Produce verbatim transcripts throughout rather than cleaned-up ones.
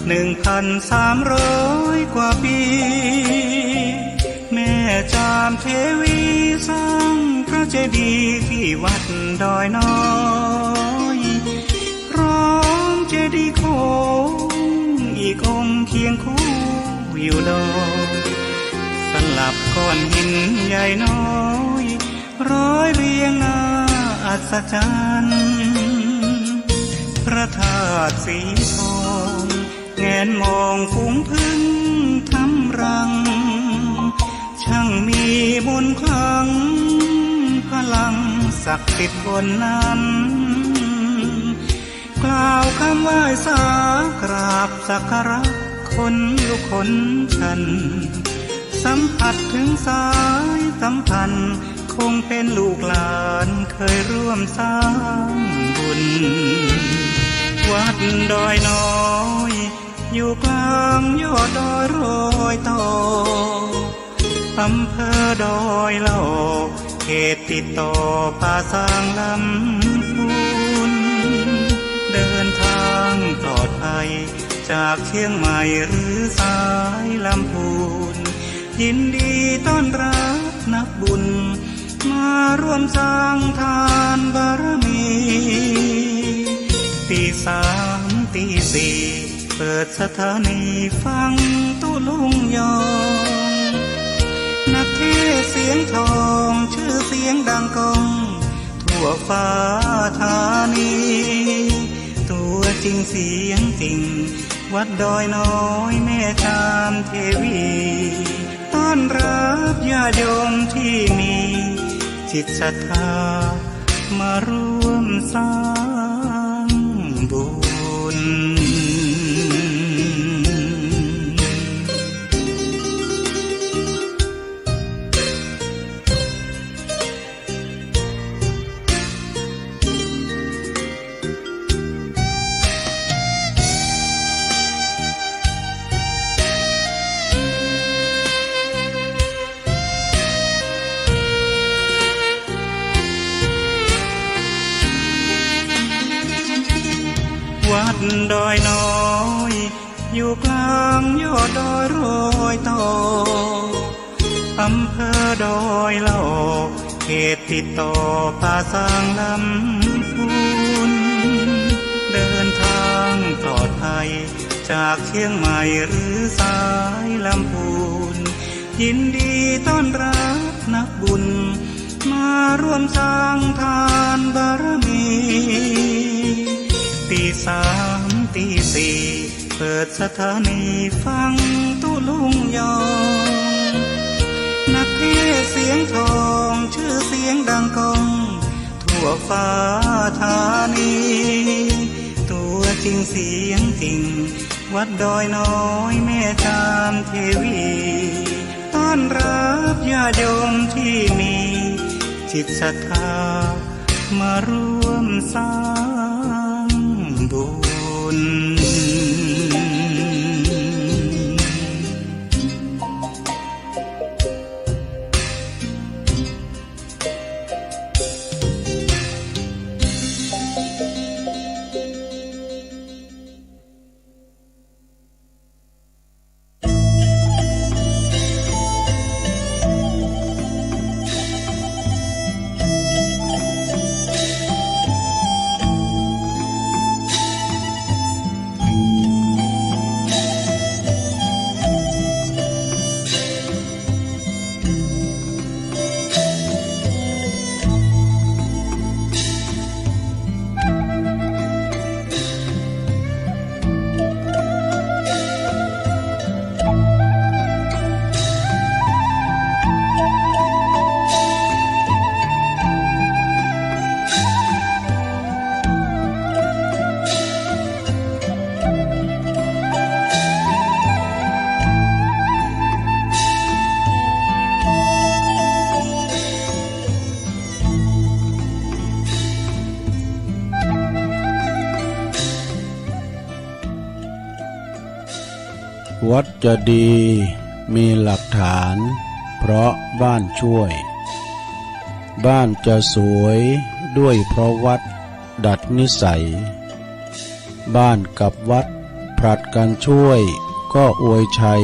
หนึ่งพันสามร้อยกว่าปี แม่จามเทวีสร้างพระเจดีย์ที่วัดดอยน้อย พร้อมเจดีย์โค้งอีกองค์เคียงคู่อยู่ดอย สลับก้อนหินใหญ่น้อย ร้อยเรียงน่าอัศจรรย์ พระธาตุสีทอง แงนมองฝูงผึ้งทำรัง ช่างมีมนต์ขลัง พลังศักดิ์สิทธิ์บนนั้น กล่าวคำไหว้สากราบสักการะ ขนลุกขนชัน สัมผัสถึงสายสัมพันธ์ คงเป็นลูกหลานเคยร่วมสร้างบุญ วัดดอยน้อย อยู่กลางยอดดอยรอยต่อ อำเภอดอยหลอก เขตติดต่อป่าซางลำพูน เดินทางปลอดภัยจากเชียงใหม่หรือสายลำพูน ยินดีต้อนรับนักบุญ มาร่วมสร้างทานบารมี ตีสามตีสี่ เปิดสถานีฟังตุ๊ลุงยอง นักเทศน์เสียงทอง ชื่อเสียงดังก้อง ทั่วฟ้าธานี ตัวจริงเสียงจริง วัดดอยน้อยแม่จามเทวี ต้อนรับญาติโยมที่มีจิตศรัทธา มาร่วมสร้างบุญ วัดดอยน้อย อยู่กลางยอดดอยรอยต่อ อำเภอดอยหลอก เขตติดต่อป่าซางลำพูน เดินทางปลอดภัยจากเชียงใหม่หรือสายลำพูน ยินดีต้อนรับนักบุญ มาร่วมสร้างทานบารมี ตีสามตีสี่ เปิดสถานีฟังตุ๊ลุงยอง นักเทศน์เสียงทอง ชื่อเสียงดังก้อง ทั่วฟ้าธานี ตัวจริงเสียงจริง วัดดอยน้อยแม่จามเทวี ต้อนรับญาติโยมที่มีจิตศรัทธา มาร่วมสร้างบุญ วัดจะดีมีหลักฐานเพราะบ้านช่วย บ้านจะสวยด้วยเพราะวัดดัดนิสัย บ้านกับวัด ผลัดกั๋นช่วยก็อวยชัย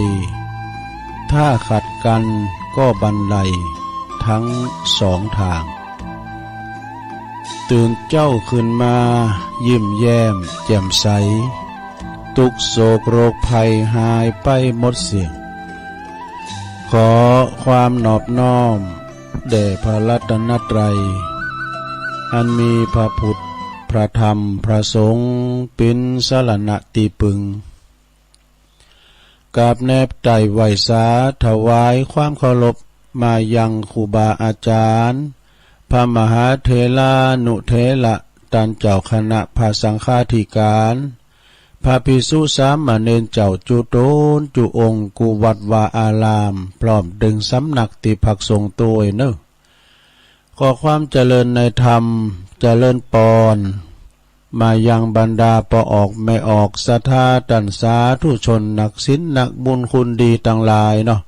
ถ้าขัดกั๋นก็บันไล ตึงสองตาง ตื่นเจ๊าขึ้นมายิ้มแย้มแจ่มใส ตุ๊กข์โศกโรคภัยหายไปหมดเสี้ยง ขอความนอบน้อมแด่พระรัตนตรัย อันมีพระพุทธ พระธรรม พระสงฆ์ เป๋นสรณะตี้ปึง กราบแนบไต่ไหว้สาถวายความเคารพมายังครูบาอาจารย์ พระมหาเถรานุเถระ ต้านเจ้าคณะพระสังฆาธิการ พระภิกษุสามเณรเจ้าจุ๊ตนจุ๊องค์กู้วัดวาอาราม พร้อมตึงสำนักตี้พักสงฆ์ตวยเน่อ ขอความเจริญในธรรม เจริญปอน มายังบรรดาป้อออกแม่ออกศรัทธาต้านสาธุชนนักศีลนักบุญคุณดีตังหลายเนาะ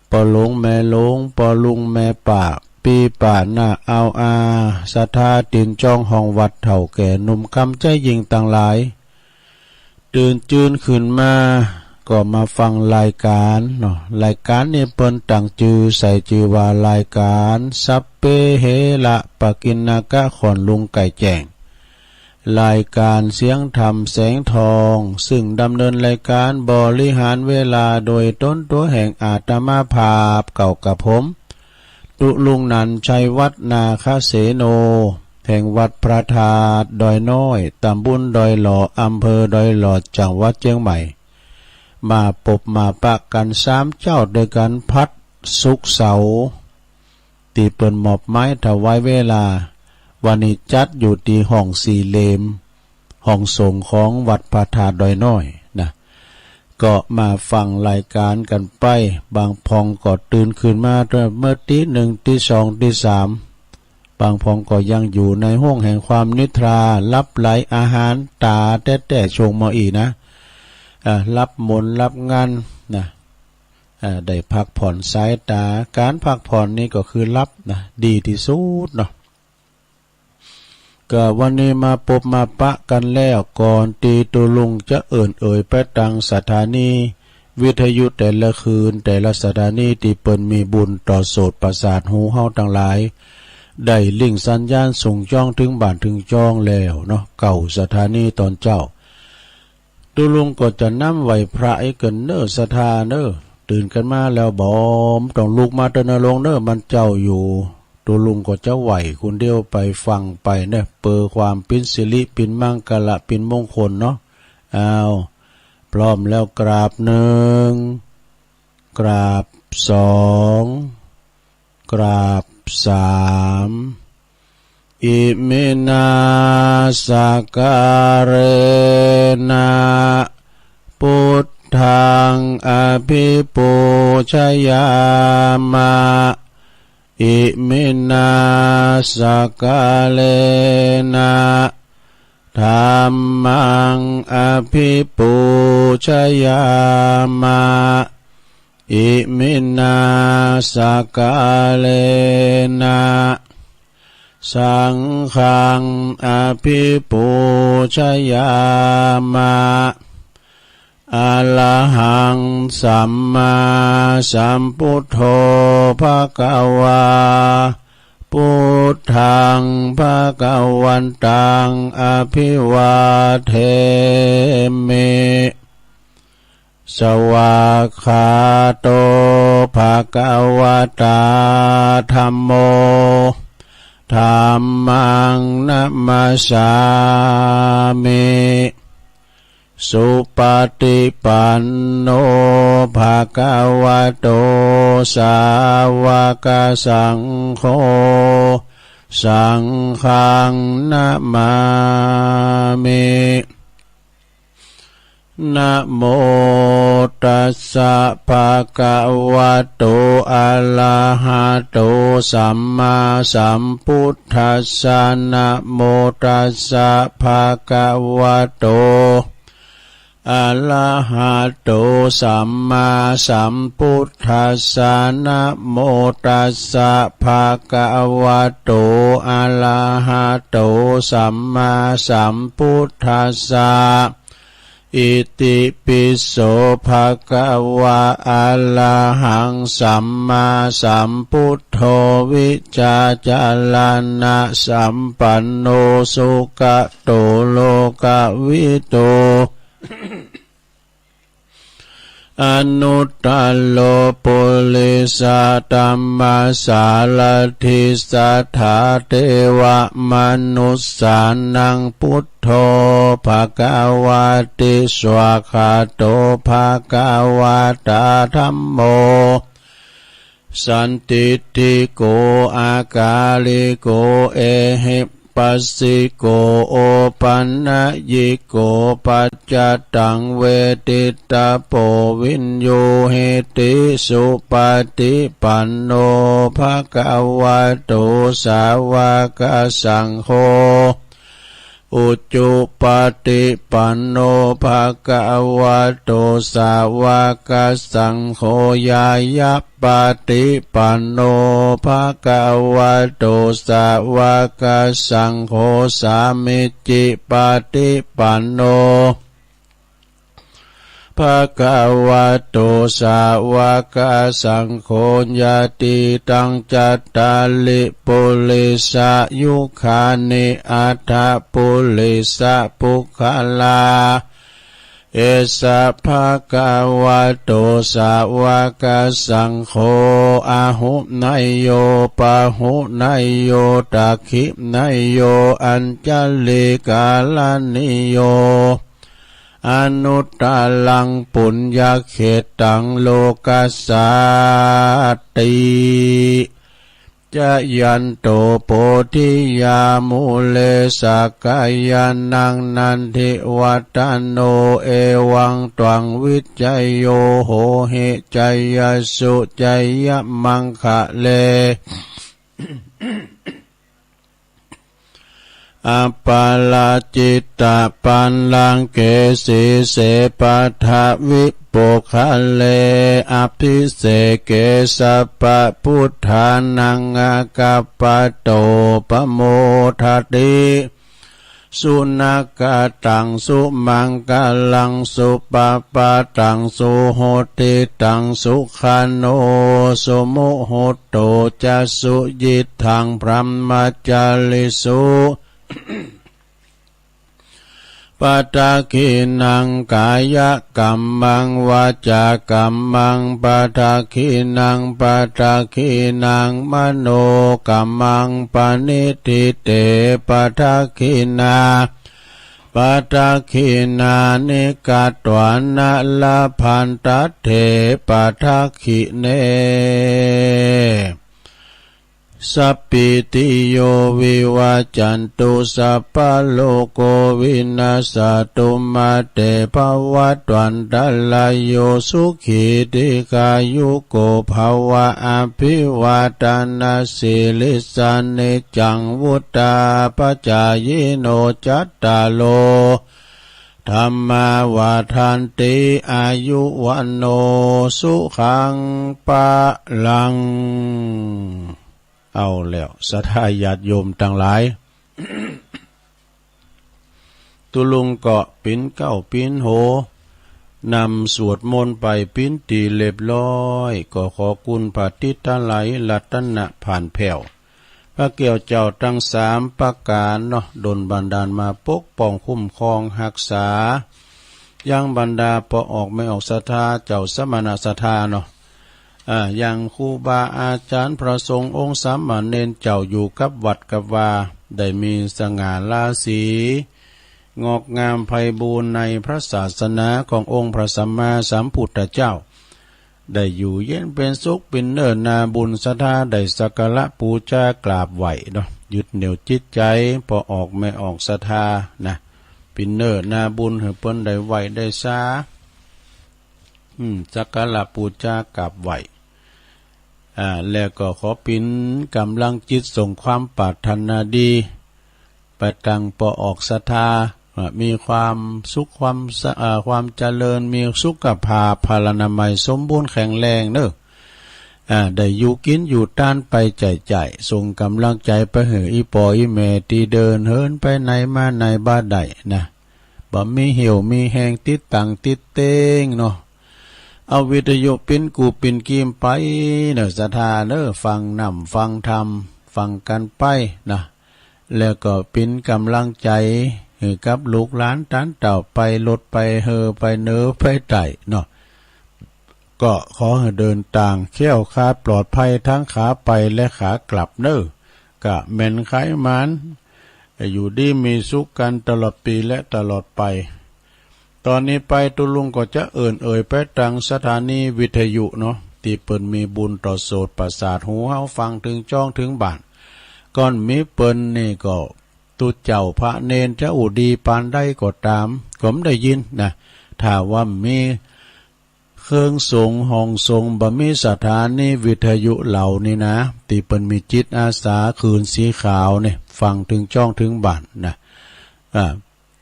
ป้อหลวงแม่หลวง ป้อลุงแม่ป้า ปี้ป้าน้าอาวอา ศรัทธาตี๋นจองห้องวัด เฒ่าแก่หนุ่มกำใจ๊ยิ่งตังหลาย ตื่นจื้นขึ้นมาก็มาฟังรายก๋านเนาะ รายก๋านนี้เปิ้นตั้งจื้อใส่จื้อว่ารายก๋านสัพเพเหระปกิณณกะ ขอนลุงไก่แจ้ง รายก๋านเสียงธรรมแสงทอง ซึ่งดำเนินรายก๋านบริหารเวลาโดยต๋นตั๋วแห่งอาตมาภาพเก่ากับผม ตุ๊ลุงนันท์ ชัยวัฒน์ นาคเสโน แห่งวัดพระธาตุดอยน้อย ตำบลดอยหล่อ อำเภอดอยหล่อ จังหวัดเจียงใหม่ มาปบมาปะกั๋นสามเจ๊าตวยกั๋น ผัด ศุกร์ เสาร์ ตี้เปิ้นมอบหมายถวายเวลา วันนี้จัดอยู่ตี้ห้องสี่เหลี่ยม ห้องสงฆ์ของวัดพระธาตุดอยน้อยนะ ก็มาฟังรายก๋านกั๋นไป บางพ่องก็ตื่นขึ้นมาเมื่อตี๋หนึ่ง ตี๋สอง ตี๋สาม บางพ่องก็ยังอยู่ในห้วงแห่งความนิทรา หลับไหลอาหารต๋าแต๊ๆ ช่วงเมื่ออี้นะ อ่า หลับหมนหลับงันนะ อ่า ได้พักผ่อนสายต๋า ก๋านพักผ่อนนี้ก็คือหลับนะ ดีตี้สุดเนาะ ก็วันนี้มาปบมาปะกั๋นแล้ว ก่อนตี้ตุ๊ลุงจะเอิ้นเอ่ยไปตังสถานีวิทยุแต่ละคืน แต่ละสถานีตี้เปิ้นมีบุญต่อโสตประสาทหูเฮาตังหลาย ได้ริ่งสัญญาณส่งจ้องเถิงบ้านเถิงจองแล้วเนาะ เก้าสถานีต๋อนเจ๊า ตุ๊ลุงก็จะนำไหว้พระอีกเน่อศรัทธาเน่อ ตื่นกั๋นมาแล้วบ่ต้องลุกมาเต๊อะนะโยมเน่อ มันเจ๊าอยู่ ตุ๊ลุงก็จะไหว้คนเดียวไปฟังไปเน่อ เปื้อความเป๋นสิริเป๋นมังคละเป๋นมงคลเนาะ อ้าว พร้อมแล้วกราบหนึ่ง กราบสอง กราบสาม อิมินาสการะนะ พุทธังอภิปูชยามะ อิมินาสการะนะ ธัมมังอภิปูชยามะ อิมินาสการะนะ สังฆังอภิปูชยามะ อะระหังสัมมาสัมพุทโธ ภะคะวา พุทธังภะคะวันตัง อะภิวาเทมิ สวากขาโต ภะคะวะตา ธัมโม ธัมมังนะมัสสามิ สุปะฏิปันโน ภะคะวะโต สาวะกะสังโฆ สังฆังนะมามิ นะโมตัสสะ ภะคะวะโต อะระหะโต สัมมาสัมพุทธัสสะ นะโมตัสสะ ภะคะวะโต อะระหะโต สัมมาสัมพุทธัสสะ นะโมตัสสะ ภะคะวะโต อะระหะโต สัมมาสัมพุทธัสสะ อิติปิโส ภะคะวะ อะระหัง สัมมาสัมพุทโธ วิชชาจารณสัมปันโน สุขะโต โลกะวิทู อนุตตโร ปุริสะธัมมสารถิ สัทธาเทวะมนุสสานัง พุทโธ ภะคะวะติ สวากขาโต ภะคะวะตา ธัมโม สันทิฏฐิโก อะกาลิโก เอหิปัสสิโก โอปันญิโก ปัจจตัง เวทิตตะโพ วินยูหิติ สุปะฏิปันโน ภะคะวะโต สาวะกะสังโฆ อุจุปะฏิปันโน ภะคะวะโต สาวะกะสังโฆ ญาณปะฏิปันโน ภะคะวะโต สาวะกะสังโฆ สามิจฉิปะฏิปันโน ภะคะวะโต สาวะกะสังโฆ ยะตีตัง จัตตาริ ปุริสะยุคานิ อัฏฐะ ปุริสะปุคคลา เอสะ ภะคะวะโต สาวะกะสังโฆ อาหุเนยโย ปาหุเนยโย ตักขิเนยโย อัญชลีกะรณีโย อนุตตรัง ปุญญะเขตตัง โลกัสสาติ จะยันโต โพธิยา มูเล สักกายานัง นันทิวัฏฏะโน เอวังตวัง วิจโย โหหิ จยสสุ จยมังคะเล อปาราจิตตะปัลลังเก สีเส ปัทวิ ปุคคเล อภิเสเก สัพพะพุทธานัง อากัปปะโต ปะโมทะติ สุณะกะตัง สุมังคะลัง สุปะปะตัง สุหุติตัง สุขะโน สุมุหุตโต จะ สุยิตถัง พรหมจาริสุ ปะทักขิณัง กายะกัมมัง วาจากัมมัง ปะทักขิณัง ปะทักขิณัง มโนกัมมัง ปะณิฏฐิเต ปะทักขิณา ปะทักขิณานิ กัตวานะ ละพันทัตเถ ปะทักขิเณ สัพพีติโย วิวัจจันตุ สัพพะโรโค วินัสสะตุ มา เต ภะวัตวันตะราโย สุขี ทีฆายุโก ภะวะ อะภิวาทะนะสีลิสสะ นิจจัง วุฑฒาปะจายิโน จัตตาโร ธัมมา วัฑฒันติ อายุ วัณโณ สุขัง พะลัง เอาแล้ว ศรัทธาญาติโยมตังหลาย ตุ๊ลุงก็ปิ๊นเกล้าปิ๊นโห นำสวดมนต์ไปปิ๊นตี๋เรียบร้อย ก็ขอคุณพระติดตะไหลรัตนะผ่านแผ้ว พระแก้วเจ้าตังสามประก๋านเนาะ ดลบันดาลมาปกป้องคุ้มครองฮักษา ยังบรรดาป้อออกแม่ออกศรัทธา เจ้าสมณะศรัทธาเนาะ อ่า ยังครูบาอาจ๋ารย์พระสงฆ์องค์สามเณรเจ้าอยู่กับวัดกับวา ได้มีสง่าราศี งอกงามไพบูลย์ในพระศาสนาขององค์พระสัมมาสัมพุทธเจ้า ได้อยู่เย็นเป๋นสุข เป๋นเนื้อนาบุญศรัทธา ได้สักการะปู๋จากราบไหว้เนาะ ยึดเหนี่ยวจิตใจ๋ป้อออกแม่ออกศรัทธานะ เป๋นเนื้อนาบุญหื้อเปิ้นได้ไหว้ได้สา อืม สักการะปู๋จากราบไหว้ อ่า แล้วก็ขอเป๋นก๋ำลังจิตส่งความปรารถนาดี ไปตังป้อออกศรัทธา อ่า มีความสุขความสะ อ่า ความเจริญ มีสุขภาพพลานามัยสมบูรณ์แข็งแรงเนาะ อ่า ได้อยู่กิ๋นอยู่ตานไปใจ๋ๆ ส่งก๋ำลังใจ๋ไปหื้ออี่ป้ออี่แม่ตี้เดินเหินไปไหนมาไหนบ่ได้นะ บ่มีเหี่ยวมีแฮงติดตั๋งติดเต๊งเนาะ เอาวิทยุปิ้นกูปิ้นกีมไปเน่อศรัทธาเน่อ ฟังน้ำฟังธรรม ฟังกั๋นไปนะ แล้วก็ปิ้นก๋ำลังใจ๋หื้อกับลูกหลานต้านเต้าไป ลดไปเฮอไปเหนือไปใต้เนาะ ก็ขอหื้อเดินตางแคล้วคลาดปลอดภัยทั้งขาไปและขากลับเน่อ กะแม่นใคหมาน อยู่ดีมีสุขกั๋นตลอดปี๋และตลอดไป ต๋อนนี้ไปตุ๊ลุงก็จะเอิ้นเอ่ยไปตางสถานีวิทยุเนาะ ตี้เปิ้นมีบุญต่อโสตประสาทหูเฮาฟังเถิงจ้องเถิงบ้าน ก่อนมีเปิ้นนี่ก็ตุ๊เจ้าพระเณรจะอู้ดีปานใดก็ต๋าม ก็บ่ได้ยินนะ ถ้าว่ามี เครื่องสงฆ์ห้องสงฆ์ บ่มีสถานีวิทยุเหล่านี้นะ ตี้เปิ้นมีจิตอาสาคืนสีขาวนี่ ฟังเถิงจ้องเถิงบ้านนะ อ่า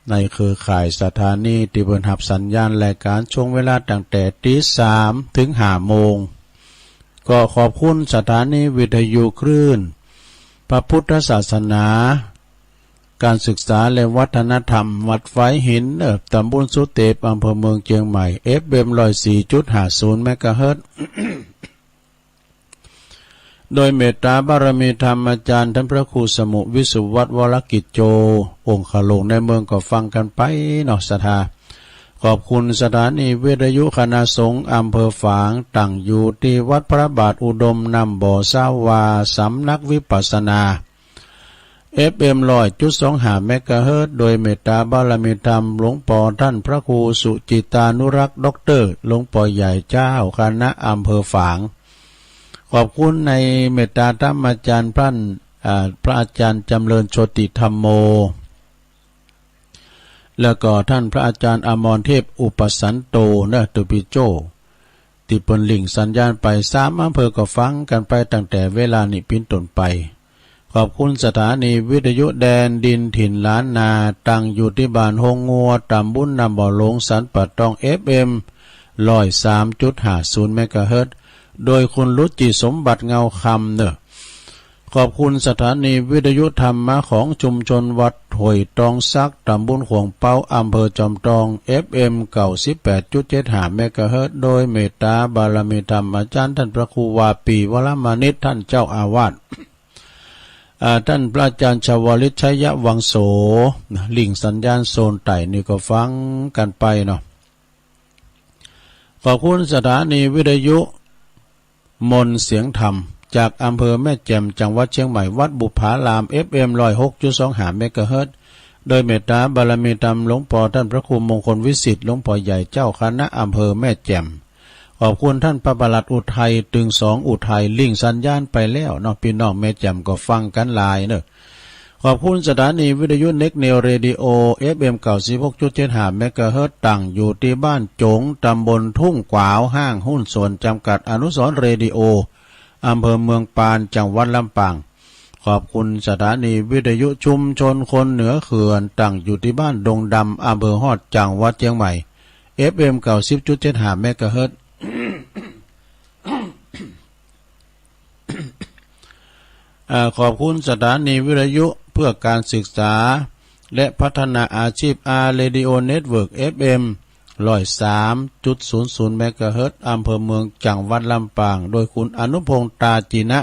ในเครือข่ายสถานีตี้เปิ้นฮับสัญญาณรายก๋านช่วงเวลาตั้งแต่ตีสามเถิงห้าโมง ก็ขอบคุณสถานีวิทยุคลื่นพระพุทธศาสนา ก๋านศึกษาและวัฒนธรรม วัดฝายหินเน่อ ต๋ำบลสุเตป อำเภอเมืองเจียงใหม่ เอฟเอ็ม ร้อยสี่จุดห้าศูนย์ เมกะเฮิรตซ์ โดยเมตต๋าบารมีธรรมอาจ๋ารย์ต้านพระครูสมุห์ วิสุวัฒน์ วรกิจโจ องค์ข้าหลวงในเมืองก็ฟังกั๋นไปเนาะศรัทธา ขอบคุณสถานีวิทยุคณะสงฆ์อำเภอฝาง ตั้งอยู่ตี้วัดพระบาทอุดมน้ำบ่อซาวา สำนักวิปัสสนา เอฟเอ็ม ร้อยจุดสองห้า เมกะเฮิรตซ์ โดยเมตต๋าบารมีธรรมหลวงป้อต้านพระครูสุจิตตานุรักษ์ ด็อกเตอร์ หลวงป้อใหญ่เจ้าคณะอำเภอฝาง ขอบคุณในเมตต๋าธรรมอาจ๋ารย์ต้าน อ่า พระอาจ๋ารย์จำเริญโชติธัมโม แล้วก็ต้านพระอาจ๋ารย์อมรเทพอุปสันโตเน่อ ตุ๊ปิโจ้ ตี้เปิ้นหลิ้งสัญญาณไป สามอำเภอก็ฟังกั๋นไปตั้งแต่เวลานี้เป๋นต้นไป ขอบคุณสถานีวิทยุแดนดินถิ่นล้านนา ตั้งอยู่ตี้บ้านฮงงัว ต๋ำบลน้ำบ่อหลวง สันป่าตอง เอฟเอ็ม ร้อยสามจุดห้าศูนย์ เมกะเฮิรตซ์ โดยคุณรุจิสมบัติเงาคำเน่อ ขอบคุณสถานีวิทยุธรรมะของชุมชนวัดห้วยตองสัก ต๋ำบลขวงเป๊า อำเภอจอมตอง เอฟเอ็ม เก้าสิบแปดจุดเจ็ดห้า เมกะเฮิรตซ์ โดยเมตต๋าบารมีธรรมอาจ๋ารย์ต้านพระครูวาปี วรมานิจ ต้านเจ้าอาวาส อ่า ต้านพระอาจ๋ารย์ชวลิต ชัยวังโส หลิ้งสัญญาณโซนใต้นี่ก็ฟังกั๋นไปเนาะ ขอบคุณสถานีวิทยุมนต์เสียงธรรม จากอำเภอแม่แจ่ม จังหวัดเชียงใหม่ วัดบุปผาราม เอฟเอ็ม ร้อยหกจุดสองห้า เมกะเฮิรตซ์ โดยเมตต๋าบารมีธรรมหลวงป้อต้านพระครูมงคลวิสิทธิ์ หลวงป้อใหญ่เจ้าคณะอำเภอแม่แจ่ม ขอบคุณต้านพระปลัดอุทัย ตึงสองอุทัย หลิ้งสัญญาณไปแล้วเนาะ ปี้น้องแม่แจ่มก็ฟังกั๋นหลายเน่อ ขอบคุณสถานีวิทยุเน็กเนวเรดิโอ เอฟเอ็ม เก้าสิบหกจุดเจ็ดห้า เมกะเฮิรตซ์ ตั้งอยู่ตี้บ้านจง ต๋ำบลทุ่งกวาว ห้างหุ้นส่วนจำกัดอนุสรณ์เรดิโอ อำเภอเมืองปาน จังหวัดลำปาง ขอบคุณสถานีวิทยุชุมชนคนเหนือเขื่อน ตั้งอยู่ตี้บ้านดงดำ อำเภอฮอด จังหวัดเชียงใหม่ เอฟเอ็ม เก้าสิบจุดเจ็ดห้า เมกะเฮิรตซ์ อ่า ขอบคุณสถานีวิทยุเพื่อการศึกษาและพัฒนาอาชีพ อาร์ เรดิโอ เน็ตเวิร์ก เอฟเอ็ม ร้อยสามจุดศูนย์ศูนย์ เมกะเฮิรตซ์ อำเภอเมือง จังหวัดลำปาง โดยคุณอนุพงษ์ ตาจีนะ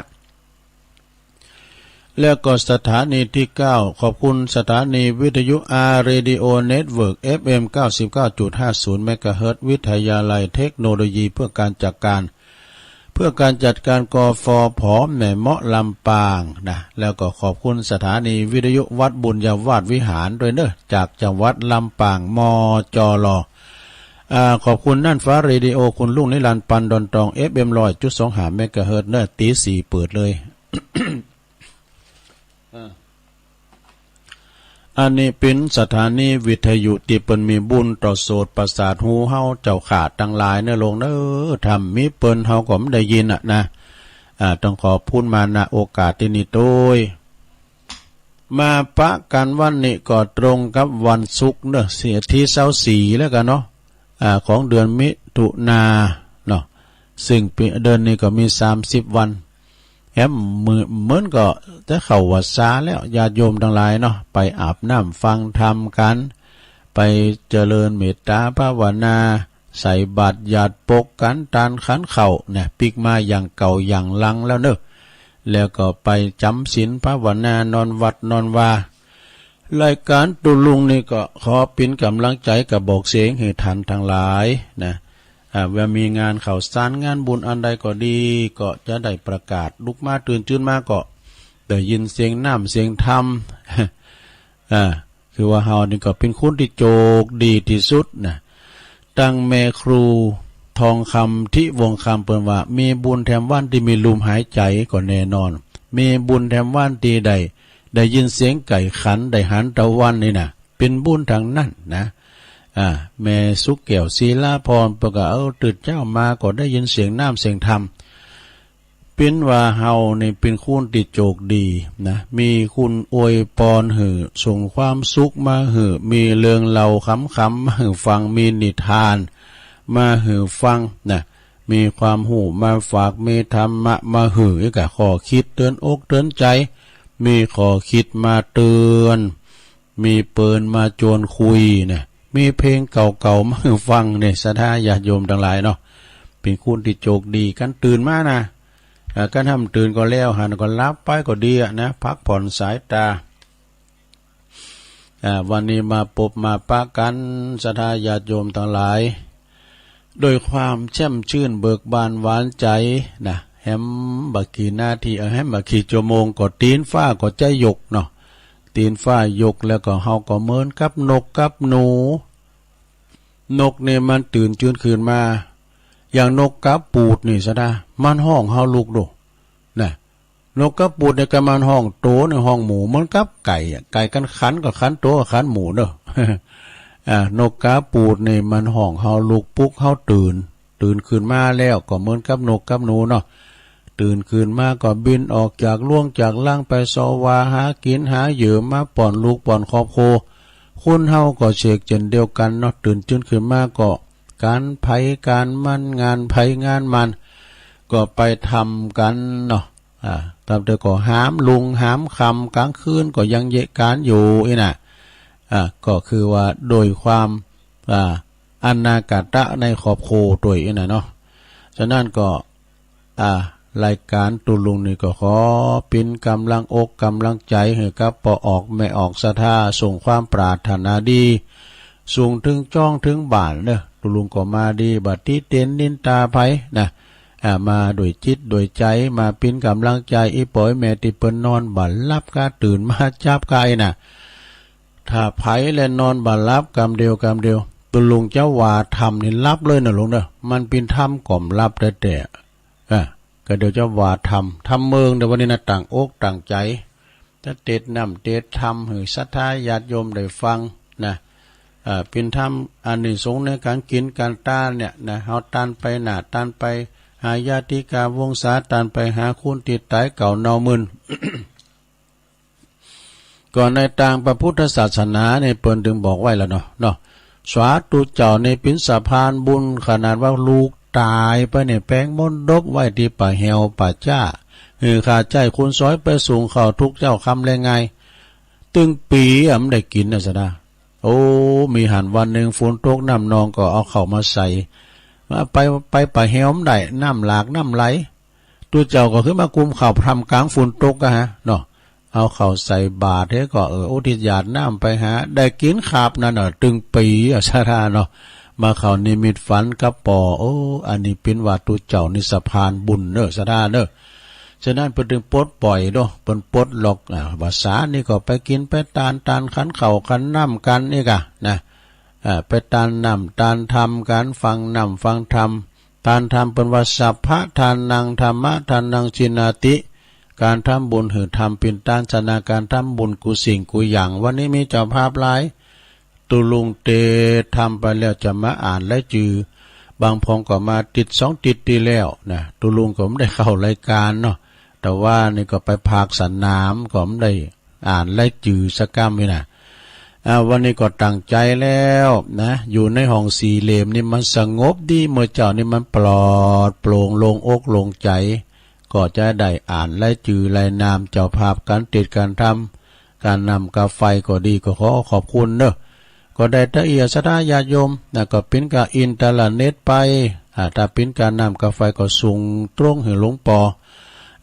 แล้วก็สถานีตี้เก้า ขอบคุณสถานีวิทยุ อาร์ เรดิโอ เน็ตเวิร์ก เอฟเอ็ม เก้าสิบเก้าจุดห้าศูนย์ เมกะเฮิรตซ์ วิทยาลัยเทคโนโลยีเพื่อการจัดการ เพื่อการจัดการ กฟผ แม่เมาะ ลำปางนะ แล้วก็ขอบคุณสถานีวิทยุวัดบุญญาวาสวิหารด้วยเน่อ จากจังหวัดลำปาง มจล อ่า ขอบคุณน่านฟ้าเรดิโอ คุณลุงนิรันดร์ ปันดอนตอง เอฟเอ็ม ร้อยจุดสองห้า เมกะเฮิรตซ์ เน่อ ตี๋สี่เปิดเลย อ่า อันนี้เป๋นสถานีวิทยุตี้เปิ้นมีบุญต่อโสตประสาทหูเฮาเจ้าข้าตังหลายเน่อโลงเน่อ ถ้าบ่มีเปิ้นเฮาก็บ่ได้ยินอะนะ อ่า ต้องขอบคุณมา ณ โอกาสตี้นี้ตวย มาปะกั๋นวันนี้ก็ตรงกับวันศุกร์เน่อ เสียทีซาวสี่แล้วกั๋นเนาะ อ่า ของเดือนมิถุนาเนาะ ซึ่งปี เดือนนี้ก็มีสามสิบวัน แหม เหมือน เหมือนก็จะเข้าวัสสาแล้ว ญาติโยมตังหลายเนาะ ไปอาบน้ำฟังธรรมกั๋น ไปเจริญเมตตาภาวนา ใส่บาตรหยาดปก กันตานขันข้าวนะ ปิ๊กมาอย่างเก่าอย่างลังแล้วเนอะ แล้วก็ไปจำศีลภาวนานอนวัดนอนวา รายก๋านตุ๊ลุงนี่ก็ขอเป๋นก๋ำลังใจ๋กระบอกเสียงหื้อต้านตังหลายนะ อ่า เวลามีงานข่าวสารงานบุญอันใดก็ดี ก็จะได้ประกาศ ลุกมาตื่นจื้นมาก็ได้ยินเสียงน้ำเสียงธรรม อ่า คือว่าเฮานี่ก็เป๋นคนตี้โจคดีตี้สุดนะ ดังแม่ครูทองคำ ทิวงศ์คำ เปิ้นว่า มีบุญแถมวันตี้มีลมหายใจ๋ก็แน่นอน มีบุญแถมวันตี้ได้ ได้ยินเสียงไก่ขัน ได้หันตะวันนี่นะ เป๋นบุญตังนั้นนะ อ่า แม่สุขแก้ว ศิลาพร เปิ้นก็ เออ ตื่นเจ๊ามาก็ได้ยินเสียงน้ำเสียงธรรม เป๋นว่าเฮานี่เป๋นคนตี้โจคดีนะ มีคนอวยปอนหื้อ ส่งความสุขมาหื้อ มีเรื่องเล่าขำๆ มาหื้อฟัง มีนิทานมาหื้อฟังนะ มีความฮู้มาฝาก มีธรรมะมาหื้อ ก็ข้อคิดเตือนอกเตือนใจ๋ มีข้อคิดมาเตือน มีเปิ้นมาจวนคุยนะ มีเพลงเก่าๆ มาหื้อฟังเนี่ย ศรัทธาญาติโยมตังหลายเนาะ เป๋นคนตี้โจคดี กันตื่นมานะ อ่า กันห้ามตื่นก็แล้ว หันก็หลับไปก็ดีอะนะ พักผ่อนสายต๋า อ่า วันนี้มาปบมาปะกั๋น ศรัทธาญาติโยมตังหลาย โดยความแจ่มชื่นเบิกบานหวานใจ๋นะ แหมบ่กี่นาที เออ แหมบ่กี่ชั่วโมงก็ตี๋นฟ้าก็จะหยกเนาะ ตี๋นฟ้าหยกแล้วก็เฮาก็เหมือนกับนกกับหนู นกนี่มันตื่นจื้นขึ้นมา อย่างนกกาปูดนี่ศรัทธา มันฮ้องเฮาลุกดู นะ นกกาปูดเนี่ยก็มันฮ้องโตในห้องหมู่ เหมือนกับไก่อะ ไก่กั๋นขันก็ขันโตกับขันหมู่เนาะ อ่า นกกาปูดนี่มันฮ้องเฮาลุก ปลุกเฮาตื่น ตื่นขึ้นมาแล้วก็เหมือนกับนกกับหนูเนาะ ตื่นขึ้นมาก็บินออกจากล่วงจากรังไปเซาะวาหากิ๋นหาเหยื่อมาป้อนลูกป้อนครอบครัว คนเฮาก็เชกเจ้นเดียวกั๋นเนาะ ตื่นจื้นขึ้นมาก็ก๋านใผก๋านมัน งานใผงานมัน ก็ไปทำกั๋นเนาะ อ่า ตามแต่ก็หามรุ่งหามค่ำ ก๋างคืนก็ยังเยียะก๋านอยู่อี้น่ะ อ่า ก็คือว่าโดยความ อ่า อนาคตะในครอบครัวตวยอี้น่ะเนาะ ฉะนั้นก็ อ่า รายก๋านตุ๊ลุงนี่ก็ขอเป๋นก๋ำลังอกก๋ำลังใจ๋หื้อกับป้อออกแม่ออกศรัทธา ส่งความปรารถนาดี สูงเถิงจ๊องเถิงบ้านเนาะ ตุ๊ลุงก็มาดี บ่ติเตียนนินตาใผนะ อ่า มาด้วยจิตด้วยใจ๋ มาเป๋นก๋ำลังใจ๋ อี่ป้ออี่แม่ตี้เปิ้นนอนบ่หลับก้า ตื่นมาจั๊บก้าอี้น่ะ ถ้าใผแลนอนบ่หลับก๋ำเดียวก๋ำเดียว ตุ๊ลุงจะว่าธรรมนี่หลับเลยเนาะลุงเนาะ มันเป๋นธรรมก็บ่หลับแต๊ๆ อ่ะ ก็เดี๋ยวจะว่าธรรม ธรรมเมิง แต่วันนี้นะ ตั้งอกตั้งใจ๋ จะเตสน์น้ำเตสน์ธรรมหื้อศรัทธาญาติโยมได้ฟังนะ อ่า เป๋นธรรมอานิสงส์ในก๋านกิ๋นก๋านตานเนี่ยนะ เฮาตานไปหน้า ตานไปหาญาติกาวงศา ตานไปหาคนตี้ต๋ายเก่าเน่ามึน ก็ในตางพระพุทธศาสนาเนี่ยเปิ้นตึงบอกไว้แล้วเนาะ เนาะ สาธุเจ้านี่เป๋นสะพานบุญ ขนาดว่าลูกต๋ายไปเนี่ยแป๋งมรดกไว้ตี้ป่าแฮวป่าจ๊า หื้อข้าใจ๊คนสอยไปส่งข้าวทุกเจ๊าค่ำแลงงาย ตึงปี๋อะ บ่ได้กิ๋นนะศรัทธา โอ้ มีหั้นวันนึ่งฝนตกน้ำนองก็เอาข้าวมาใส่ มาไป ไปป่าแฮวบ่ได้ น้ำหลากน้ำไหล ตุ๊เจ้าก็ขึ้นมากุมข้าวท่ามก๋างฝนตกอะฮะ เนาะ เอาข้าวใส่บาตรเฮ้ยก็ เออ อุทิศหยาดน้ำไปหา ได้กิ๋นคาบนั้นน่ะ ตึงปี๋อะศรัทธาเนาะ มาเข้านิมิตฝันกับป้อ โอ้ อันนี้เป๋นว่าตุ๊เจ้านี่สะพานบุญเนาะศรัทธาเนาะ ฉะนั้นเปิ้นตึงปลดปล่อยเนาะ เปิ้นปลดล็อก อ่า ว่าสานี่ก็ไปกิ๋นไปตาน ตานขันข้าวขันน้ำกั๋นนี่กะนะ อ่า ไปตานน้ำตานธรรมกั๋น ฟังน้ำฟังธรรม ตานธรรมเปิ้นว่า สัพพะทานัง ธัมมะทานัง จินาติ ก๋านทำบุญหื้อธรรมเป๋นตานสนา ก๋านทำบุญกู้สิ่งกู้อย่าง วันนี้มีเจ้าภาพหลาย ตุ๊ลุงเตสน์ธรรมไปแล้วจะมาอ่านรายจื่อ บางพองก็มาติ๊ดสองติ๊ดตี้แล้วนะ ตุ๊ลุงก็บ่ได้เข้ารายก๋านเนาะ แต่ว่านี่ก็ไปภาคสนามก็บ่ได้ อ่านรายจื่อสักกำนี่นะ อ่า วันนี้ก็ตั้งใจ๋แล้วนะ อยู่ในห้องสี่เหลี่ยมนี่มันสงบดี เมื่อเจ๊านี่มันปลอดโปร่ง โล่งอกโล่งใจ๋ ก็จะได้อ่านรายจื่อรายนามเจ้าภาพก๋านเตสน์ก๋านธรรม ก๋านน้ำก๋านไฟก็ดี ก็ขอขอบคุณเนาะ ก็ได้ตะเอี่ยศรัทธาญาติโยมนะ ก็ปิ้นกาอินเทอร์เน็ตไป อ่า ถ้าปิ้นกาน้ำกาไฟก็ส่งตรงหื้อหลวงปอ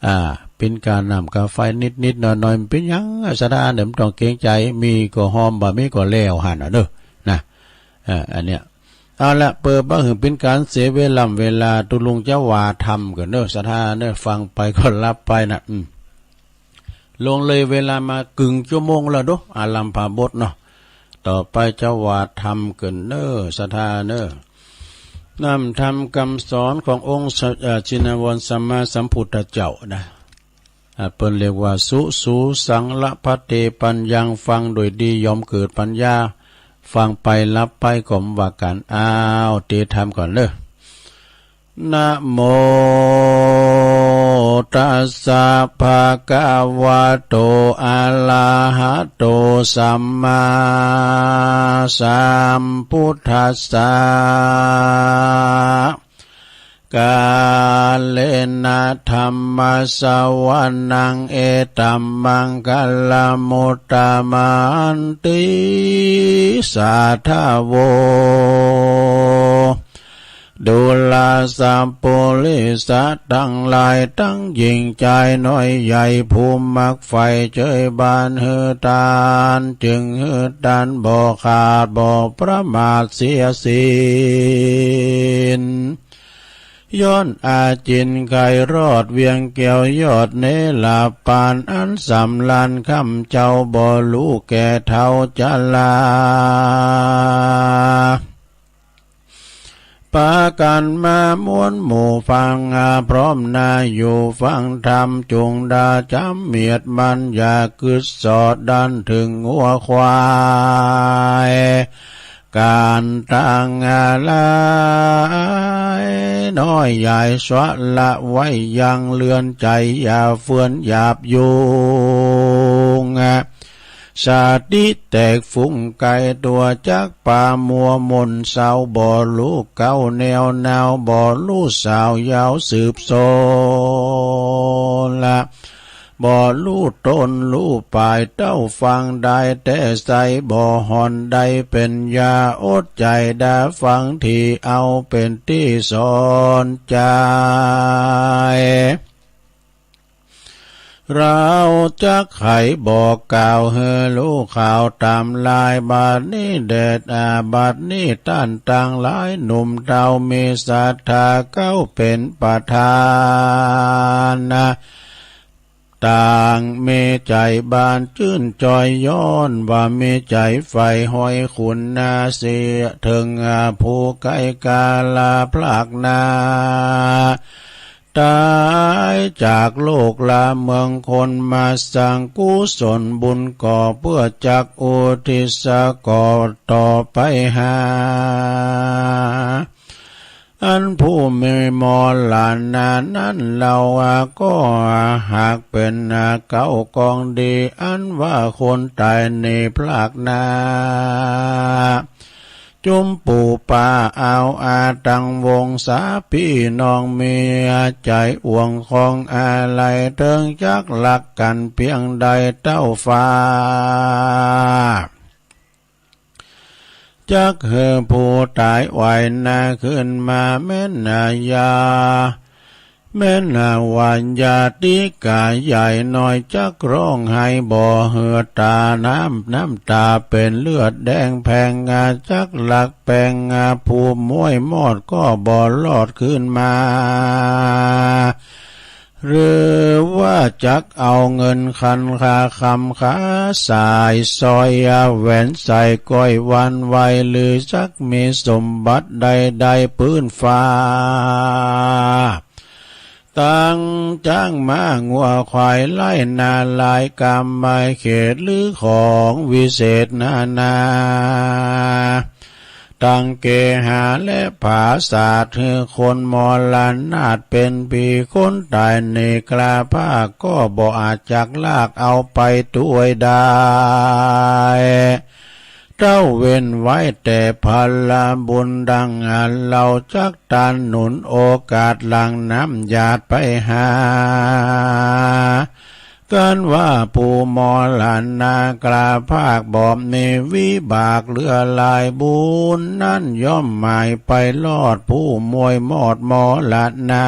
อ่า ปิ้นกาน้ำกาไฟนิดๆ หน่อยๆ มันปิ้นหยัง ศรัทธาเนี่ยมันต้องเกรงใจ๋ มีก็ฮอม บ่มีก็แล้วหั้นน่ะเด้อ นะ เออ อันเนี้ย เอาละ เปื้อบ่หื้อปิ้นก๋านเสียเวล่ำเวลา ตุ๊ลุงจะว่าธรรมก่อนเน้อ ศรัทธาเน้อ ฟังไปก็หลับไปนะ อืม ล่วงเลยเวลามากึ่งชั่วโมงแล้วเด้อ อารัมภบทเนาะ ต่อไปจะว่าธรรมก่อนเน้อ ศรัทธาเน้อ น้ำธรรมกำสอนขององค์ส- เอ่อ ชินวรสัมมาสัมพุทธเจ้านะ อ่า เปิ้นเรียกว่า สุ สุ สัง ละ พะเท ปัญญัง ฟังโดยดีย่อมเกิดปัญญา ฟังไปหลับไปก็บ่ว่ากั๋น อ้าว เตรียมธรรมก่อนเน้อ นะโมตัสสะ ภะคะวะโต อะระหะโต สัมมาสัมพุทธัสสะ กาเลนะธัมมะสะวะนัง เอตัมมังคะละมุตตะมะหันติ สาธะโว ดูราสะปุริสะตังหลายตังหญิงจายน้อยใหญ่ ผู้มักใฝ่เจยบานหื้อตาน จึงหื้อตานบ่ขาดบ่ประมาทเสียสิ้น ย้อนอาจินไขรอดเวียงแก้วยอดเนรปาน อันสำราญค่ำเจ้าบ่ฮู้แก่เฒ่าจรา ปากั๋นมามวลหมู่ฟัง อา พร้อมหน้าอยู่ฟังธรรม จุ่งดาจ๋ำเมียดมัน อย่ากึ๊ดสอดดันเถิงงัวควาย ก๋านตังหลายน้อยใหญ่ สละไว้ยังเฮือนใจ๋ อย่าเฟื่อนหยาบยุง สติแตกฟุ้งไกลตั๋วจักปามัวหม่นเศร้า บ่ฮู้เก๊าแนวนาว บ่ฮู้สาวยาวสืบโซนละ บ่ฮู้ต้นฮู้ปายเต้าฟังได้แต๊ใส บ่ห่อนได้เป๋นยาอดใจ๋ดาฟัง ตี้เอาเป๋นตี้สอนใจ๋ เราจักไขบอกกล่าวหื้อฮู้ข่าวต๋ามลาย บัดนี้แต๊ อา บัดนี้ต้านตังหลายหนุ่มเฒ่า มีศรัทธาเก๊าเป๋นประธานนะ ต่างมีใจ๋บานจื้นจอย ย้อนว่ามีใจ๋ใฝ่ฮอยขุนนาเสียเถิง อา ผู้ใก้ก๋าละพรากหน้า ต๋ายจากโลกละเมืองคน มาสร้างกุศลบุญก่อ เปื้อจักอุทิศก่อต่อไปหา อันผู้มีมรณะนั้น เฮาก็หากเป๋นเก๊ากองดี อันว่าคนต๋ายนี้พรากหน้า จุมปู่ป้าอาวอาตังวงศาปี้น้อง มีใจ๋อ่วงคองอาลัย เถิงจักฮักกั๋นเปียงใดเต้าฟ้า จักหื้อผู้ต๋ายไหว้หน้าขึ้นมา แม่นยา แม่นว่าญาติก๋าใหญ่น้อย จักฮ้องไห้บ่เหือดต๋า น้ำ น้ำต๋าเป๋นเลือดแดงแผง จักฮักแปง ผู้ม้วยมอดก็บ่รอดขึ้นมา หรือว่าจักเอาเงินคันคาคำคาสายสร้อย แหวนใส่ก้อยหวันไหว หรือจักมีสมบัติใดๆ ปื้นฟ้า ตังจ๊างม้างัวควาย ไฮ่นาหลายกำไม้เขต หรือของวิเศษนานา ตังเกหาและผาสาท หื้อคนมรณาตเป๋นผี คนต๋ายนี้กล้าพาก ก็บ่อาจจักลากเอาไปตวยได้ เต้าเว้นไว้แต่ผลบุญดังอันเฮาจักตานหนุนโอกาสหลั่งน้ำหยาดไปหา กันว่าผู้มรณาคราพาคบ่มีวิบากเหลือหลาย บุญนั้นย่อมหมายไปรอด ผู้มวยมอดมรณา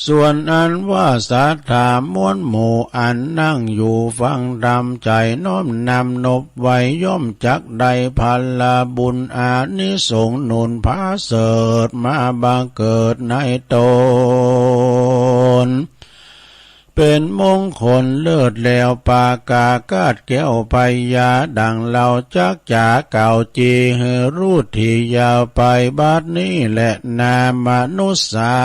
ส่วนอันว่าศรัทธามวลหมู่อันนั่งอยู่ฟังธรรม ใจ๋น้อมนำนบไหว้ ย่อมจักได้ผลบุญอานิสงส์หนุนพาเสด็จมาบังเกิดในตน เป๋นมงคลเลิศแล้ว ปากาคาตแก้วพญา ดังเฮาจักจ๋ากล่าวจี่หื้อฮู้ถี่ยาวไป บัดนี้แลนา มนุษย์สา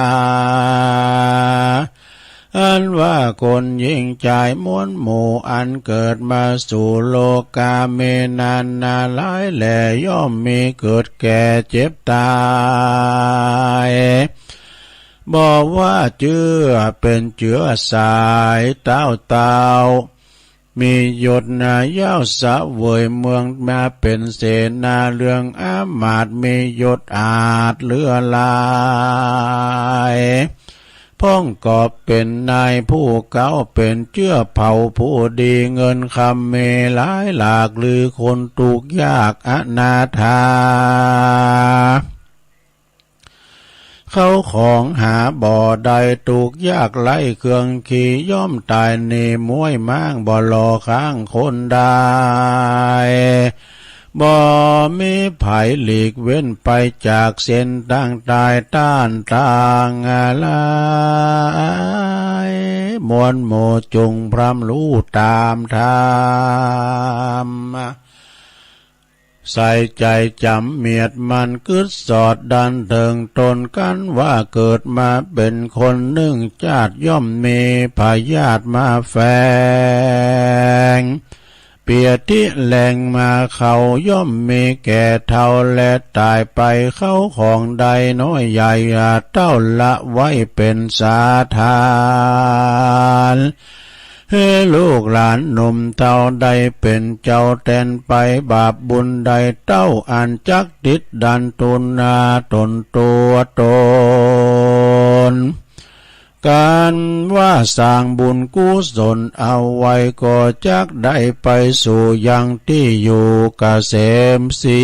อันว่าคนหญิงจายมวลหมู่ อันเกิดมาสู่โลกา มีนานาหลายแล ย่อมมีเกิดแก่เจ็บต๋าย บ่ว่าเจื้อเป๋นเจื้อสายเต้าเต้า มียศนาเย้าเสวยเมืองมา เป๋นเสนาเรืองอามาตย์ มียศอาจเหลือหลาย พ่องกอบเป๋นนายผู้เก๊า เป๋นเจื้อเผ่าผู้ดี เงินคำมีหลายหลาก ลือคนตุ๊กข์ยากอนาถา เข้าของหาบ่ได้ ตุ๊กข์ยากไร้เครื่องขี่ ย่อมต๋ายหนีมวยม้าง บ่หล่อข้างคนได้ บ่มีใผหลีกเว้นไปจากเส้นตางต๋าย ต้านตางหลาย มวลหมู่จุ่งพร่ำฮู้ต๋ามธรรม ใส่ใจ๋จ๋ำเมียดมั่น กึ๊ดสอดดันเถิงต๋น กันว่าเกิดมาเป๋นคนนึ่งจาติ ย่อมมีพยาธิมาแฝง เปียธิแรงมาเข้า ย่อมมีแก่เฒ่าและต๋ายไป เข้าของได้น้อยใหญ่ เต้าละไว้เป๋นสาธาร หื้อลูกหลานหนุ่มเฒ่าได้เป๋นเจ้าแตนไป บาปบุญใดเต้าอันจักติดดันทุนนาต๋นตั๋วต๋น กันว่าสร้างบุญกุศลเอาไว้ ก็จักได้ไปสู่ยังตี้อยู่เกษมศรี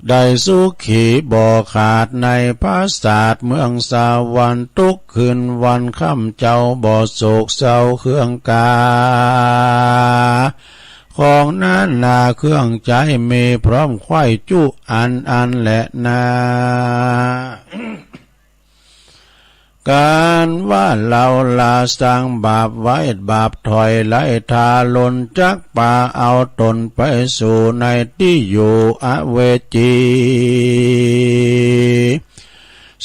ได้สุขีบ่ขาดในผาสาทเมืองสวรรค์ ตุ๊กคืนวันค่ำเจ้าบ่โศกเศร้าเครื่องกา ของนานาเครื่องใจ๊มีพร้อมไขว้จุอันอันแลนา กันว่าเฮาละสร้างบาปไว้ บาปถอยไล่ทารุณ จักปาเอาต๋นไปสู่ในตี้อยู่อเวจี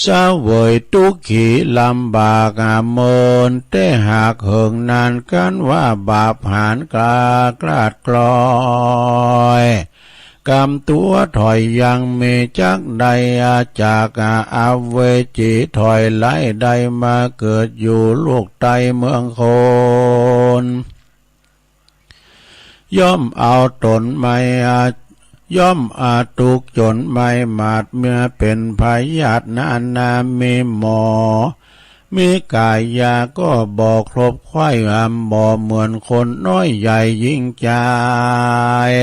เสวยตุ๊กขีลำบากเมิน แต่หากเหิงนาน กันว่าบาปหาญกล้าคลาดคลอย กำตั๋วถอยยังมี จักได้จากอเวจีถอยไล่ ได้มาเกิดอยู่ลูกใต้เมืองคน ย่อมเอาต๋นไม่อา ย่อมอาตุ๊กข์จ๋นไม่หมาด เมื่อเป๋นพยาธินานา มีหมอ มีก๋ายยาก็บ่ครบไขว้ อำบ่เหมือนคนน้อยใหญ่หญิงจาย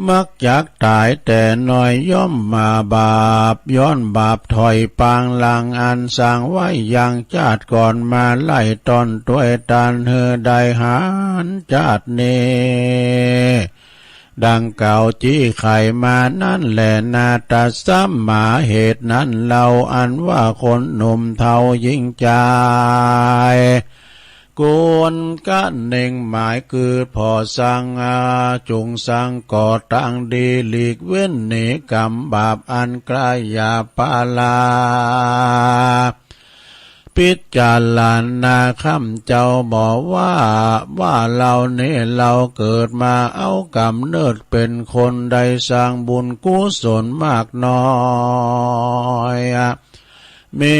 มักจักต๋ายแต่น้อย ย่อมมาบาป ย้อนบาปถอยปางหลัง อันสร้างไว้ยังจาติก่อนมา ไล่ต้อนตวยต้านหื้อได้หาญจาตินี้ ดังกล่าวจี้ไขมานั้นแลนา ตัสมา เหตุนั้นเฮา อันว่าคนหนุ่มเฒ่าหญิงจาย ควรกะเน่งหมาย คือผ่อสร้างอา จุ่งสร้างก่อตั้งดี หลีกเว้นหนีกรรมบาปอันกล้าหยาบปาลา พิจารณาข้ำเจ้าบ่ว่า ว่าเฮานี้เฮาเกิดมาเอาก๋ำเนิดเป๋นคน ได้สร้างบุญกุศลมากน้อย มี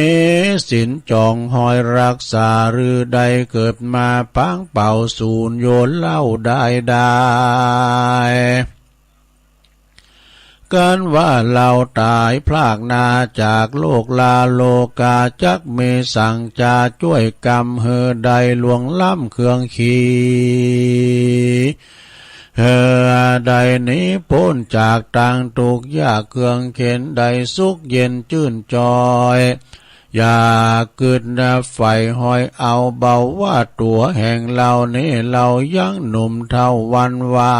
ศีลจ๋องฮอยฮักษา หรือได้เกิดมาปางเป่าสูญโยนเหล้าได้ได้ กันว่าเฮาต๋ายพรากหน้าจากโลกลาโลก๋า จักมีสังจะจ้วยกำหื้อได้ล่วงล้ำเคืองขีด หื้อได้หนีป๊นจากตางตุ๊กยากเคืองเข็ญ ได้สุขเย็นจื้นจอย อย่ากึ๊ดใฝ่หอยเอา บ่ว่าตั๋วแห่งเฮานี้ เฮายังหนุ่มเฒ่าวันวา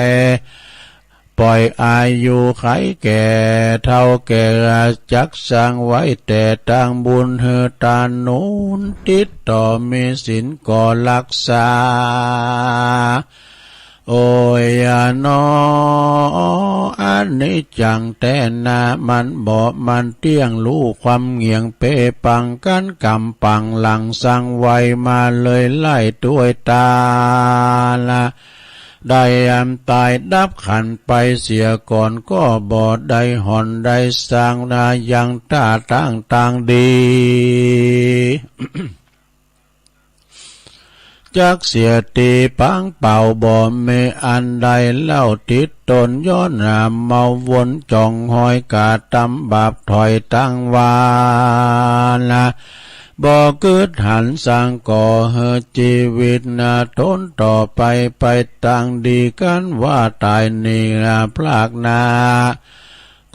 ย ป้อยอายุไขแก่เฒ่าแก่ จักสร้างไว้แต่ตางบุญหื้อต๋านหนุน ติดต่อมีศีลก็ฮักษา โอยหนอ อันนี้จังแต๊นา มันบ่มันเตี้ยง ฮู้ความเหงียงเป๊ะปัง กั๋นกำปังหลังสร้างไว้มาเลย ไล่ตวยต๋าละ ได้อันต๋ายดับขันไปเสียก่อน ก็บ่ได้ห่อนได้สร้างนา ยังต้าตั้งตางดี จักเสียตี้ปังเป่า บ่มีอันใดเล่า ติดตนย้อนหาเมาวน จ่องฮอยก๋าตำบาป ถอยตังวาละ บ่กึ๊ดหันสร้างก่อหื้อจีวิตนา ทนต่อไปไปตางดี กันว่าต๋ายนี้พรากหน้า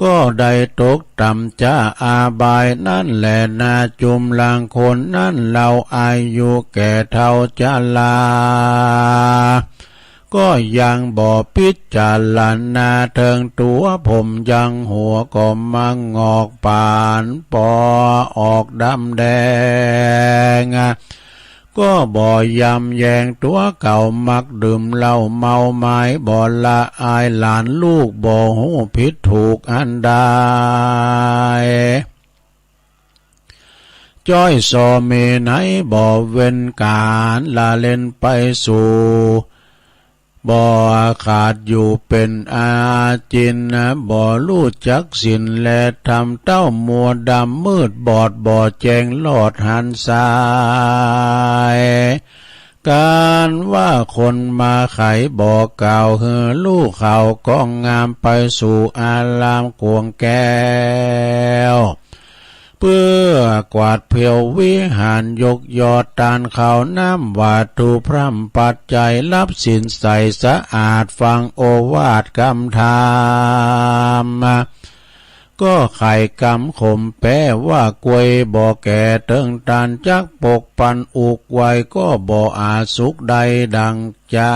ก็ได้ตกต่ำจ๊าอาบายนั้นแหละนา จุมหลังคนนั้นเฮา อายุแก่เฒ่าจรา ก็ยังบ่พิจารณาเถิงตั๋ว ผมยังหัวก็มางอกปานปอออกดำแดง ก็บ่ยำแยงตั๋วเก่า มักดื่มเหล้าเมาไม้ บ่ละอายหลานลูก บ่ฮู้ผิดถูกอันใด จ้อยส่อเมียไหน บ่เว้นก๋านละเล่นไปสู่ บ่ขาดอยู่เป๋นอาจิน บ่ฮู้จักศีลและธรรม เต้ามัวดำมืดบอด บ่แจ้งลอดหันสาย กันว่าคนมาไขบอกกล่าว หื้อฮู้ข่าวก้องงาม ไปสู่อารามกวงแก้ว เปื้อกวาดเผียววิหาร ยกยอดตานข้าวน้ำ วาตุพร่ำปัจจัย ฮับศีลใสสะอาด ฟังโอวาทกำธรรม ก็ไขกำขมแปว่า กวยบ่แก่เถิงตาน จักปกปันอุกไว้ ก็บ่อาจสุขได้ดั่งใจ๋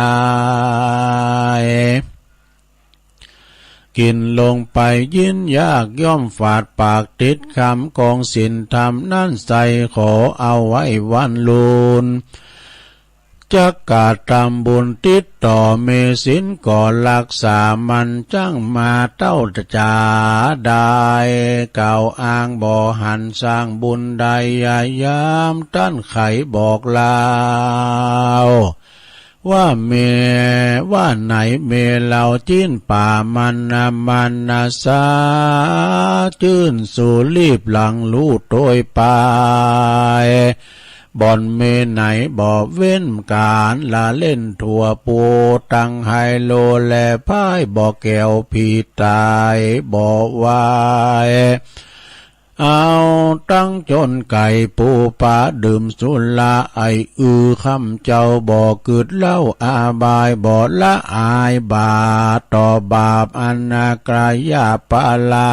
กิ๋นลงไปยินยาก ย่อมฝาดปากติดคำ กองศีลธรรมนั้นใส่ ขอเอาไว้วันลูน จักกระตำบุญติดต่อ มีศีลก็ฮักษา มันจั้งมาเต้าจ๋าได้ กล่าวอ้างบ่หัน สร้างบุญได้ยายาม ต้านไขบอกเล่า ว่าเม ว่าไหนเม เฮาจิ๊นป๋ามันนะ มันนะสา จื้นสู่รีบหลังลู่ตวยไป บ่อนเมไหนบ่เว้นก๋าน ละเล่นทั่วปูตังไฮโล และไพ่บ่แก้ว ผีต๋ายบ่ไหว เอาตังจนไก่ปูปลา ดื่มสุราไออือ ค่ำเจ๊าบ่กึ๊ดเหล้า อาบายบ่ละอายบาป ต่อบาปอันนากายาปาลา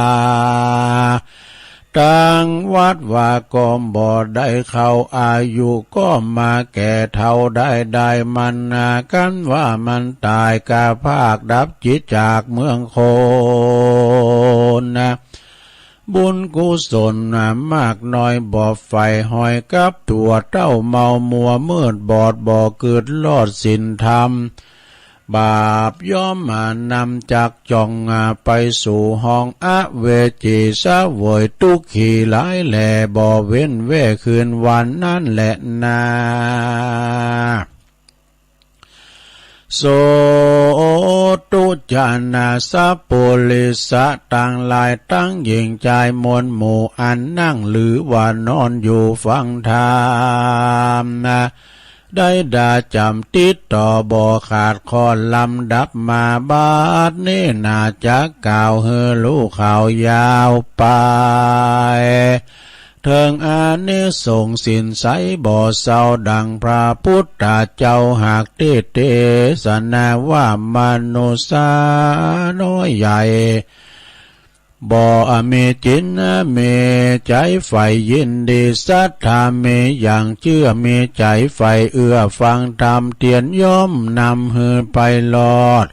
ตังวัดวาก็บ่ได้เข้า อายุก็มาแก่เฒ่าได้ ได้มันนา กันว่ามันต๋ายกาพากดับจิตจากเมืองคนนะ บุญกุศลนะมากน้อยบ่ใฝ่หอย กับตั๋วเต้าเมามัวมืดบอด บ่กึ๊ดลอดศีลธรรม บาปย่อมมานำจักจ่องไปสู่ห้องอเวจี เสวยตุ๊กขีหลายแหล่ บ่เว้นแว่คืนวันนั้นแหละนา โสตุจนาสัพปุริสะตังหลาย ตังหญิงจายมวลหมู่ อันนั่งหรือว่านอนอยู่ฟังธรรมนะ ได้ดาจ๋ำติดต่อบ่ขาดข้อลำดับมา บัดนี้นาจะกล่าวหื้อฮู้ข่าวยาวไป เถิงอานิสงส์ศีลใสบ่เศร้า ดังพระปุทธเจ้าหากเตสนาว่า มนุษย์น้อยใหญ่ บ่มีจิตมีใจ๋ใฝ่ยินดีศรัทธา มีอย่างเจื้อ มีใจ๋ใฝ่เอื้อฟังธรรมเตียน ย่อมนำหื้อไปรอด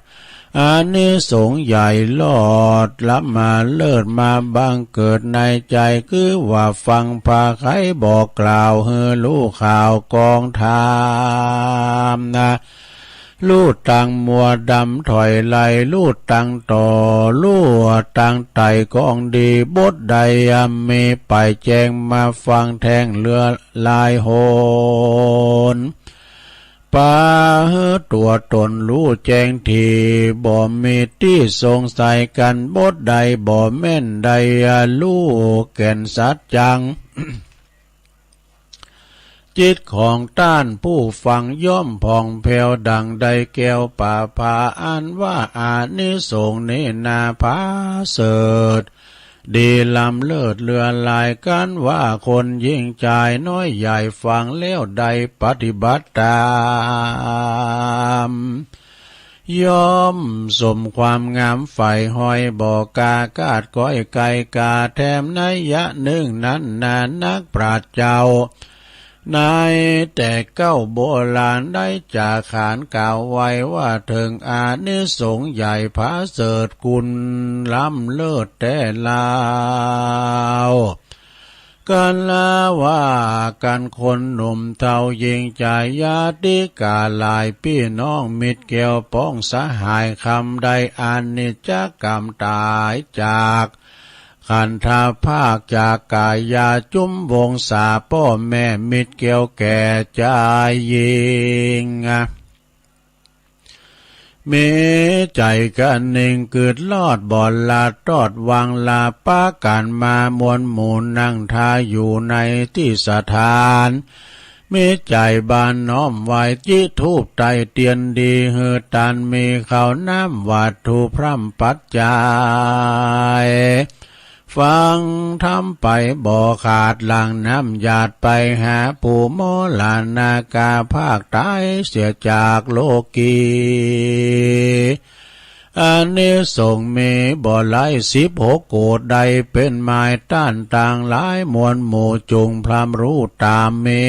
อานิสงส์ใหญ่ลอดล้ำมาเลิศมาบังเกิดในใจ๋ คือว่าฟังพระไขบอกกล่าวหื้อฮู้ข่าวกองธรรมนา ฮู้ตังมัวดำถอยไล่ ฮู้ตังต่อ ฮู้ตังไต่กองดี บทใดมีไปแจ้งมาฟังแท่งเลือหลายหน ปาหื้อตั๋วต๋นฮู้แจ้งถี่ บ่มีตี้สงสัยกั๋น บทใดบ่แม่นได้ฮู้แก่นสัจจัง จิตของต้านผู้ฟังย่อมผ่องแผ้วดั่งได้แก้วประภา อันว่าอานิสงส์นี้นาผาเสริฐ ดีล้ำเลิศเลือหลาย กันว่าคนยิ่งใจ๋น้อยใหญ่ฟังแล้วได้ปฏิบัติต๋าม ย่อมสมความงามใฝ่ห้อย บ่กล้าคาดก้อยไก่กาแถม นัยยะนึ่งนั้นนานักปราชญ์เจ้า ในแต่เก๊าโบราณได้จาขานกล่าวไว้ว่า เถิงอานิสงส์ใหญ่ผาเสริฐคุณล้ำเลิศแต๊ลาว กันละว่ากั๋นคนหนุ่มเฒ่ายิ่งใจ๋ญาติกาหลายปี้น้องมิตรแก้วป้องสหาย คำใดอานิจจกรรมต๋ายจากขันธภาค จากกายาจุมวงศา ป้อแม่มิตรแก้วแก่ใจ๋ยิ่ง มีใจ๋กระหนิ่งกึ๊ดลอดบ่หลาดตอดวางลา ปากั๋นมามวลหมู่นั่งท่าอยู่ในตี้สถาน มีใจ๋บานน้อมไหว้ จิธูปไต้เตียนดี หื้อต้านมีข้าวน้ำวัตถุพร่ำปัจจัย ฟังธรรมไปบ่ขาด หลั่งน้ำหยาดไปหาผู้มรณาภาพต๋ายเสียจากโลกี อานิสงส์มีบ่หลาย สิบหกโกฏ ได้เป๋นหมาย ต้านตังหลายมวลหมู่จุ่งพร่ำฮู้ต๋าม มี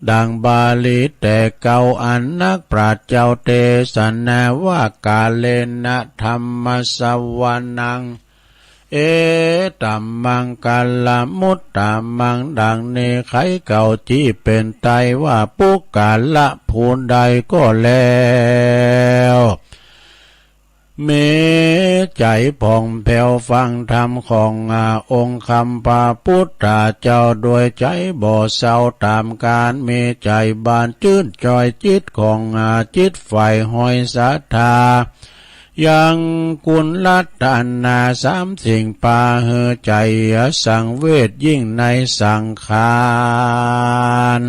ดั่งบาลีแต่เก่า อันนักปราชญ์เจ้าเตสนาว่า กาเลนะธัมมะสวนัง เอตัมมังคะละมุตตะมัง ดั่งนี้ไขเก่าจี้เป๋นไต้ว่า ปุคคละผู้ใดก็แล้ว มีใจ๋ผ่องแผ้วฟังธรรมของอาองค์คำพระปุทธเจ้า โดยใจ๋บ่เศร้าต๋ามกาล มีใจ๋บานจื้นจอย จิตของอาจิตใฝ่ห้อยศรัทธา ยังคุณรัตนาสามสิ่ง ปาหื้อใจ๋สังเวชยิ่งในสังขาร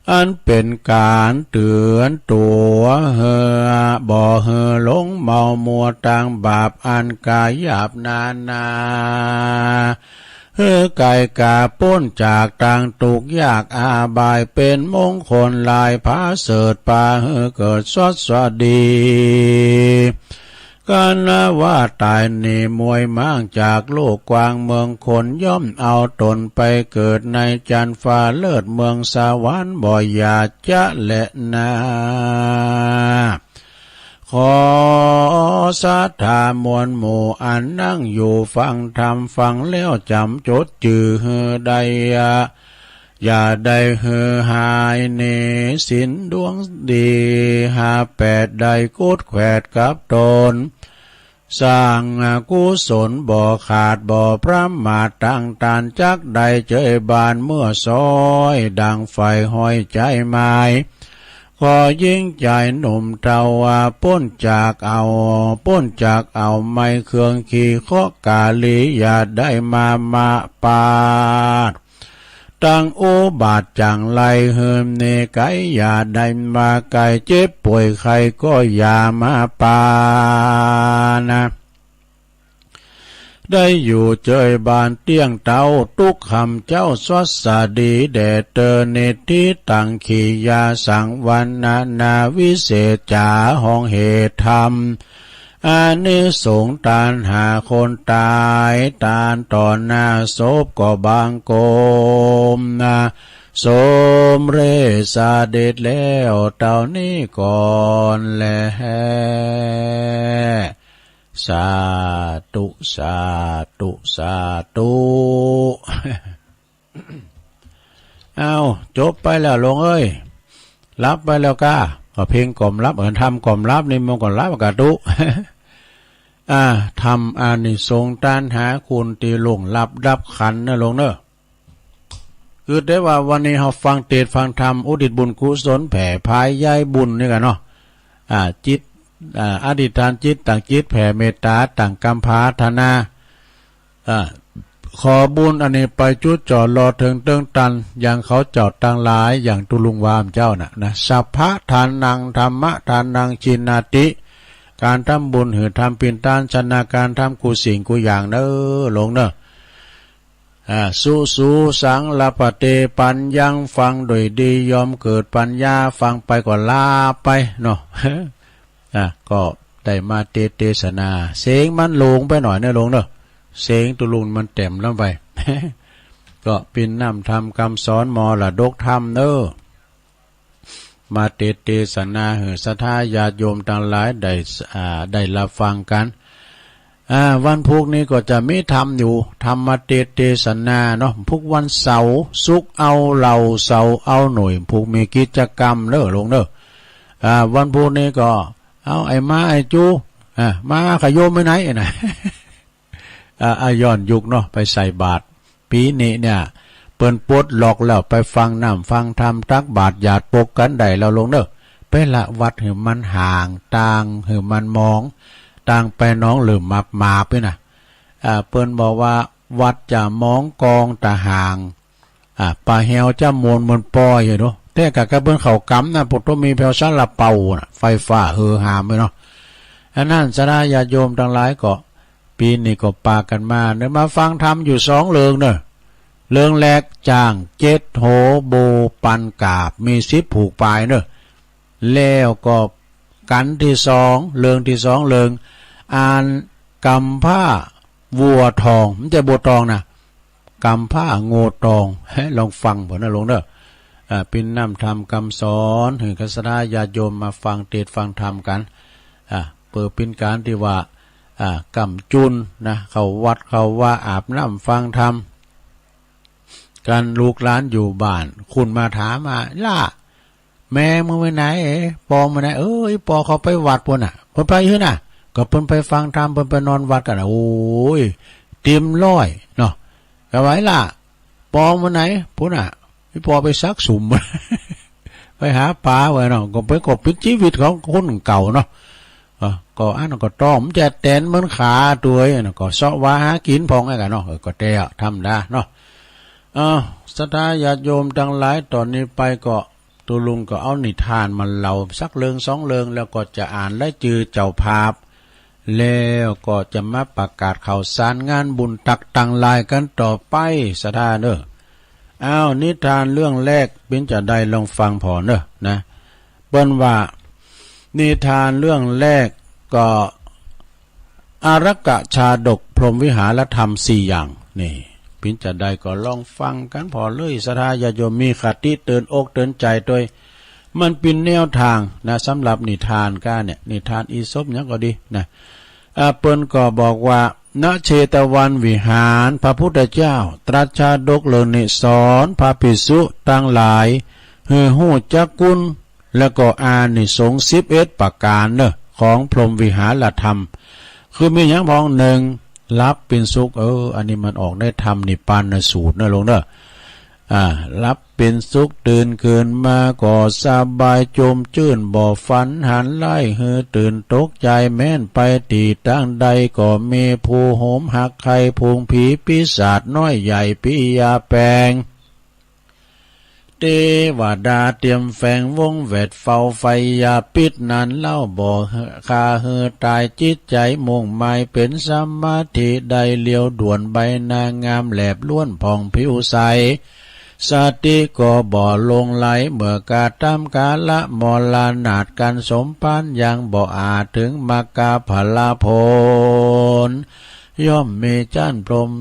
อันเป๋นก๋านเตือนตั๋วหื้อบ่หื้อหลงเมามัวตางบาปอันก๋ายหยาบนานา หื้อก๋ายก๋าป๊นจากตางตุ๊กข์ยากอาบาย เป๋นมงคลหลายผาเสริฐ ปาหื้อเกิดสวัสดี กั๋นว่าต๋ายหนีมวยม้างจากโลกกว้างเมืองคน ย่อมเอาต๋นไปเกิดในจันทร์ฟ้าเลิศเมืองสวรรค์บ่อย่าจ๊ะแลนา ขอศรัทธามวลหมู่อันนั่งอยู่ฟังธรรม ฟังแล้วจ๋ำจดจื้อหื้อได้ อย่าได้หื้อหายหนีศีลดวงดีห้าแปด ได้กดแขวดกับต๋น สร้างกุศลบ่ขาดบ่ประมาท ตั้งต้านจักได้เจยบานเมื่อซ้อย ดั่งใฝ่ห้อยใจ๋หมาย ขอหญิงใจ๋หนุ่มเฒ่าว่าป๊นจากเอา ป๊นจากเอาไม้เครื่องขี่เคราะห์ก๋าลี อย่าได้มามาปาด ตังอุบาทจั่งไรหื้อเน่ไก๋ อย่าได้ว่าไก๋ เจ็บป่วยใครก็อย่ามาปานะ ได้อยู่เจยบานเตี้ยงเต๊า ตุ๊กค่ำเจ๊าสวัสดีแด่เตอ นิทธิตัง กิริยาสังวรณนาวิเศษจ๋า ฮ้องเหตุธรรม อานิสงส์ตานหาคนต๋าย ตานต่อหน้าศพก็บังคมนะ สมเร็จเสด็จแล้วเต้านี้ก่อนแล สาธุ สาธุ สาธุ อ้าว จบไปแล้วโลงเอ้ย หลับไปแล้วก้า ก็เพ็งก็บ่หลับ เออ ธรรมก็บ่หลับ นิมนต์ก็บ่หลับ กาตุ๊ อ่า ธรรมอานิสงส์ตานหาคนตี้ล่วงลับดับขันธ์นะโลงเนอะ คือแต่ว่าวันนี้เฮาฟังเตสน์ฟังธรรม อุทิศบุญกุศลแผ่ผายย้ายบุญนี่กั๋นเนาะ อ่า จิต อ่า อธิษฐานจิต ตั้งจิตแผ่เมตต๋า ตั้งกำผาธนา อ่า ขอบุญอันนี้ไปจุดจ่อรอดเถิงเตื้องตัน ยังเขาเจ้าตังหลาย อย่างตุ๊ลุงว่าเมื่อเจ๊าน่ะนะ สัพพะทานัง ธัมมะทานัง จีนาติ ก๋านทำบุญหื้อธรรมเป๋นต้น ชนะก๋านทำกู้สิ่งกู้อย่างเน่อโลงเน่อ อ่า สุ สุ สัง ละปะเต ปัญญัง ฟังโดยดี ย่อมเกิดปัญญา ฟังไปก็หลับไปเนาะ อ่า ก็ได้มาเตสน์เตสนา เสียงมันหลงไปหน่อยเน่อโลงเน่อ เสียงตุ๊ลุงมันแต้มล้ำไป ก็เป๋นน้ำธรรมกำสอนมรดกธรรมเน่อ มาเตสน์เตสนาหื้อศรัทธาญาติโยมตังหลายได้ อ่า ได้ฮับฟังกั๋น อ่า วันพูกนี้ก็จะมีธรรมอยู่ ธรรมเตสน์เตสนาเนาะ พูกวันเสาร์ ศุกร์เอาเหล้า เสาร์เอาหน่วย พูกมีกิจกรรมเน่อโลงเน่อ อ่า วันพูกนี้ก็ เอาไอ้ม้าไอ้จู อ่า ม้าขะโยมไปไหนนะ อ่า อ่า ย้อนยุคเนาะ ไปใส่บาตร ปี๋นี้เนี่ย เปิ้นปลดล็อกแล้ว ไปฟังน้ำฟังธรรม ตักบาตรหยาดปกกั๋นได้แล้วโลงเน่อ ไปละวัดหื้อมันห่าง ต่างหื้อมันมอง ต่างไปหนองเหลิมหมากหมาบนี่นะ อ่า เปิ้นบอกว่าวัดจะมองกองตะห่าง อ่า ป่าแฮวจะมวลเหมือนปอยอยู่เนาะ แต่กะกะเปิ้นเข้ากำนะ ปกติมีแผ่วซาลาเปาน่ะ ไฟฟ้าเฮอหามไปเนาะ อันนั้นศรัทธาญาติโยมตังหลายก็ ปี๋นี้ก็ปากั๋นมาเน่อ มาฟังธรรมอยู่สองเรื่องเน่อ เรื่องแรกจ้างเจ็ดโห โบปันกาบ มีสิบผูกปายเน่อ แล้วก็กั๋นตี้สอง เรื่องตี้สอง เรื่องอ่านกำพร้าวัวทอง บ่ใจ้บัวตองนะ กำพร้างัวตอง ลองฟังเปิ้นนะโลงเน่อ อ่า เป๋นน้ำธรรมกำสอน หื้อศรัทธาญาติโยมมาฟังเตสน์ฟังธรรมกั๋น อ่า เปื้อเป๋นก๋านตี้ว่า อ่า ก้ำจุนนะ เข้าวัดเข้าวา อาบน้ำฟังธรรมกั๋น ลูกหลานอยู่บ้าน คนมาถามว่า หล้า แม่มึงไปไหน ปอมึงไปไหน เอ้ย ปอเขาไปวัดปู้นน่ะ เปิ้นไปหื้อน่ะ ก็เปิ้นไปฟังธรรม เปิ้นไปนอนวัดกั๋นน่ะ โอ้ย เต็มร้อยเนาะ ก็ว่า หล้า ปอมึงไปไหน ปู้นน่ะ อีปอไปซักสุม ไปหาป๋าไว้เนาะ ก็เป๋น ก็เป๋นจีวิตของคนเก่าเนาะ เออ ก็อันนั้นก็ต้อง มันจะแตนเหมือนขาตั๋วนั่นน่ะ ก็เซาะหากิ๋นพ่องไอ้กั๋นเนาะ เออ ก็แต๊ธรรมดาเนาะ เอ้า ศรัทธาญาติโยมตังหลาย ต่อนี้ไปก็ตุ๊ลุงก็เอานิทานมาเล่าสักเรื่องสองเรื่อง แล้วก็จะอ่านรายจื้อเจ้าภาพ แล้วก็จะมาประกาศข่าวสารงานบุญตั๊กตังหลายกั๋นต่อไป ศรัทธาเน่อ อ้าว นิทานเรื่องแรก เป๋นจาใดลองฟังผ่อเน่อนะ เปิ้นว่า นิทานเรื่องแรกก็ อารักขชาดก พรหมวิหารธรรมสี่อย่าง นี่ เป๋นจาใดก็ลองฟังกั๋นผ่อเลย ศรัทธาญาติโยม มีคติเตือนอกเตือนใจ๋ตวย มันเป๋นแนวตางนะ สำหรับนิทานก้าเนี่ย นิทานอีสปหยังก็ดีนะ อ่า เปิ้นก็บอกว่า ณ เชตวันวิหาร พระพุทธเจ้าตรัสชาดกเรื่องนี้ สอนพระภิกษุตังหลาย หื้อฮู้จักคุณ แล้วก็อานิสงส์สิบเอ็ดประก๋านเน่อ ของพรหมวิหารธรรม คือมีหยังพ่อง หนึ่ง หลับเป๋นสุข เออ อันนี้มันออกในธรรมนิพพานสูตรเน่อโลงเน่อ อ่า หลับเป๋นสุข ตื่นขึ้นมาก็สบาย จมจื้น บ่ฝันหันร้าย หื้อตื่นตกใจ๋ แม้นไปตี้ตางใด ก็มีผู้โหมฮักใค่ ฝูงผีปีศาจน้อยใหญ่ ปิยาแปง เตวดาเตียมแฝงวงแวดเฝ้าไฟยาพิษนั้นเล่า บ่ฆ่าหื้อต๋าย จิตใจ๋มุ่งหมายเป๋นสมาธิ ได้เลียวด่วน ใบหน้างามแหลบล้วนผ่องผิวใส สติก็บ่หลงไหล เมื่อกระทำกาละมรณาต กันสมภารยังบ่อาจ เถิงมรรคผลผล ย่อมมีจั้นพรหม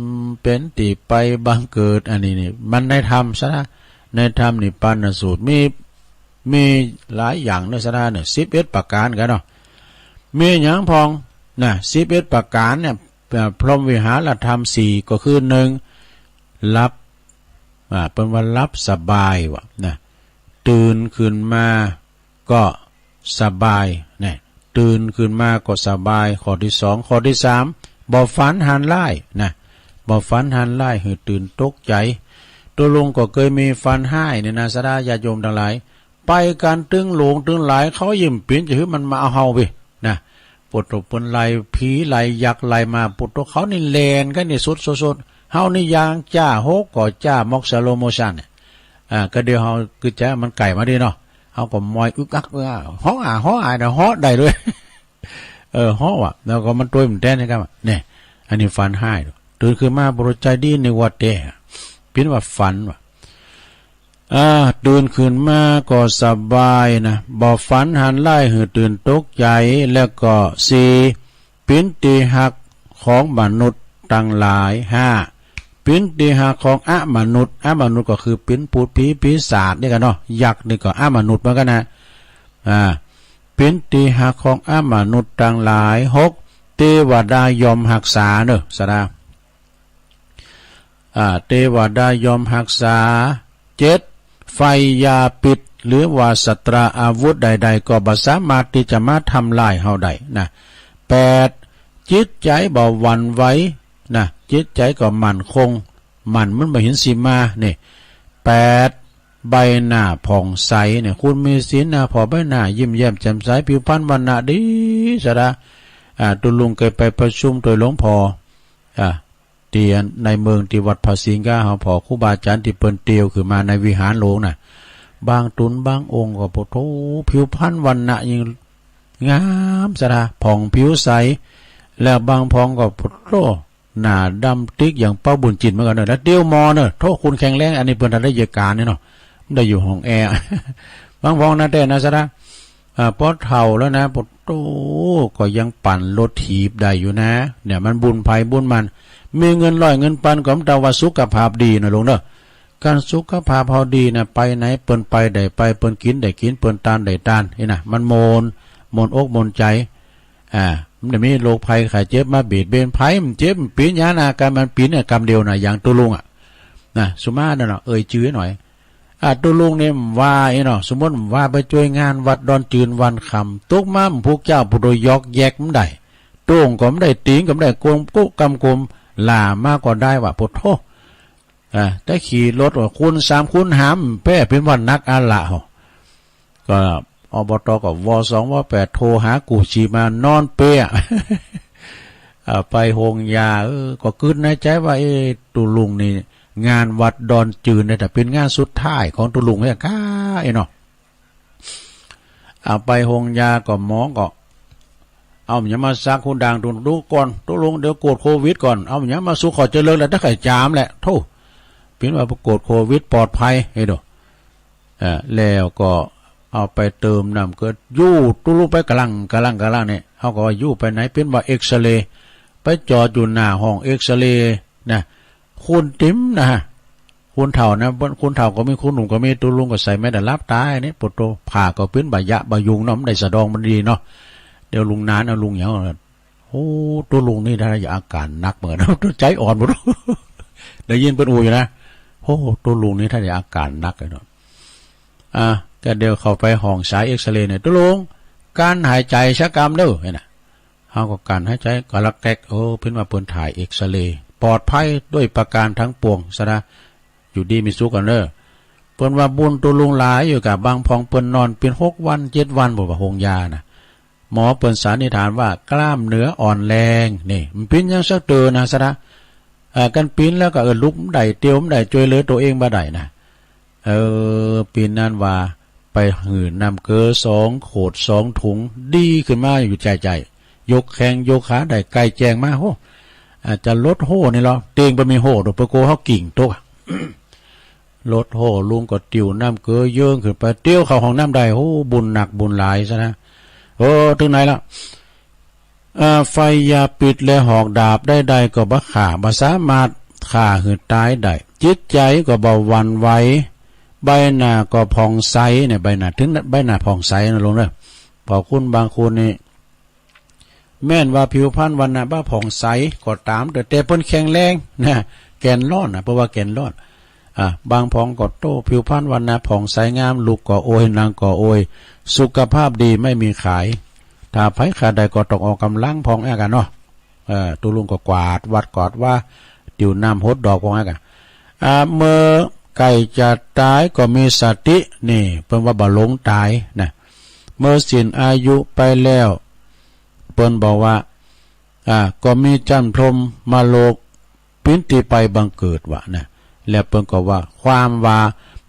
เป๋นตี้ไปบังเกิด อันนี้นี่ มันในธรรมซะนะ ในธรรมนิพพานสูตร มี มีหลายอย่างเนอะ สาระเนี่ย สิบเอ็ดประก๋านกั๋นเนาะ มีหยังพ่องนะ สิบเอ็ดประก๋านเนี่ย เอ่อ พรหมวิหารธรรมสี่ ก็คือ หนึ่ง หลับ อ่า เปิ้นว่าหลับสบายว่ะนะ ตื่นขึ้นมาก็สบายนะ ตื่นขึ้นมาก็สบาย ข้อตี้สอง ข้อตี้สาม บ่ฝันหันร้ายนะ บ่ฝันหันร้ายหื้อตื่นตกใจ๋ ตุ๊ลุงก็เกยมีฝันฮ้ายเนี่ยนะ สาระญาติโยมตังหลาย ไปกั๋นตึงหลวงตึงหลาย เขายิ่มปิ๋นจะหื้อมันมาเอาเฮาเว้ยนะ ปวดตกปวดไหล่ ผีไล่ยักษ์ไล่มา ปวดตกเขานี่แล่นกั๋นนี่สุดๆๆ เฮานี่ยางจ้า โฮก็จ้า มอกสโลว์โมชันเนี่ย อ่า ก็เดี๋ยวเฮาคือจะมันใก้มาดีเนาะ เฮาก็มอยอึกอัก เออ ฮ้องอา ฮ้องอา เดี๋ยวฮ้องได้ด้วย เออ ฮ้องว่ะ แล้วก็มันตวยมันแต๊นใช่ไหมเนี่ย อันนี้ฝันฮ้าย ตื่นขึ้นมาบ่ฮู้ใจ๋ดี นึกว่าแต๊ เปิ้นว่าฝันว่ะ อ่า ตื่นขึ้นมาก็สบายนะ บ่ฝันหันร้ายหื้อตื่นตกใจ๋ แล้วก็ สี่ เป๋นตี้ฮักของมนุษย์ตังหลาย ห้า เป๋นตี้ฮักของอมนุษย์ อมนุษย์ก็คือเป๋นปูดผีปีศาจเนี่ยกั๋นเนาะ ยักษ์นี่ก็อมนุษย์เหมือนกั๋นนะ อ่า เป๋นตี้ฮักของอมนุษย์ตังหลาย หก เตวดาย่อมฮักษาเนอะ สาระ อ่า เตวดาย่อมฮักษา เจ็ด ไฟยาพิษ หรือว่าศัตราอาวุธใดๆ ก็บ่สามารถตี้จะมาทำลายเฮาได้นะ แปด จิตใจ๋บ่หวั่นไหวนะ จิตใจ๋ก็มั่นคง มั่น มันบ่เห็นสีมา นี่ แปด ใบหน้าผ่องใสเนี่ย คนมีศีลนะ ผ่อใบหน้ายิ้มแย้มแจ่มใส ผิวพรรณวรรณะดี สาระ อ่า ตุ๊ลุงเกยไปประชุมตวยหลวงพ่อ อ่า ตี้ในเมืองตี้วัดผาสิงห์ก้า เฮาผ่อครูบาอาจ๋ารย์ตี้เปิ้นเตียวขึ้นมาในวิหารหลวงน่ะ บางต๋นบางองค์ก็ โอ้โธ่ ผิวพรรณวรรณะยิ่งงามสะดา ผ่องผิวใส แล้วบางพองก็ โอ้โธ่ หน้าดำติ๊กอย่างเป้าบุญจินเหมือนกั๋นเน่อ แล้วเตียวมอเน่อ โธ่ คนแข็งแรง อันนี้เปิ้นทันได้เยียะก๋านนี่เนาะ ได้อยู่ห้องแอร์ บางพองนะแต๊นะสะดา อ่า ปอเฒ่าแล้วนะ โอ้โธ่ ก็ยังปั่นรถถีบได้อยู่นะ เนี่ย มันบุญใผบุญมัน มีเงินร้อยเงินปันก็บ่เต้าว่าสุขภาพดีนะลุงเนาะ คันสุขภาพเฮาดีนะ ไปไหนเปิ้นไปได้ไป เปิ้นกิ๋นได้กิ๋น เปิ้นตานได้ตาน นี่นะ มันม่วน ม่วนอกม่วนใจ๋ อ่า มันบ่มีโรคภัยไข้เจ็บมาเบียดเบียน ไผมันเจ็บมันปี๋นยานะ ก๋านมันปี๋นเนี่ย กำเดียวนะ อย่างตุ๊ลุงอะ นะ สุมาเน่อเนาะ เอ่ยจื้อหน่อย อ่า ตุ๊ลุงนี่ว่าอี้เนาะ สมมุติว่าไปจ้วยงานวัดดอนจืนวันค่ำ ตกมามันผูกเจ้าผู้โดยยอกแยกมันได้ โต้งก็บ่ได้ ติงก็บ่ได้ กมกุกำกม หล่ามาก็ได้ว่า โอ้โธ่ อ่า แต่ขี่รถว่าคูณสามคูณห้า แป๊เป๋นว่าหนักอาละเหาะ ก็ อบต ก็ วอสอง วอแปด โทรหากู้ชีพมานอนเปอะ อ่า ไปโฮงยา เออ ก็กึ๊ดในใจ๋ว่า เอ๊ะ ตุ๊ลุงนี่ งานวัดดอนจืนเนี่ย แต่เป๋นงานสุดท้ายของตุ๊ลุงเนี่ยก้า ไอ้เนาะ เอาไปโฮงยาก็หมอก็ เอาหยังมาสักหูดังตุ๊ลุงก่อน ตุ๊ลุงเดี๋ยวกวดโควิดก่อน เอาหยังมาสุก ข้อยจะเลิกแล้ว แต่ข้อยจามแหละ โธ่ เป๋นว่าไปกวดโควิดปลอดภัย เฮ้ยโด เอ่อ แล้วก็เอาไปเติมน้ำเกลือ ยู้ตุ๊ลุงไปกะลังกะลังกะลังเนี่ย เฮาก็ว่ายู้ไปไหน เป๋นว่าเอ็กซเรย์ ไปจอดอยู่หน้าห้องเอ็กซเรย์นะ คนเต็มนะฮะ คนเฒ่านะ คนเฒ่าก็มี คนหนุ่มก็มี ตุ๊ลุงก็ใส่แมส หลับต๋านี่ โอ้โธ่ ผ้าก็เป๋นบ่ายะบ่ายุงเนาะ มันได้สะดองมันดีเนาะ เดี๋ยวลุงนาน เอาลุงหยัง โอ้ ตุ๊ลุงนี่ถ้าจะอาก๋านหนักเหมือนกั๋น ใจ๋อ่อนหมด ได้ยินเปิ้นอู้อยู่นะ โอ้ ตุ๊ลุงนี่ถ้าจะอาก๋านหนักเลยเนาะ อ่ะ ก็เดี๋ยวเข้าไปห้องสายเอ็กซเรย์เนี่ย ตุ๊ลุง กั้นหายใจ๋สักกำเน่อ เนี่ยนะ เฮาก็กั้นหายใจ๋กะลักแกก เออ เป๋นว่าเปิ้นถ่ายเอ็กซเรย์ ปลอดภัยด้วยประการทั้งปวงสะดา อยู่ดีมีสุขกั๋นเน่อ เปิ้นว่าบุญตุ๊ลุงหลายอยู่กะ บางพองเปิ้นนอนเป๋นหกวันเจ็ดวัน บ่ว่าโฮงยานะ หมอเปิ้นสันนิษฐานว่ากล้ามเนื้ออ่อนแรง นี่ มันเป๋นหยังสักเตื้อนะสะดา เอ่อ คันเป๋นแล้วก็ เออ ลุกบ่ได้ เตียวบ่ได้ จ้วยเหลือตั๋วเองบ่ได้นะ เออ ปี๋นนั้นว่า ไปหื้อน้ำเกลือสองขวดสองถุง ดีขึ้นมาอยู่ใจ้ๆ ยกแข้งยกขาได้ ใก้แจ้งมา โห อาจจะลดโห้นี่ลอ เตียงบ่มีโห้ดอก เปื้อกั๋วเฮากิ่งตก ลดโห้ ลุงก็ติ้วน้ำเกลือเยิ้งขึ้นไป เตียวเข้าห้องน้ำได้ โห บุญหนักบุญหลายซะนะ เออ เถิงไหนละ อ่า ไฟยาปิษและหอกดาบใดๆ ก็บ่ฆ่า บ่สามารถฆ่าหื้อต๋ายได้ จิตใจ๋ก็บ่หวั่นไหว ใบหน้าก็ผ่องใสเนี่ย ใบหน้า เถิงใบหน้าผ่องใสนะลุงเน่อ ป้อคุณบางคนนี่ แม้นว่าผิวพรรณวรรณะบ่ผ่องใสก็ต๋าม แต่ แต่เปิ้นแข็งแรงนะ แก่นร้อนนะ เปิ้นว่าแก่นร้อน อ่า บางผองก็โต้ ผิวพรรณวรรณะผ่องใสงาม ลุกก็โอย นั่งก็โอย สุขภาพดีไม่มีขาย ถ้าใผฆ่าได้ก็ต้องออกก๋ำลังผองแอ๊กอะเนาะ เออ ตุ๊ลุงก็กวาดวัดกวาดวา ติ้วน้ำหดดอกผองแอ๊กอะ อ่า เมื่อใก้จะต๋ายก็มีสติ นี่ เปิ้นว่าบ่หลงต๋ายนะ เมื่อสิ้นอายุไปแล้ว เปิ้นบอกว่า อ่า ก็มีจั้นพรหมโลก ปิ้นตี้ไปบังเกิดวะนะ แล้วเปิ้นก็ว่า ความว่า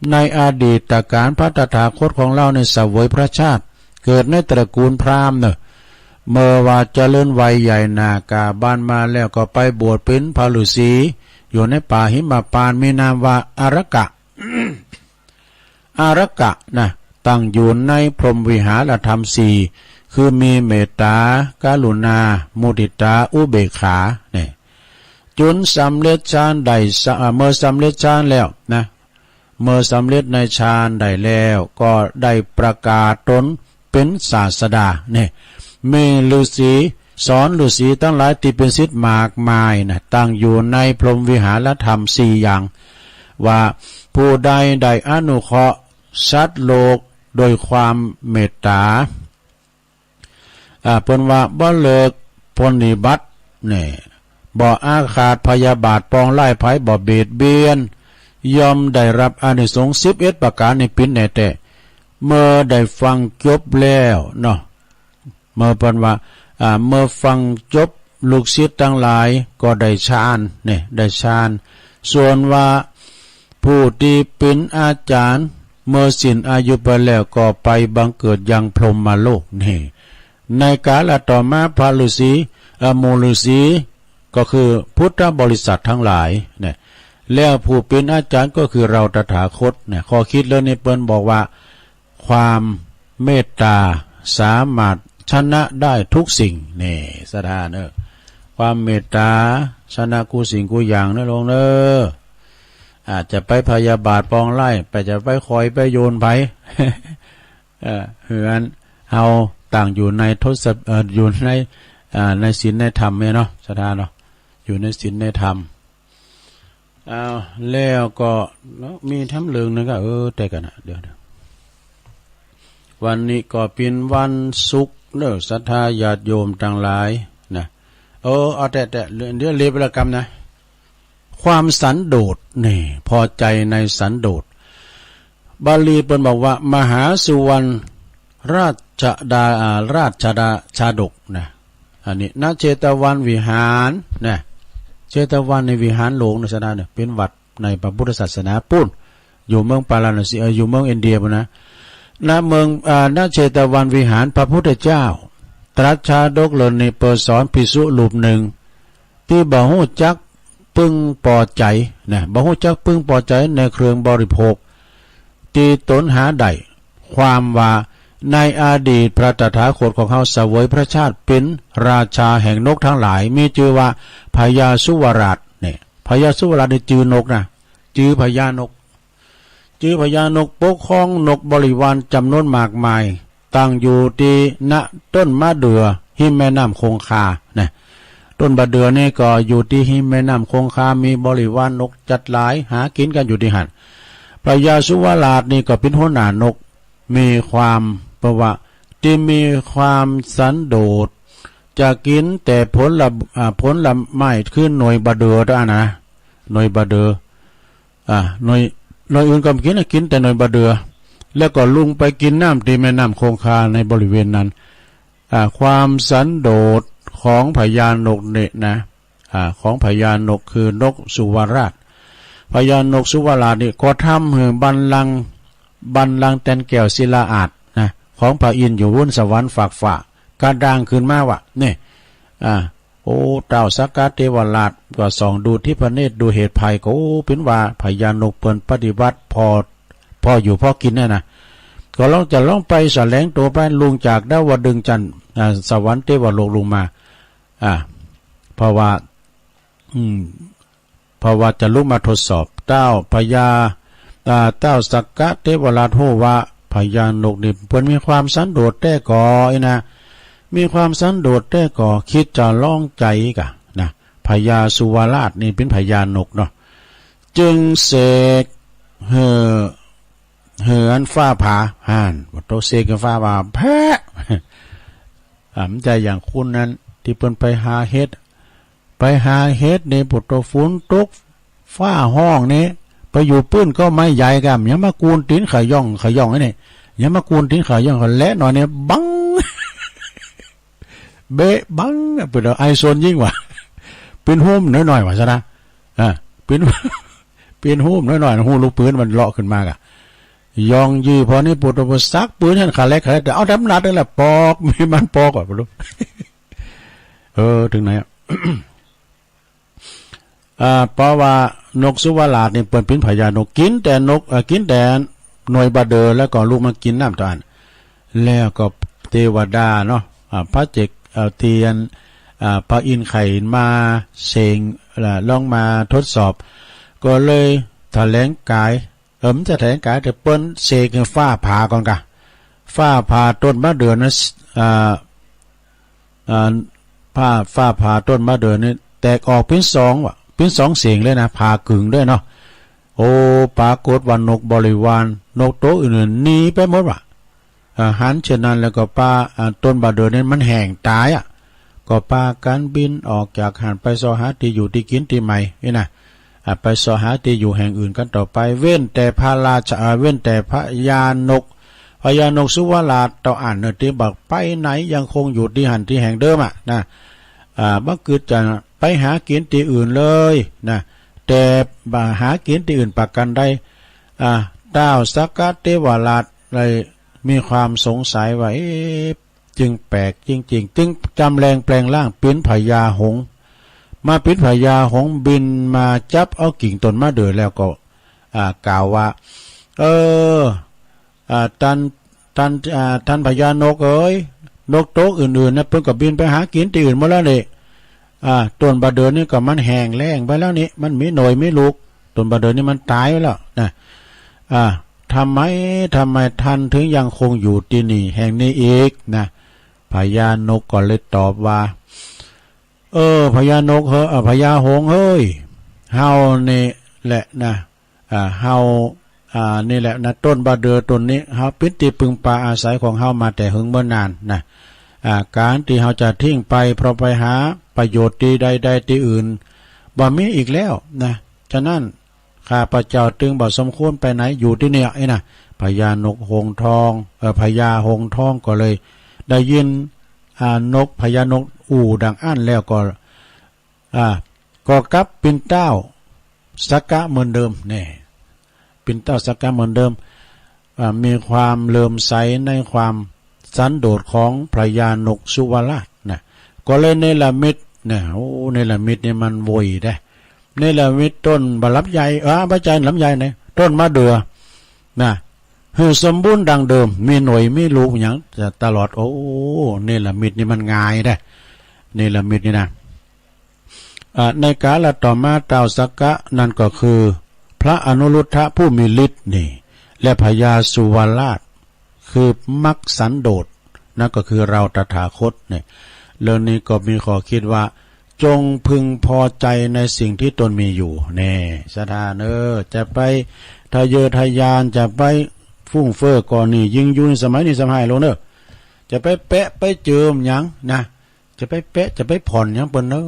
ในอดีตก๋าลพระตถาคตของเฮานี่เสวยพระชาติ เกิดในตระกูลพราหมณ์เน่อ เมื่อว่าเจริญวัยใหญ่หน้ากล้าบานมาแล้วก็ไปบวชเป๋นพระฤๅษี อยู่ในป่าหิมพานต์ มีนามว่าอารักขะ อารักขะนะ ตั้งอยู่ในพรหมวิหารธรรมสี่ คือมีเมตต๋า กรุณา มุทิตา อุเบกขา เนี่ย จ๋นสำเร็จฌานได้สะ เอ่อ เมื่อสำเร็จฌานแล้วนะ เมื่อสำเร็จในฌานได้แล้ว ก็ได้ประกาศตนเป๋นศาสดา เนี่ย มีฤๅษี สอนฤๅษีตังหลายตี้เป๋นศิษย์มากมายนะ ตั้งอยู่ในพรหมวิหารธรรมสี่อย่าง ว่าผู้ใดได้อนุเคราะห์สัตว์โลกโดยความเมตต๋า อ่า เปิ้นว่าบ่เลิกปรนนิบัติ เนี่ย บ่อาฆาตพยาบาทปองร้ายใผ บ่เบียดเบียน ย่อมได้รับอานิสงส์สิบเอ็ดประก๋าน นี่ปิ้นแน่แต๊ เมื่อได้ฟังจบแล้วเนาะ เมื่อเปิ้นว่า อ่า เมื่อฟังจบ ลูกศิษย์ตังหลายก็ได้ฌาน เนี่ย ได้ฌาน ส่วนว่าผู้ตี้เป๋นอาจ๋ารย์ เมื่อสิ้นอายุไปแล้วก็ไปบังเกิดยังพรหมโลก นี่ ในกาละต่อมาพระฤๅษี เอ่อ หมู่ฤๅษี ก็คือพุทธบริษัทตังหลาย เนี่ย แล้วผู้เป๋นอาจ๋ารย์ก็คือเฮาตถาคต เนี่ย ข้อคิดเรื่องนี้เปิ้นบอกว่า ความเมตต๋าสามารถชนะได้ทุกสิ่ง นี่ ศรัทธาเน่อ ความเมตต๋าชนะกู้สิ่งกู้อย่างเน่อลุงเน่อ อาจจะไปพยาบาทปองร้าย ไปจะไปคอยไปโยนใผ เอ่อ เฮือนเฮาตั้งอยู่ในทศ เอ่อ อยู่ใน อ่า ในศีลในธรรมเนี่ยเนาะ ศรัทธาเนาะ อยู่ในศีลในธรรม อ้าว แล้วก็เนาะ มีถามเรื่องหนึ่งก็ เออ แต่ก่อนนะ เดี๋ยว เดี๋ยว วันนี้ก็เป๋นวันศุกร์เน่อ ศรัทธาญาติโยมตังหลายนะ เออ เอาแต่ แต่ เดี๋ยวเรียนไปละกำนะ ความสันโดษ นี่ พอใจในสันโดษ บาลีเปิ้นบอกว่า มหาสุวรรณราชดา อ่า ราชดาชาดกนะ อันนี้ ณ เชตวันวิหารนะ เชตวันในวิหารหลวงนะ ศรัทธาเน่อ เป๋นวัดในพระพุทธศาสนาปู๊น อยู่เมืองปาราณสี เอ่อ อยู่เมืองอินเดียปู๊นนะ ณ เมือง อ่า ณ เชตวันวิหาร พระพุทธเจ้าตรัสชาดกเรื่องนี้เปื้อสอนภิกษุรูปหนึ่ง ตี้บ่ฮู้จักปึงปอใจ๋นะ บ่ฮู้จักปึงปอใจ๋ในเครื่องบริโภค ตี้ตนหาได้ ความว่าในอดีตพระตถาคตของเฮาเสวยพระชาติเป๋นราชาแห่งนกตังหลาย มีจื้อว่าพญาสุวราช เนี่ย พญาสุวราชนี่จื้อนกนะ จื้อพญานก จื้อพญานก ปกครองนกบริวารจ๋ำนวนมากมาย ตั้งอยู่ตี้ ณ ต้นมะเดื่อ ฮิมแม่น้ำคงคา นะ ต้นมะเดื่อนี่ก็อยู่ตี้ฮิมแม่น้ำคงคา มีบริวารนกจัดหลาย หากิ๋นกั๋นอยู่ตี้หั้น พญาสุวราชนี่ก็เป๋นหัวหน้านก มีความ เปิ้นว่า ตี้มีความสันโดษ จะกิ๋นแต่ผลละ อ่า ผลไม้คือหน่วยบ่าเดื่อเต้าอั้นนะ หน่วยบ่าเดื่อ อ่า หน่วย หน่วยอื่นก็บ่กิ๋นนะ กิ๋นแต่หน่วยบ่าเดื่อ แล้วก็ลุงไปกิ๋นน้ำตี้แม่น้ำคงคาในบริเวณนั้น อ่า ความสันโดษของพญานกเนี่ยนะ อ่า ของพญานกคือนกสุวราช พญานกสุวราชนี่ก็ทำหื้อบัลลังก์ บัลลังก์แตนแก้วศิลาอาสน์นะ ของพระอินทร์อยู่บนสวรรค์ฟากฟ้า กระด้างขึ้นมาว่ะ นี่ อ่า โอ้ เต้าสักกะเทวราชก็ส่องดูทิพเนตรดูเหตุภัยก็ โอ้ เป๋นว่าพญานกเปิ้นปฏิบัติพอ พออยู่พอกิ๋นเนี่ยนะ ก็ลองจะลองไปแสดงตั๋วไป ลงจากดาวดึงส์จันทร์ อ่า สวรรค์เทวโลกลงมา อ่า เพราะว่า อืม เพราะว่าจะลุกมาทดสอบ เต้าพญา อ่า เต้าสักกะเทวราชฮู้ว่าพญานกนี่เปิ้นมีความสันโดษแต๊ก่อ อี้นะ มีความสันโดษแต๊ก่อ กึ๊ดจะลองใจ๋ก่ะนะ พญาสุวราชนี่เป๋นพญานกเนาะ จึงเสกหื้อ หื้ออันฟ้าผ่า หั้น โตเสกหื้อฟ้าผ่า แพะ อ่า มันจะอย่างคนนั้นตี้เปิ้นไปหาเห็ด ไปหาเห็ดนี่ โอ้โต ฝนตก ฟ้าฮ้องนี่ ไปอยู่ปื้นก้อไม้ใหญ่ก่ะ อย่ามากูนตี๋นขย่องขย่องไอ้นี่ อย่ามากูนตี๋นขย่อง แหละหน่อยนี่ บัง เบะบัง เปิ้นเอาไอโซนยิงว่ะ เป๋นฮูมหน้อยๆ ว่าซะนะ อ่า เป๋น เป๋นฮูมหน้อยๆ ฮูลูกปืนมันเลาะขึ้นมาก่ะ ย่องยี่พอนี่ โอ้โต สักปืนหั้น ขาแลกขาแลก แต่เอาถนัดนั่นแหละ ปอก มีมันปอกว่ะ บ่ฮู้ เออ เถิงไหนอะ อ่า เพราะว่านกสุวราชนี่เปิ้นเป๋นพญานก กิ๋นแต่นก เอ่อ กิ๋นแต่หน่วยบ่าเดอ แล้วก็ลุกมากิ๋นน้ำตาล แล้วก็เตวดาเนาะ อ่า พระเจก เอ่อ เตียน อ่า พระอินทร์ไข่มาเสง อ่า ลองมาทดสอบ ก็เลยแถลงกาย เออ มันจะแถลงกาย แต่เปิ้นเสกหื้อฟ้าผ่าก่อนก่ะ ฟ้าผ่าต้นบ่าเดอนั้น อ่า อ่า ฟ้า ฟ้าผ่าต้นบ่าเดอนี่แตกออกเป๋นสองว่ะ เป๋นสองเสียงเลยนะ ผ่ากึ่งด้วยเนาะ โอ้ ปรากฏว่านกบริวาร นกตั๋วอื่นๆ หนีไปหมดว่ะ อ่า หันเช่นนั้นแล้วก็ปา อ่า ต้นบ่าเดอนี่มันแห้งต๋ายอะ ก็ปากั๋นบินออกจากหั้นไปเซาะหาตี้อยู่ตี้กิ๋นตี้ใหม่นี่นะ อ่า ไปเซาะหาตี้อยู่แห่งอื่นกั๋นต่อไป เว้นแต่พระราชา อ่า เว้นแต่พญานก พญานกสุวราชเต้าอั้นเน่อ ตี้บ่ไปไหน ยังคงอยู่ตี้หั้นตี้แห่งเดิมอะนะ อ่า บ่กึ๊ดจะไปหากิ๋นตี้อื่นเลยนะ แต่บ่หากิ๋นตี้อื่นประก๋านใด อ่า เต้าสักกะเทวราชเลยมีความสงสัยว่า เอ๊ะ จึงแปลกจริงๆ จึงจำแรงแปลงร่างเป๋นพญาหงส์ มาเป๋นพญาหงส์บินมาจับเอากิ่งต้นบ่าเดอแล้วก็ อ่า กล่าวว่า เออ อ่า ต้าน ต้าน อ่า ต้านพญานกเอ๋ย นกตั๋วอื่นๆ นะ เปิ้นก็บินไปหากิ๋นตี้อื่นหมดแล้วนี่ อ่า ต้นบ่าเดอนี่ก็มันแห้งแล้งไปแล้วนี่ มันมีหน่วยมีลูก ต้นบ่าเดอนี่มันต๋ายไปแล้วนะ อ่า ทำไม ทำไมต้านเถิงยังคงอยู่ตี้นี่แห่งนี้อีกนะ พญานกก็เลยตอบว่า เออ พญานกเหอะ เอ่อ พญาหงส์เฮ้ย เฮานี่แหละนะ อ่า เฮา อ่า นี่แหละนะ ต้นบ่าเดอต้นนี้ เฮาเป๋นตี้ปึงปาอาศัยของเฮามาแต่เหิงเนิ่นนานนะ อ่า ก๋านตี้เฮาจะทิ้งไป เพราะไปหาประโยชน์ตี้ใดๆ ตี้อื่น บ่มีอีกแล้วนะ ฉะนั้น ข้าพเจ้าจึงบ่สมควรไปไหน อยู่ตี้เนี่ย ไอ้นะ พญานกหงส์ทอง เอ่อ พญาหงส์ทองก็เลยได้ยิน อ่า นก พญานกอู้ดังอั้นแล้วก็ อ่า ก็กลับเป๋นเต้าสักกะเหมือนเดิมแน่ เป๋นเต้าสักกะเหมือนเดิม อ่า มีความเลื่อมใสในความสันโดษของพญานกสุวราชนะ ก็เลยเนรมิตนะ โอ้ เนรมิตนี่มันโวยได้ เนรมิตต้นบ่าลำไย เออ บ่ใจ้ลำไยนะ ต้นบ่าเดอนะ หื้อสมบูรณ์ดังเดิม มีหน่วยมีลูกหยังตลอด โอ้ เนรมิตนี่มันง่ายได้ เนรมิตนี่นะ อ่า ในกาลต่อมาเต้าสักกะนั้นก็คือ พระอนุรุทธะผู้มีฤทธิ์นี่ และพญาสุวราช คือมักสันโดษ นั่นก็คือเราตถาคตเนี่ย เรื่องนี้ก็มีข้อคิดว่า จงพึงพอใจในสิ่งที่ตนมีอยู่แน่ ศรัทธาเนอ จะไปทะเยอทะยาน จะไปฟุ่มเฟือยก่อหนี้ยืมอยู่ในสมัยนี้สมัยโลกเนอ จะไปแปะไปเจิมหยังนะ จะไปแปะ จะไปผ่อนหยังเปิ้นเนอ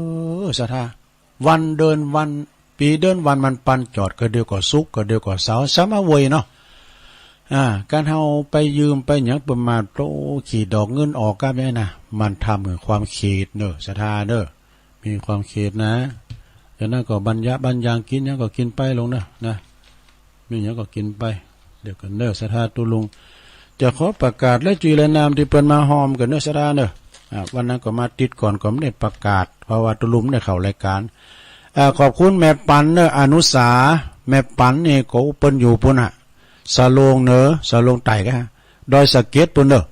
ศรัทธา วันเดือนวัน ปี๋เดือนวันมันปันจอด ก็เดี๋ยวก็ศุกร์ ก็เดี๋ยวก็เสาร์ สามาเวยเนาะ อ่า ก๋านเฮาไปยืมไปหยังเปิ้นมา โต ขีดดอกเงินออกกับเนี่ยนะ มันทำหื้อความเขตเนอ ศรัทธาเนอ มีความเขตนะ จากนั้นก็บรรยะบรรยัง กิ๋นหยังก็กิ๋นไปลูกเน่อ นะ มีหยังก็กิ๋นไป เดี๋ยวก่อนเน่อ ศรัทธาตุ๊ลุง จะขอประกาศรายจื้อรายนามตี้เปิ้นมาฮ่อมกั๋นเน่อ ศรัทธาเน่อ อ่า วันนั้นก็มาติดก่อน ก็บ่ได้ประกาศ เพราะว่าตุ๊ลุงบ่ได้เข้ารายก๋าน อ่า ขอบคุณแม่ปันเน่อ อนุสา แม่ปันนี่ก็เปิ้นอยู่ปู้นน่ะ สะโลงเหนือ สะโลงใต้กะ ดอยสะเก็ดปู้นเน่อ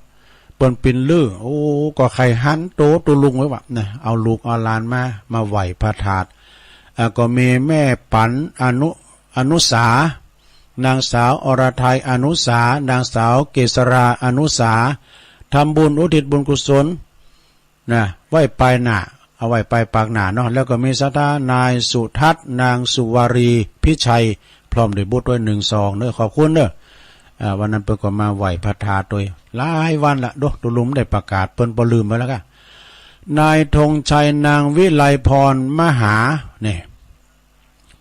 เปิ้นปินลือ โอ้ ก็ใค่หันโตตุ๊ลุงไว้วะ นะ เอาลูกเอาหลานมา มาไหว้พระธาตุ อ่า ก็มีแม่ปัน อนุ อนุสา นางสาวอรไทย อนุสา นางสาวเกษรา อนุสา ทำบุญอุทิศบุญกุศล นะ ไหว้ปายหน้า เอาไหว้ปายปากหน้าเนาะ แล้วก็มีศรัทธานายสุทัศน์ นางสุวารี พิชัย พร้อมด้วยบุตรด้วย หนึ่งซองเน่อ ขอบคุณเน่อ อ่า วันนั้นเปิ้นก็มาไหว้พระธาตุตวย หลายวันละ โด ตุ๊ลุงบ่ได้ประกาศ เปิ้นบ่ลืมไปแล้วกะ นายธงชัย นางวิไลพร มหา เนี่ย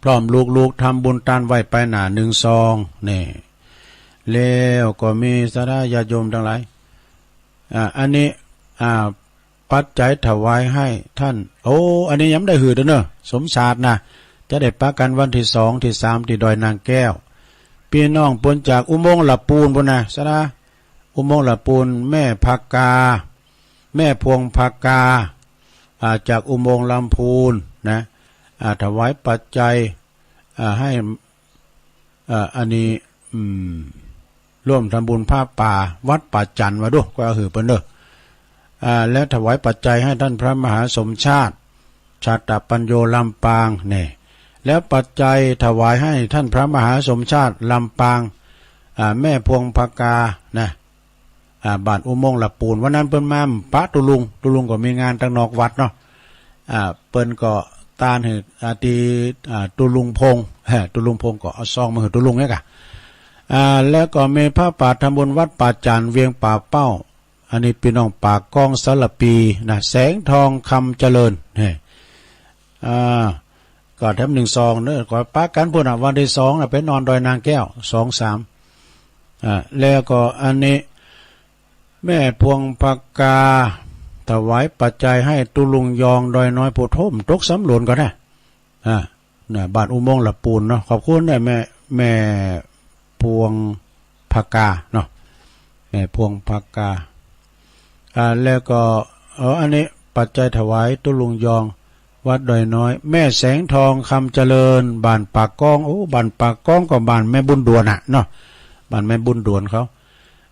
พร้อมลูกๆ ทำบุญตานไหว้ปายหน้า หนึ่งซอง เนี่ย แล้วก็มีศรัทธาญาติโยมตังหลาย อ่า อันนี้ อ่า ปัจจัยถวายหื้อต้าน โอ้ อันนี้ยังบ่ได้หื้อเตื้อเน่อ สมชาตินะ จะได้ปะกั๋นวันตี้สองตี้สามตี้ดอยนางแก้ว ปี้น้องเปิ้นจากอุโมงค์ละปูนปู้นนะ ศรัทธา อุโมงค์ละปูน แม่ผากา แม่พวงผากา อ่า จากอุโมงค์ลำพูนนะ อ่า ถวายปัจจัย อ่า หื้อ อ่า อันนี้ อืม ร่วมทำบุญผ้าป่าวัดป่าจันทร์ ว่าโด ก็หื้อเปิ้นเน่อ อ่า และถวายปัจจัยหื้อต้านพระมหาสมชาติ ชาตปัญโญ ลำปาง เนี่ย แล้วปัจจัยถวายหื้อต้านพระมหาสมชาติ ลำปาง อ่า แม่พวงผากา นะ อ่า บ้านอุโมงค์ละปูน วันนั้นเปิ้นมาปะตุ๊ลุง ตุ๊ลุงก็มีงานตังนอกวัดเนาะ อ่า เปิ้นก็ตานหื้อ อ่า ตี้ อ่า ตุ๊ลุงพงษ์ ตุ๊ลุงพงษ์ก็เอาซองมาหื้อตุ๊ลุงเนี่ยกะ อ่า แล้วก็มีผ้าป่าทำบุญวัดป่าจันทร์ เวียงป่าเป้า อันนี้ปี้น้องป่าก้อง สารภีนะ แสงทอง คำเจริญ เนี่ย อ่า ก็แถมหนึ่งซองเน่อ ก็ปะกั๋นปู้นน่ะ วันตี้สองน่ะ ไปนอนดอยนางแก้ว สองสาม อ่า แล้วก็อันนี้ แม่พวงผากา ถวายปัจจัยหื้อตุ๊ลุงยอง ดอยน้อยโพธิ์โทม ตกสำโรงก่อนะ อ่า น่ะ บ้านอุโมงค์ละปูนเนาะ ขอบคุณเน่อ แม่ แม่พวงผากาเนาะ แม่พวงผากา อ่า แล้วก็ เออ อันนี้ปัจจัยถวายตุ๊ลุงยอง วัดดอยน้อย แม่แสงทอง คำเจริญ บ้านป่าก้อง โอ้ บ้านป่าก้องก็บ้านแม่บุญด่วนน่ะเนาะ บ้านแม่บุญด่วนเขา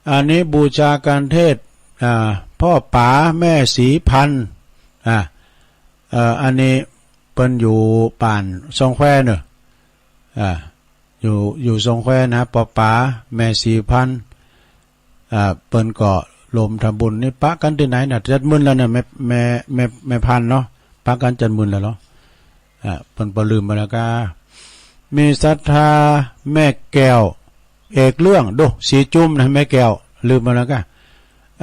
อันนี้บูชากัณฑ์เทศน์ อ่า พ่อป๋า แม่ศรีพันธ์ อ่า เอ่อ อันนี้เปิ้นอยู่บ้านซองแควเน่อ อ่า อยู่ อยู่ซองแควนะ ป้อป๋า แม่ศรีพันธ์ อ่า เปิ้นก็รวมทำบุญนี่ ปะกั๋นตี้ไหนน่ะ จัดมื้อแล้วน่ะ แม่ แม่ แม่ แม่พันธ์เนาะ ปะกั๋นจัดมื้อแล้วเหรอ อ่า เปิ้นบ่ลืมไปแล้วกา มีศรัทธาแม่แก้ว เอกเรื่อง โด สีจุมนะ แม่แก้ว ลืมไปแล้วกา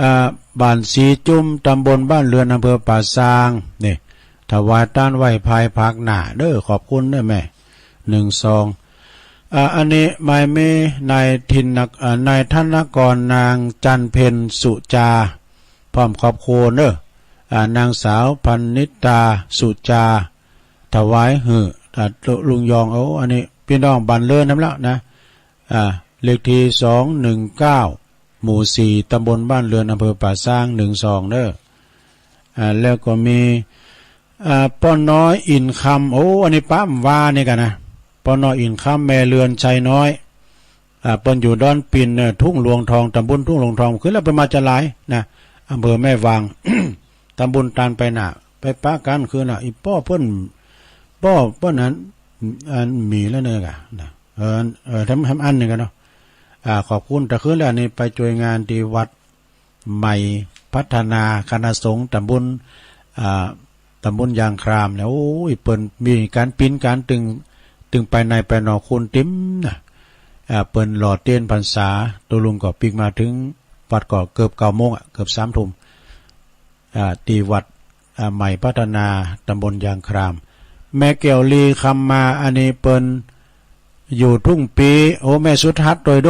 อ่า บ้านสีจุม ตำบลบ้านเรือน อำเภอป่าซาง นี่ ถวายตานไหว้พายผากหน้าเน่อ ขอบคุณเน่อแม่ หนึ่งซอง อ่า อันนี้หมายมีนายธินก- อ่า นายธนกร นางจันเพ็ญ สุจา พร้อมครอบครัวเน่อ อ่า นางสาวพรรณิตา สุจา ถวายหื้อ อ่า ตุ๊ลุงยอง โอ้ อันนี้ปี้น้องบ้านเรือนนั่นละนะ อ่า เลขตี้สองหนึ่งเก้า หมู่สี่ ตำบลบ้านเรือน อำเภอป่าซาง หนึ่งซองเน่อ อ่า แล้วก็มี อ่า ป้อน้อย อินคำ โอ้ อันนี้ป้าบ่าวานี่กั๋นนะ ป้อน้อย อินคำ แม่เรือน ชัยน้อย อ่า เปิ้นอยู่ดอนปิ่นเน่อ ทุ่งหลวงทอง ตำบลทุ่งหลวงทอง ขึ้นแล้วเปิ้นมาจะหลายนะ อำเภอแม่วาง ตำบุญตานไปหน้า ไปปะกั๋นคืนน่ะ อีป้อเปิ้น ป้อเปิ้นนั้น อันมีแล้วเน่อกะนะ เออ เออ แถม แถมอันหนึ่งกั๋นเนาะ อ่า ขอบคุณ ตะคืนแล้วอันนี้ไปจ้วยงานตี้วัดใหม่พัฒนา คณะสงฆ์ตำบล อ่า ตำบลยางครามเนี่ย โอ้ย เปิ้นมีก๋านปิ้นก๋านตึง ตึงไปในไปนอกคนเต็มนะ อ่า เปิ้นหล่อเตียนพรรษา ตุ๊ลุงก็ปิ๊กมาเถิงวัดก็เกือบเก้าโมงอะ เกือบสามทุ่ม อ่า ตี้วัด อ่า ใหม่พัฒนา ตำบลยางคราม แม่แก้วลีคำมา อันนี้เปิ้นอยู่ทุ่งปี โอ้ แม่สุทัศน์ตวยโด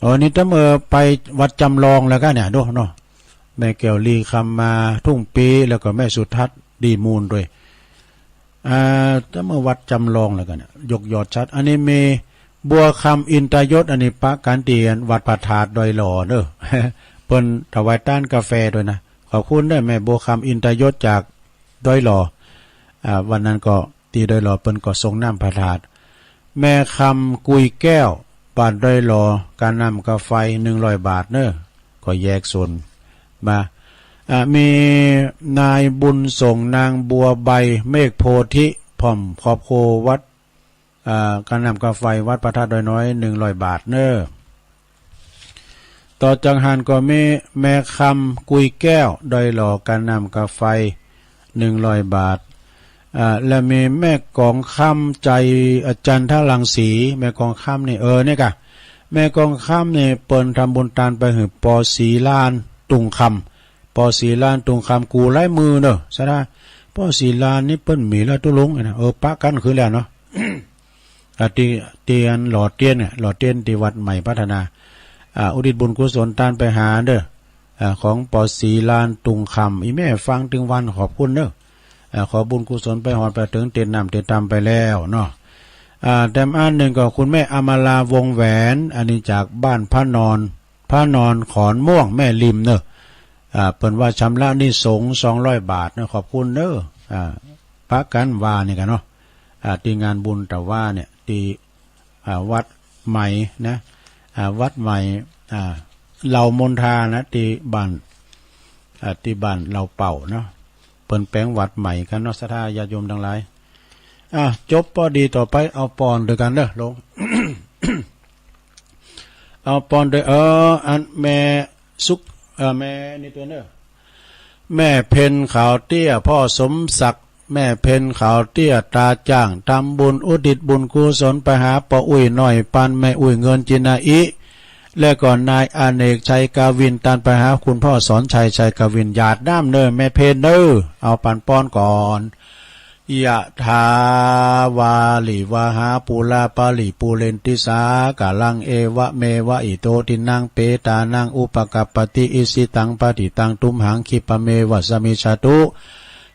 โอ้ นี่ตะเมอไปวัดจำลองแล้วกะเนี่ยโดเนาะ แม่แก้วลีคำมา ทุ่งปี แล้วก็แม่สุทัศน์ ดีมูลตวย อ่า แต่เมื่อวัดจำลองแล้วกั๋นเนี่ย ยกยอดชัด อันนี้มีบัวคำอินตยศ อันนี้ปะกั๋นตี้วัดพระธาตุดอยหล่อเน่อ เปิ้นถวายตานกาแฟตวยนะ ขอบคุณเน่อ แม่บัวคำอินตยศจากดอยหล่อ อ่า วันนั้นก็ตี้ดอยหล่อเปิ้นก็ส่งน้ำพระธาตุ แม่คำกุยแก้ว บ้านดอยหล่อ ก๋าน้ำก๋าไฟ หนึ่งร้อยบาทเน่อ ก็แยกส่วนมา อ่า มีนายบุญส่ง นางบัวใบ เมฆโพธิ พร้อมครอบครัววัด อ่า ก๋าน้ำก๋าไฟวัดพระธาตุดอยน้อย หนึ่งร้อยบาทเน่อ ต่อจากหั้นก็มีแม่คำกุยแก้ว ดอยหล่อ ก๋าน้ำก๋าไฟ หนึ่งร้อยบาท อ่า และมีแม่กองคำ ใจ อ่า จันทรังสี แม่กองคำนี่ เออ นี่ก่ะ แม่กองคำนี่เปิ้นทำบุญตานไปหื้อปอศรีลาน ตุงคำ ปอศรีลาน ตุงคำ กู้หลายมื้อเน่อ สะดา ปอศรีลานนี่เปิ้นมีแล้วตุ๊ลุงนะ เออ ปะกั๋นคืนแล้วเนาะ อ่า ตี้ ตี้อันหล่อเตียนเนี่ย หล่อเตียนตี้วัดใหม่พัฒนา อ่า อุทิศบุญกุศลตานไปหาเน่อ อ่า ของปอศรีลาน ตุงคำ อี่แม่ฟังตึงวันขอบคุณเน่อ อ่า ขอบุญกุศลไปฮอดไปเถิงเต็นน้ำเต็นตำไปแล้วเนาะ อ่า แถมอันนึ่งก็คุณแม่อมราวงศ์แหวน อันนี้จากบ้านพระนอน พระนอนขอนม่วงแม่ริมเน่อ อ่า เปิ้นว่าชำระหนี้สงฆ์ สองร้อยบาทเน่อ ขอบคุณเน่อ อ่า ปะกั๋นว่านี่ก่ะเนาะ อ่า ตี้งานบุญตะวาเนี่ย ตี้ อ่า วัดใหม่นะ อ่า วัดใหม่ อ่า เหล่ามนทานะ ตี้บ้าน อ่า ตี้บ้านเหล่าเป่าเนาะ เปิ้นแป๋งวัดใหม่กั๋นเนาะ ศรัทธาญาติโยมตังหลาย อ่า จบปอดี ต่อไปเอาปอนตวยกั๋นเน่อ ลง เอาปอนตวย เออ อันแม่สุข เออ แม่นี่ตวยเน่อ แม่เพ็ญขาวเตี้ย พ่อสมศักดิ์ แม่เพ็ญขาวเตี้ย ตาจ่าง ทำบุญอุทิศบุญกุศลไปหาป้ออุ๊ยน้อย ปานแม่อุ๊ยเงินจินาอิ และก็นายอเนกชัยกาวิน ตานไปหาคุณพ่อสอนชัย ชัยกาวิน หยาดน้ำเน่อ แม่เพ็ญเน่อ เอาปันปอนก่อน ยะถา วาริวะหา ปูรา ปะริปูเรนติ สาคะรัง เอวะเมวะ อิโต ทินนัง เปตานัง อุปะกัปปะติ อิชิตัง ปะฏิตัง ตุมหัง คิปะเมวะ สะมิชฌะตุ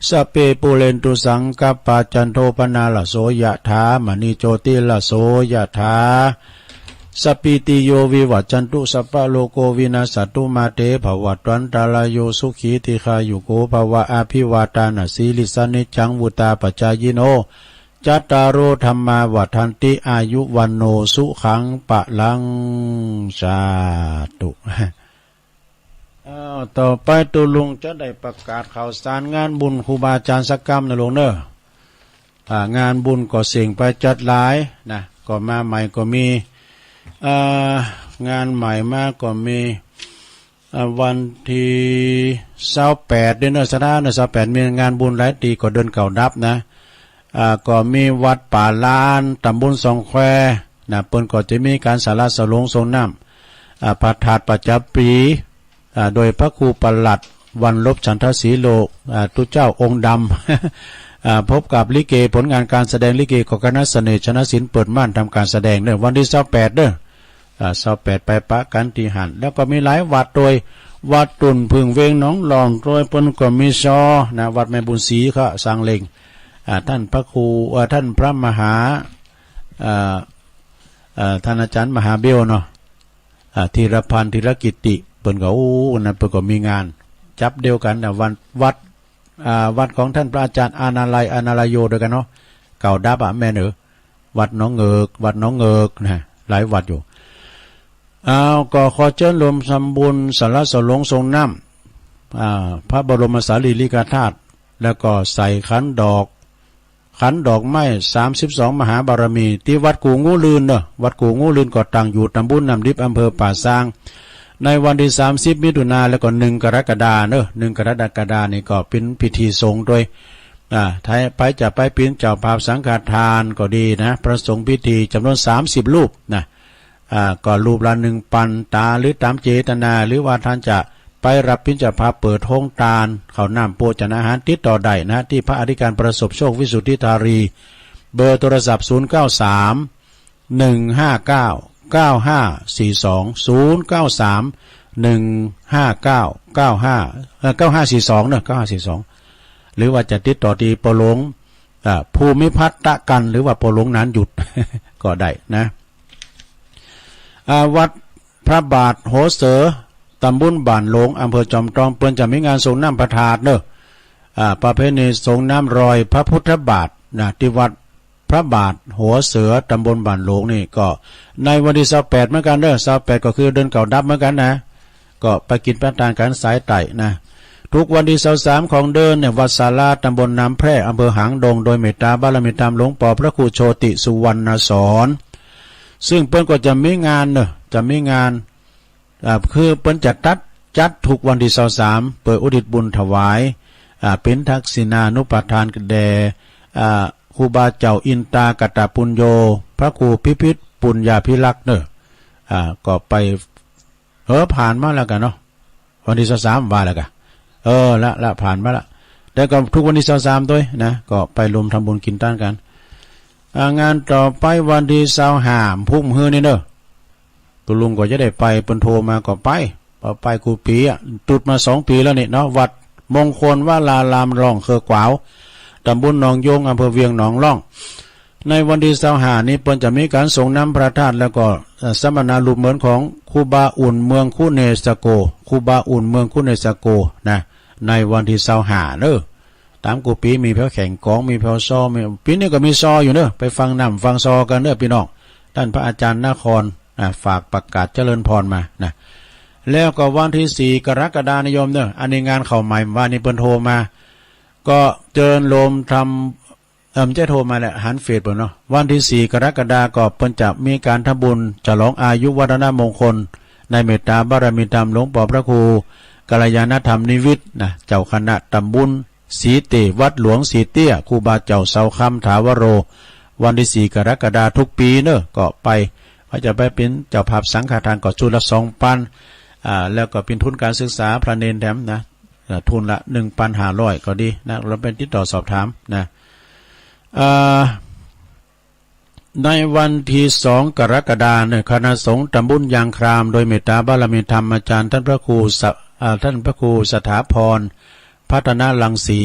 สัพเพ ปูเรนตุ สังกัปปา จันโท ปะนาระโส ยะถา มะณิ โจติระโส ยะถา สัพพีติโย วิวัชชันตุ สัพพะโรโค วินัสสันตุ มา เต ภะวัตวันตะรายโย สุขี ทีฆายุโก ภะวะ อะภิวาตานะสีลิสสะ นิจจัง วุตตาปะจายิโน จัตตาโร ธัมมา วัฑฒันติ อายุ วัณโณ สุขัง พะลัง สาธุ อ้าว ต่อไปตุ๊ลุงจะได้ประกาศข่าวสารงานบุญครูบาอาจารย์สักกำเน่อลุงเน่อ อ่า งานบุญก็เสียงไปจัดหลายนะ ก็มาใหม่ก็มี อ่า งานใหม่มาก็มี อ่า วันตี้ซาวแปดเน่อ ศรัทธาเน่อ ซาวแปดมีงานบุญหลายตี้ ก็เดือนเก้าดับนะ อ่า ก็มีวัดป่าลาน ตำบลสองแควนะ เปิ้นก็จะมีก๋านสาราสะหลงส่งน้ำ อ่า พระธาตุประจ๋ำปี๋ อ่า โดยพระครูประหลัด วรรณลบ ฉันทศรีโล อ่า ตุ๊เจ้าองค์ดำ อ่า พบกับลิเก ผลงานการแสดงลิเกของคณะเสน่ห์ชนะศิลป์ เปิดม่านทำการแสดงเน่อ วันตี้ซาวแปดเน่อ อ่า ซาวแปดไปปะกั๋นตี้หั้น แล้วก็มีหลายวัดโดย วัดตุ่นผึ่งเวงหนองหล่องโดย เปิ้นก็มีซอนะ วัดแม่บุญศรีก็สร้างเล็ง อ่า ท่านพระครู เอ่อ ท่านพระมหา อ่า อ่า ท่านอาจารย์มหาเบลเนาะ อ่า ธีรพันธ์ ธีรกิตติ เปิ้นก็ โอ้ นั้นเปิ้นก็มีงาน จับเดียวกั๋นนะ วัน วัด อ่า วัดของท่านพระอาจารย์อานาลัย อานาลโยตวยกั๋นเนาะ เก่าดับอะ แม่นเออ วัดหนองเงิก วัดหนองเงิกนะ หลายวัดอยู่ อ้าว ก็ขอเจิญรวมทำบุญสาราสะหลงส่งน้ำ อ่า พระบรมสารีริกธาตุ แล้วก็ใส่ขันดอก ขันดอกไม้ สามสิบสองมหาบารมี ตี้วัดกู่งูลื่นเน่อ วัดกู่งูลื่นก็ตั้งอยู่ตำบลน้ำดิบ อำเภอป่าซาง ในวันตี้สามสิบมิถุนา แล้วก็หนึ่งกรกฎาเน่อ หนึ่งกรกฎานี่ก็เป๋นพิธีสงฆ์ตวย อ่า ไผ ไผจะไปเป๋นเจ้าภาพสังฆทานก็ดีนะ พระสงฆ์พิธีจ๋ำนวนสามสิบรูปนะ อ่า ก็รูปละหนึ่งปันตา หรือต๋ามเจตนา หรือว่าต้านจะไปฮับเป๋นเจ้าภาพเปิดโฮงตาน ข้าวน้ำโภชนาหาร ติดต่อได้นะ ตี้พระอธิการประสบโชค วิสุทธิธารี เบอร์โทรศัพท์ ศูนย์เก้าสาม หนึ่งห้าเก้า เก้าห้าสี่สอง ศูนย์เก้าสาม หนึ่งห้าเก้า เก้าห้า เอ่อ เก้าห้าสี่สองเน่อ เก้าห้าสี่สอง หรือว่าจะติดต่อตี้ป้อหลวง อ่า ภูมิพัฒน์ตะกัน หรือว่าป้อหลวงหนานหยุด ก็ได้นะ อ่า วัดพระบาทหัวเสือ ตำบลบ้านหลวง อำเภอจอมตอง เปิ้นจะมีงานสรงน้ำพระธาตุเนาะ อ่า ประเพณีสรงน้ำรอยพระพุทธบาทนะ ตี้วัดพระบาทหัวเสือ ตำบลบ้านหลวงนี่ ก็ในวันตี้ซาวแปดเหมือนกั๋นเนาะ ซาวแปดก็คือเดือนเก้าดับเหมือนกั๋นนะ ก็ไปกิ๋นไปตานกั๋นสายใต้นะ ทุกวันตี้ซาวสามของเดือนเนี่ย วัดศาลา ตำบลน้ำแพร่ อำเภอหางดง โดยเมตตาบารมีธรรมหลวงป้อพระครูโชติสุวรรณสอน ซึ่งเปิ้นก็จะมีงานเนาะ จะมีงาน อ่า คือเปิ้นจะตัด จัดทุกวันตี้ซาวสาม เปื้ออุทิศบุญถวาย อ่า เป๋นทักษิณานุปทานแด่ อ่า ครูบาเจ้าอินตากตปุญโญ พระครูพิพิธปุญญาภิรักษ์เนาะ อ่า ก็ไป เออ ผ่านมาแล้วกั๋นเนาะ วันตี้ซาวสามว่าแล้วกั๋น เออ ละ ละ ผ่านมาละ แต่ก็ทุกวันตี้ซาวสามตวยนะ ก็ไปรวมทำบุญกิ๋นตานกั๋น อ่า งานต่อไปวันตี้ซาวห้า พุธหื้อนี่เนาะ ตุ๊ลุงก็จะได้ไป เปิ้นโทรมาก็ไป ไปกู้ปี๋อะ ตุ๊ดมาสองปี๋แล้วนี่เนาะ วัดมงคลวรารามร่องเคืองกวาว ตำบลหนองโยง อำเภอเวียงหนองล่อง ในวันตี้ซาวห้านี้เปิ้นจะมีก๋านสรงน้ำพระธาตุ แล้วก็ เอ่อ สัมมนารูปเหมือนของครูบาอุ่นเมืองคุเนสโก ครูบาอุ่นเมืองคุเนสโกนะ ในวันตี้ซาวห้าเนาะ ต๋ามกู้ปี๋มีแผวแข่งก๋อง มีแผวซอ มี ปี๋นี้ก็มีซออยู่เนาะ ไปฟังน้ำฟังซอกั๋นเนาะปี้น้อง ต้านพระอาจารย์นคร อ่า ฝากประกาศเจริญพรมานะ แล้วก็วันตี้สี่กรกฎานะโยมเนาะ อันนี้งานเข้าใหม่ ว่านี่เปิ้นโทรมา ก็เจิญโยมทำ เอ่อ บ่ใจ้โทรมาแหละ หันเฟซเปิ้นเนาะ วันตี้สี่กรกฎาก็เปิ้นจะมีก๋านทำบุญฉลองอายุวัฒนมงคล ในเมตตาบารมีธรรมหลวงป้อพระครูกัลยาณธรรมนิวิทย์นะ เจ้าคณะตำบลสีเตี้ย วัดหลวงสีเตี้ย ครูบาเจ้าเสาคำถาวโร วันตี้สี่กรกฎาทุกปี๋เนาะ ก็ไป เขาจะไปเป๋นเจ้าภาพสังฆทานก็ชุดละสองปัน อ่า แล้วก็เป๋นทุนก๋านศึกษาพระเณรแถมนะ อ่า ทุนละหนึ่งปันห้าร้อยก็ดีนะ ลองไปติดต่อสอบถามนะ อ่า ในวันตี้สองกรกฎาเนี่ย คณะสงฆ์ตำบลยางคราม โดยเมตตาบารมีธรรมอาจารย์ต้านพระครูสะ อ่า ต้านพระครูสถาพร พัฒนรังสี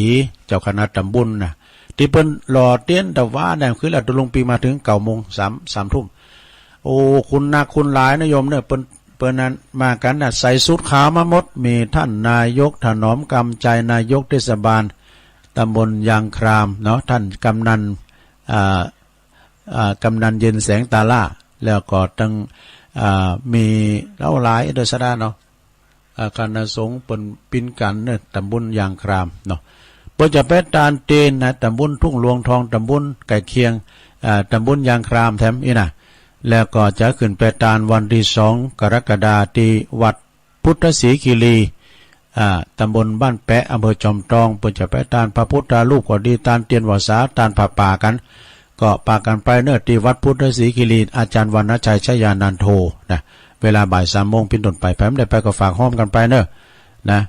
เจ้าคณะตำบลนะ ตี้เปิ้นหล่อเตียนตะวาเนี่ย คือละตุ๊ลุงปี๋มาเถิงเก้าโมง สาม สามทุ่ม โอ้ คนนักคนหลายนะโยมเนาะ เปิ้น เปิ้นนั้นมากั๋นนะ ใส่สูทขาวมาหมด มีต้านนายกถนอมกำไจ นายกเทศบาลตำบลยางครามเนาะ ต้านกำนัน อ่า อ่า กำนันเย็นแสงตาล่า แล้วก็ตึง อ่า มีเหล่าหลายเด้อสะดาเนาะ อ่า คณะสงฆ์เปิ้นปิ้นกั๋นเนาะ ตำบลยางครามเนาะ เปิ้นจะไปตานเตียนนะ ตำบลทุ่งหลวงทอง ตำบลใก้เคียง อ่า ตำบลยางครามแถมอี้นะ แล้วก็จะขึ้นไปตานวันตี้สองกรกฎาตี้วัดพุทธศรีคีรี อ่า ตำบลบ้านแปะ อำเภอจอมตอง เปิ้นจะไปตานพระพุทธรูปก็ดี ตานเตียนวาสา ตานผ้าป่ากั๋น ก็ปากั๋นไปเนาะ ตี้วัดพุทธศรีคีรี อาจารย์วรรณชัย ชยานันโท นะ เวลาบ่ายสามโมงเป๋นต้นไป ใผบ่ได้ไปก็ฝากฮ้อมกั๋นไปเนาะ นะ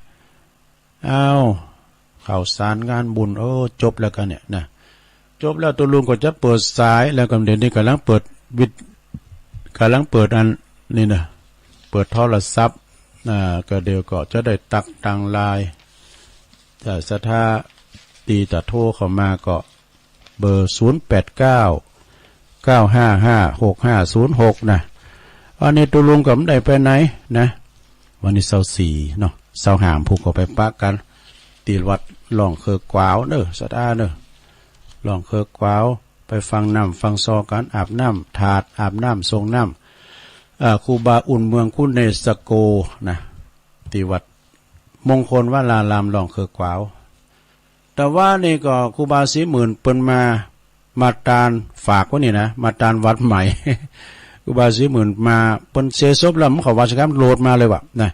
อ้าว ข่าวสารงานบุญ โอ้ จบแล้วกั๋นเนี่ยนะ จบแล้วตุ๊ลุงก็จะเปิดสาย แล้วก็เดี๋ยวนี้ก่ำลังเปิดวิท- ก่ำลังเปิดอันนี้นะ เปิดโทรศัพท์ อ่า ก็เดี๋ยวก็จะได้ตั๊กตางไลน์ ถ้าศรัทธาตี้จะโทรเข้ามาก็ เบอร์ ศูนย์แปดเก้า เก้าห้าห้า หกห้าศูนย์หก นะ อันนี้ตุ๊ลุงก็บ่ได้ไปไหนนะ วันนี้ซาวสี่เนาะ ซาวห้าพุ้นก็ไปปะกั๋น ตี้วัดร่องเคืองกวาวเนาะ ศรัทธาเนาะ ร่องเคืองกวาว ไปฟังน้ำฟังซอกั๋น อาบน้ำธาตุ อาบน้ำสรงน้ำ อ่า ครูบาอุ่นเมืองคุเนสโก นะ ตี้วัดมงคลวรารามร่องเคืองกวาว ตะวานี่ก็ครูบาศรีหมื่นเปิ้นมา มาตานฝากไว้นี่นะ มาตานวัดใหม่ ครูบาศรีหมื่นมา เปิ้นเสียศพแล้ว บ่เข้าวัดสักกำ โลดมาเลยว่ะ นะ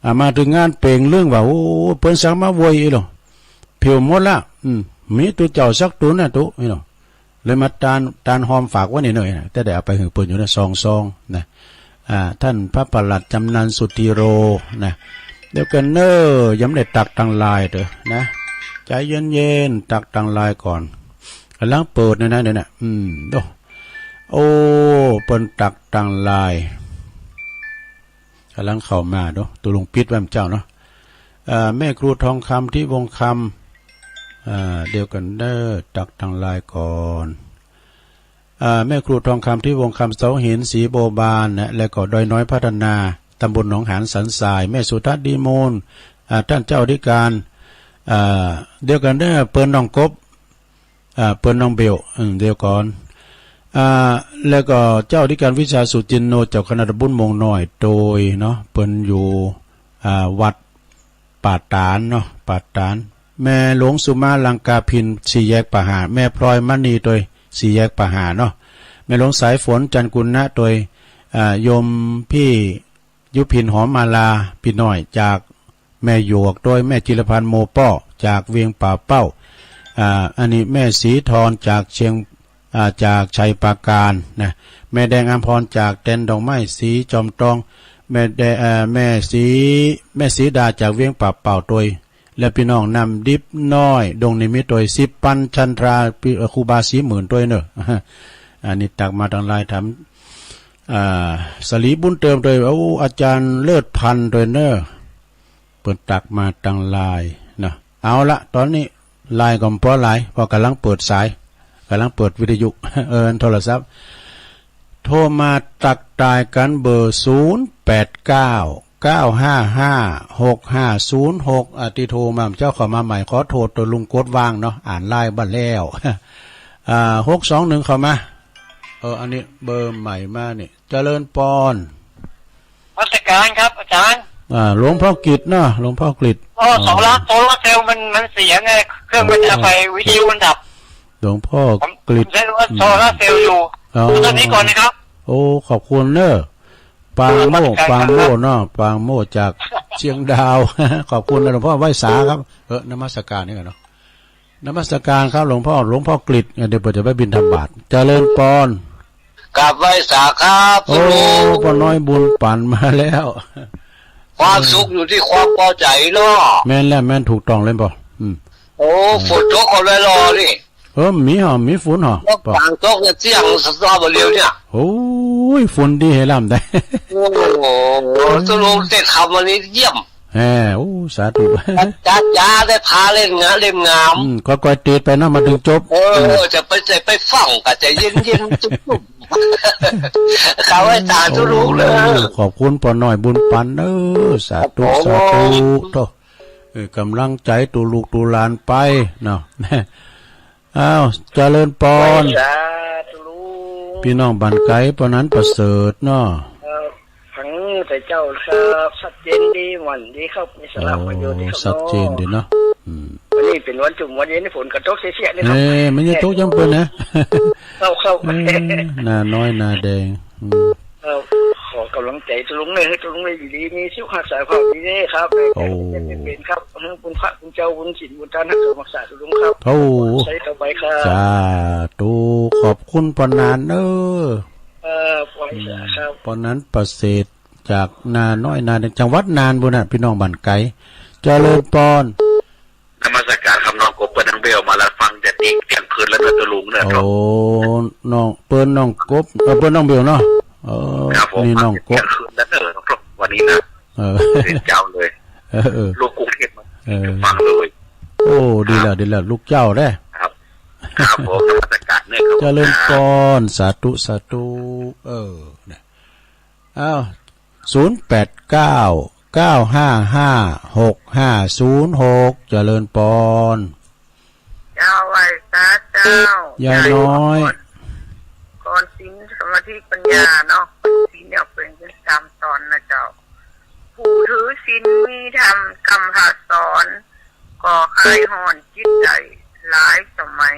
อ่า มาเถิงงานเป๋งเรื่องว่ะ โอ้ เปิ้นสักมาโวยอี้หลอ ผิวหมดละ อืม มีตุ๊เจ้าสักตุ๊นะตุ๊ อี้หลอ เลยมาตาน ตานฮอมฝากไว้นี่เนาะ แต่ได้เอาไปหื้อเปิ้นอยู่นะ สองซองนะ อ่า ต้านพระประหลัดจำนันสุธีโรนะ เดี๋ยวก่อนเนาะ ยังบ่ได้ตั๊กตางไลน์เต๊อะนะ ใจ๋เย็นๆ ตั๊กตางไลน์ก่อน ก่ำลังเปิดเนี่ยนะ เนี่ยนะ อืม โอ้ โอ้ เปิ้นตั๊กตางไลน์ ก่ำลังเข้ามาเนาะ ตุ๊ลุงปิดไว้เจ้าเนาะ เอ่อ แม่ครูทองคำ ทิวงศ์คำ อ่า เดี๋ยวก่อนเน้อ ตักตางไลน์ก่อน อ่า แม่ครูทองคำ ที่วงคำ เสาหิน ศรีโบบานนะ และก็ดอยน้อยพัฒนา ตำบลหนองหานสันทราย แม่สุทัศน์ ดีมูล อ่า ต้านเจ้าอธิการ อ่า เดี๋ยวก่อนเน้อ เปิ้นน้องกบ อ่า เปิ้นน้องเบล อืม เดี๋ยวก่อน อ่า แล้วก็เจ้าอธิการวิชาสุจินโน เจ้าคณะตำบลโมงน้อยโตยเนาะ เปิ้นอยู่ อ่า วัดป่าตาลเนาะ ป่าตาล แม่หลวงสุมาลังกาภิน สี่แยกป่าห่า แม่พลอยมณีโตย สี่แยกป่าห่าเนาะ แม่หลวงสายฝน จันทร์กุณะโตย อ่า โยมพี่ ยุพินหอมมาลา ปี้น้อยจากแม่หยวก โดยแม่จิรพันธ์ โมป้อ จากเวียงป่าเป้า อ่า อันนี้แม่ศรีทรจากเชียง อ่า จากชัยปราการนะ แม่แดงอำพรจากแตนดอกไม้ ศรีจอมตอง แม่แด เอ่อ แม่ศรี แม่ศรีดาจากเวียงป่าเป้าโตย และปี้น้องน้ำดิบน้อย ดงนิมิตโตย สิบปัน ชันทรา ปี้ เอ่อ ครูบาศรีหมื่นโตยเนาะ อันนี้ตักมาตางไลน์ ถาม อ่า สลีบุญเติมโตย โอ้ อาจารย์เลิศพันธ์โตยเนาะ เปิ้นตักมาตางไลน์เนาะ เอาละ ต๋อนนี้ไลน์ก็บ่หลาย เพราะก่ำลังเปิดสาย ก่ำลังเปิดวิทยุ เอ่อ โทรศัพท์ โทรมาตักตายกั๋นเบอร์ ศูนย์แปดเก้า เก้าห้าห้า หกห้าศูนย์หก อ่า ตี้โทรมาเมื่อเจ๊าเข้ามาใหม่ ขอโทษโตย ลุงกดวางเนาะ อ่านไลน์บ่แล้ว อ่า หกสองหนึ่ง เข้ามา เออ อันนี้เบอร์ใหม่มานี่ เจริญปอน นมัสการครับอาจารย์ อ่า หลวงพ่อกฤษเนาะ หลวงพ่อกฤษ อ๋อ อ๋อ โซลาร์ โซลาร์เซลล์มัน มันเสียไง เครื่องมันจะไป อ๋อ วิทยุมันดับ หลวงพ่อกฤษ ผมใช้โซลาร์เซลล์อยู่ อืม อ๋อ เท่านี้ก่อนนะครับ โอ้ ขอบคุณเนาะ ปางโม นมัสการครับ ปางโมเนาะ ปางโมจากเชียงดาว ขอบคุณนะหลวงพ่อ ไหว้สาครับ เออ นมัสการนี่ก่อนเนาะ นมัสการครับหลวงพ่อ หลวงพ่อกฤษ เดี๋ยวผมจะไปบิณฑบาต เจริญปอน กราบไหว้สาครับ โอ้ คุณลุง ป้อน้อยบุญปันมาแล้ว ความสุขอยู่ที่ความพอใจเนาะ แม่นแล้ว แม่นถูกต้องเลยป้อ อืม โอ้ เออ ฝนตกก็เลยรอนี่ เออ มีหรอ มีฝนหรอ ตก ป้อ ฝนตกเนี่ยเสี้ยงสะท้อนมาเดียวเนี่ย โอ้ย ฝนดีให้ล้ำได้ โอ้โห เออ ตกลงเต้นคำวันนี้เยี่ยม แหม โอ้ สาธุ จ้า จ้า ได้พาเล่นงาน เล่นงาม อืม ค่อยๆ เตะไปนะ มาถึงจบ เออ อืม จะไป จะไปฟังก็ใจเย็นๆ จุ๊บๆ ข้าไหว้สาธุลุงเด้อ โอ้ ขอบคุณป้อน้อยบุญปันเด้อ สาธุ ครับผม สาธุ โธ่ เออ ก๋ำลังใจ๋ตูลูกตูหลานไปเนาะ อ้าว เจริญปอน สาธุลุง ปี้น้องบ้านไก๋ ป้อนันประเสริฐเนาะ ครับ ฟังแต่เจ้าครับ ชัดเจนดี ม่วนดีครับ มีสาระประโยชน์ดีครับ โอ้ ชัดเจนดีเนาะ อืม วันนี้เป๋นวันจุ่มวันเย็น ฝนก็ตกเสี้ยๆ นี่ครับ เอ้ย มันจะตกย้ำเปิ้นนะ ครับ ครับ เอ้ย นาน้อยนาแดง อืม ครับ ขอก๋ำลังใจ๋ตูลุงเน้อ หื้อตูลุงได้อยู่ดีมีสุข ฮักษาสุขภาพดีเน้อครับ โอ้ เป๋นครับ หื้อบุญพระบุญเจ้า บุญศีลบุญตาน ฮักษาตูลุงครับ โอ้ ใช้ต่อไปครับ สาธุ ขอบคุณป้อนันเน้อ เอ่อ ปล่อยเสียครับ อืม ป้อนันประเสริฐจากนาน้อยนาแดง จังหวัดน่านปู้นน่ะ ปี้น้องบ้านไก๋ เจริญปอน นมัสการครับน้องกบ เปิ้นน้องเบลมาแล้ว ฟังแต่เตียง เตียงคืนแล้วเน้อตูลุงเน้อ โอ้ น้อง เปิ้นน้องกบ เออ เปิ้นน้องเบลเนาะ เออ ครับผม นี่น้องกบ ฟังแต่เตียงคืนแล้วเน้อ วันนี้นะ เออ เสียงเจ้าเลย เออ เออ ลูกกรุงเทพฯมา เออ ฟังเลย โอ้ ดีแล้ว ครับ ดีแล้ว ลูกเจ้าเด้อ ครับ ครับผม นมัสการเน้อครับ เจริญปอน สาธุ สาธุ เออ นะ อ้าว ศูนย์แปดเก้า เก้าห้าห้า หกห้าศูนย์หก เจริญปอน เจ้า ไหว้สาเจ้า ยายน้อย ก่อนศีลสมาธิปัญญาเนาะ ศีลเนี่ยเป๋นสามตอนนะเจ้า ผู้ถือศีลมีธรรมกำพร้าสอน ก็คลายฮ้อนจิตใจ๋หลายสมัย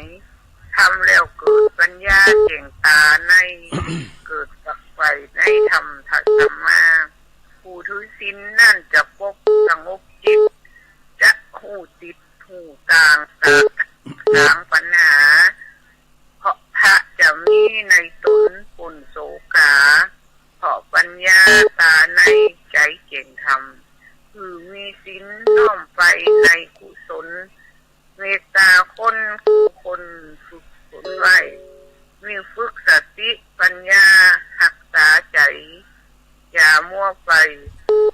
ทำแล้วเกิดปัญญาแจ้งต๋าใน เกิดฝักใฝ่ในธรรมะสัมมา ผู้ถือศีลนั้นจะปกสงบจิต จะฮู้จิตฮู้ตาง สะ สางปัญหา เพราะพระจะมีในต๋นป๊นโศกา เพราะปัญญาต๋าในใจ๋แจ้งธรรม คือมีศีลน้อมไปในกุศล เมตต๋าคน ผู้คนฝึกฝนไว้ มีฝึกสติปัญญาฮักษาใจ๋ อย่ามัวไป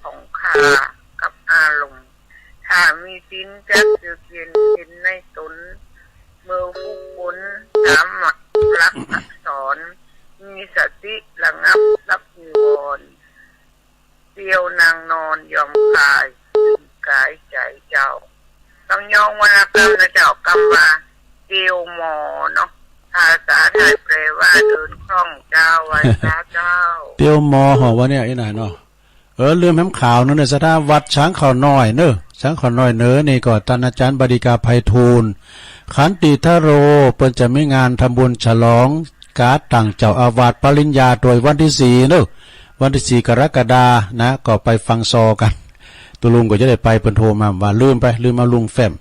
ผ่องคากับอารมณ์ ถ้ามีศีล จักเยือกเย็นเห็นในตน เมื่อฝึกฝนต๋ามหลักอักษร มีสติระงับรับนิวรณ์ เตียวนางนอนยอมคลาย กายใจ๋เจ้า ต้องย้องวรรณกรรมนะเจ้า กำว่าเตียวหมอเนาะ ภาษาไทยแปลว่าเดินคล่องเจ้า ไหว้พระเจ้า เตียวหมอหอวะเนี่ย อี้หน่อยเนาะ เออ ลืมแหมข่าวหนึ่งเน่อ ศรัทธา วัดช้างเขาน้อยเน่อ ช้างเขาน้อยเหนือนี่ก็ต้านอาจ๋ารย์บดิกาไพฑูรย์ ขันติธโร เปิ้นจะมีงานทำบุญฉลองก๋าตั้งเจ้าอาวาสปริญญาตวยวันตี้สี่เน่อ วันตี้สี่กรกฎานะ ก็ไปฟังซอกั๋น ตุ๊ลุงก็จะได้ไป เปิ้นโทรมาว่าลืมไป ลืมเอาลุงแฟ้ม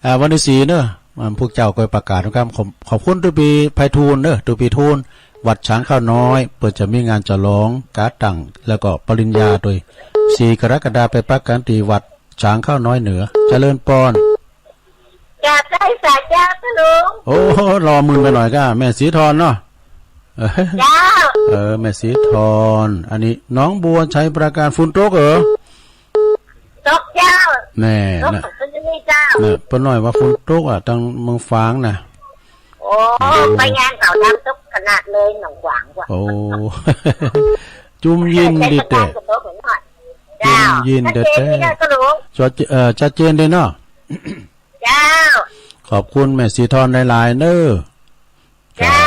อ่า วันตี้สี่เน่อ อ่า พวกเจ้าก็ประกาศนะครับ ขอบ ขอบคุณตุ๊ปี้ไพฑูรย์เน่อ ตุ๊ปี้ทูล วัดช้างเขาน้อย เปิ้นจะมีงานฉลองก๋าตั้ง แล้วก็ปริญญาตวย สี่กรกฎาไปปะกั๋นตี้วัดช้างเขาน้อยเหนือ เจริญปอน กราบไหว้สาเจ้าตุ๊ลุง โอ้ รอมึนไปหน่อยก้า แม่ศรีธรเนาะ เออ เจ้า เออ แม่ศรีธร อันนี้หนองบัวไชยปราการ ฝนตกเหรอ ตกเจ้า แน่ ตก นะ ของคนที่นี่เจ้า น่ะ ป้าน้อยว่าฝนตกอ่ะ ตางเมืองฝางน่ะ โอ้ อืม ไปงานเขาดำตกขนาดเลย หนองหวางว่ะ โอ้ จุ่มยินดีแต๊ ใช้สตางค์กับรถหน่อย จุ่มยินดีแต๊ ชัดเจนดีนะตุ๊ลุง ชัดเจ- เอ่อ ชัดเจนดีเนาะ เจ้า ขอบคุณแม่ศรีธรหลายๆ เน่อ เจ้า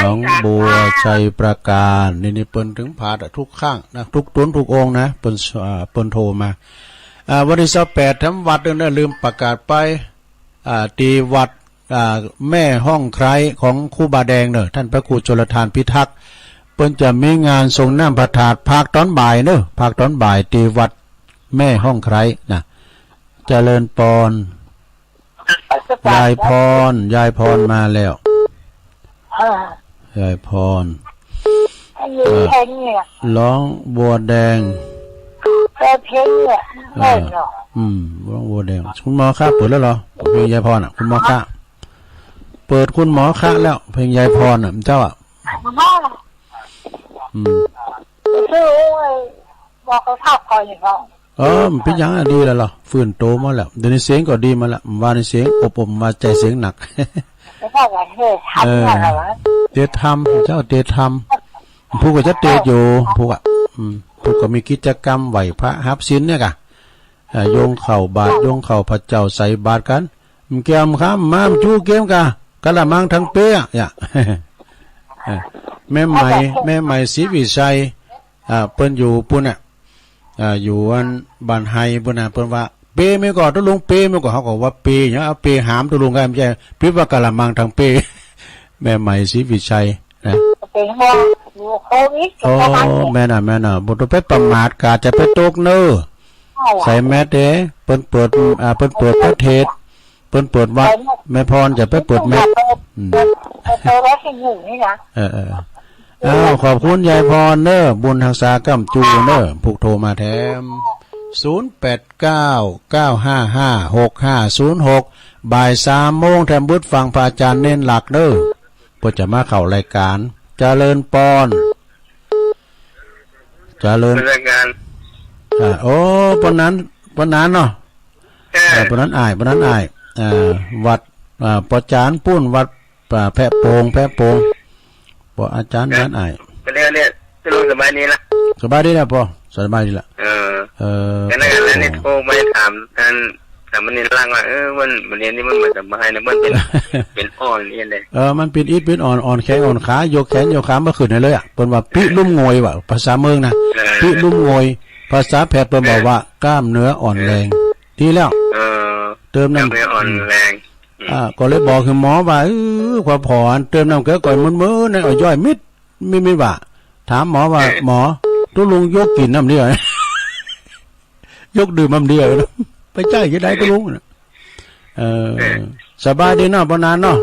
หนองบัวไชยปราการ นี่ นี่เปิ้นถึงผาดอะ ทุกครั้งนะ ทุกตุ๊นทุกองค์นะ เปิ้น อ่า เปิ้นโทรมา อ่า วันตี้ซาวแปด แถมวัดเน่อ ลืมประกาศไป อ่า ตี้วัด อ่า แม่ฮ่องไคร้ของครูบาแดงเน่อ ต้านพระครูชลธารพิทักษ์ เปิ้นจะมีงานสรงน้ำพระธาตุภาคต๋อนบ่ายเน่อ ภาคต๋อนบ่ายตี้วัดแม่ฮ่องไคร้นะ เจริญปอน ยายพร ยายพรมาแล้ว เออ ยายพร อันนี้ เออ เพลงเนี่ย ร้องบัวแดง เออ เพลงเนี่ย เออ แน่นอน อืม ร้องบัวแดง คุณหมอคะ เปิดแล้วเหรอ เพลงยายพรอ่ะ คุณหมอคะ เปิดคุณหมอคะแล้ว เพลงยายพรอ่ะ เจ้าอ่ะ หมอ อืม คือ โอ้ย บอกเขาชอบคอยอยู่แล้ว เออ มันเป๋นหยังอะ ดีแล้วเหรอ ฟื้นโตมาแล้ว เดี๋ยวนี้เสียงก็ดีมาแล้ว ว่าในเสียงอบๆ ว่าใจ๋เสียงหนัก ไม่ใช่ว่าเทศน์ธรรม เออ เนี่ยเหรอวะ เทศน์ธรรม เจ้าเทศน์ธรรม ผู้ก็จะเทศน์อยู่ ผู้อ่ะ อืม ผู้ก็มีกิจกรรมไหว้พระฮับศีลเนี่ยก่ะ อ่า โยงข้าวบาตร โยงข้าวพระเจ้าใส่บาตรกั๋น แก้มคำ มาจู้เกมก่ะ กะละมังทั้งเป๊ะอะ อ่ะ เออ แม่ไหม แม่ไหมศรีวิชัย อ่า เปิ้นอยู่ปู้นน่ะ อ่า อยู่อันบ้านไฮปู้นน่ะ เปิ้นว่า เปเมื่อก่อน ตุ๊ลุงเปเมื่อก่อน เขาก็ว่าเป อย่าง เอาเปหามตุ๊ลุงก็ไม่ใช่ ปิ๊บว่ากะละมังทั้งเป แม่ไหมศรีวิชัยนะ เป็นห่วงอยู่โควิด โอ้ ก็ประมาณนี้ แม่นน่ะ แม่นน่ะ บ่ต้องไปประมาท กาดจะไปตกเน่อ เอาล่ะ ใส่แมสเด้ เปิ้นเปิด อ่า เปิ้นเปิดประเทศ เปิ้นเปิดวัด ใส่แมส แม่พรจะไปเปิดแมส เปิด อืม เปิด เปิดไว้ที่หนึ่งนี่นะ เออ เออ อ้าว ขอบคุณยายพรเน่อ บุญฮักษาก้ำจูเน่อ ผู้โทรมาแถม ศูนย์แปดเก้า เก้าห้าห้า หกห้าศูนย์หก บ่ายสามโมง แถมบึดฟังพระอาจารย์เณรหลักเน่อ เปิ้นจะมาเข้ารายการ เจริญปอน เจริญ รายการ อ่า โอ้ ปานนั้น ปานนั้นเนาะ ใช่ อ่า ปานนั้นอ้าย ปานนั้นอ้าย อ่า วัด อ่า ปอจานปู้น วัด อ่า แพะโป่ง แพะโป่ง ปออาจารย์ ครับ นั้นอ้าย ก็เรียก เรียก ตุ๊ลุงสบายดีละ สบายดีละปอ สบายดีละ เออ เออ ก็นั่นแหละ นี่โทรไปถามท่าน ถามมันนี่หลังว่า เออ มัน มันเรียนนี่มันบ่สบายนะ มันเป็น เป็นอ่อนเรียนเลย เออ มันเป็นอิดเป็นอ่อน อ่อนแข้งอ่อนขา ยกแขนยกขาบ่ขึ้นได้เลยอะ เปิ้นว่าปิลุ่มโงยว่ะ ภาษาเมืองนะ เออ ปิลุ่มโงย ภาษาแพทย์เปิ้นบอกว่า เออ กล้ามเนื้ออ่อนแรง เออ ดีแล้ว เออ เติมน้ำ กล้ามเนื้ออ่อนแรง อืม อ่า ก็เลยบอกหื้อหมอว่า เออ ความผ่อน เติมน้ำเกลือก่อน มื้อๆ นั้นเอาย่อยมิด มิดๆ ว่ะ ถามหมอว่า เออ หมอ ตุ๊ลุงยกกิ๋นน้ำเดียว ยกดื่มน้ำเดียว ไปใจ๊จะได้ตุ๊ลุงน่ะ เออ เออ สบายดีเนาะ ปานนั้นเนาะ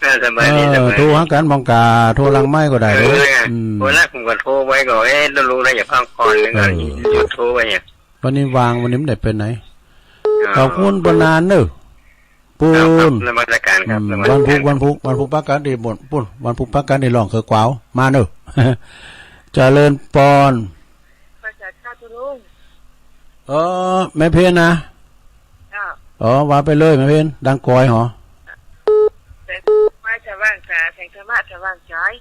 เออ สบายดี เออ สบายดี โทรหากั๋นบ่องกา โทรหลังไมค์ก็ได้ เออ เด้อ อืม วันแรกผมก็โทรไปก็ เอ๊ะ ตุ๊ลุงน่าจะพักผ่อน แล้วก็ เออ หยุดโทรไปเนี่ย วันนี้ว่าง วันนี้บ่ได้ไปไหน อ๋อ ขอบคุณปานนั้นเน่อ ปู้น ครับ นมัสการครับ อืม นมัสการ วันพุธ วันพุธ วันพุธปะกั๋นตี้ปู้น ปู้น วันพุธปะกั๋นตี้ร่องเขยกวาว มาเน่อ เจริญปอน พระเจ้าตุ๊ลุง เออ แม่เพนนะ เจ้า อ๋อ ว่าไปเลยแม่เพ็ญ ดังกอยหอ แสงควายสว่างจ๋า แสงธรรมะสว่างจ๋อย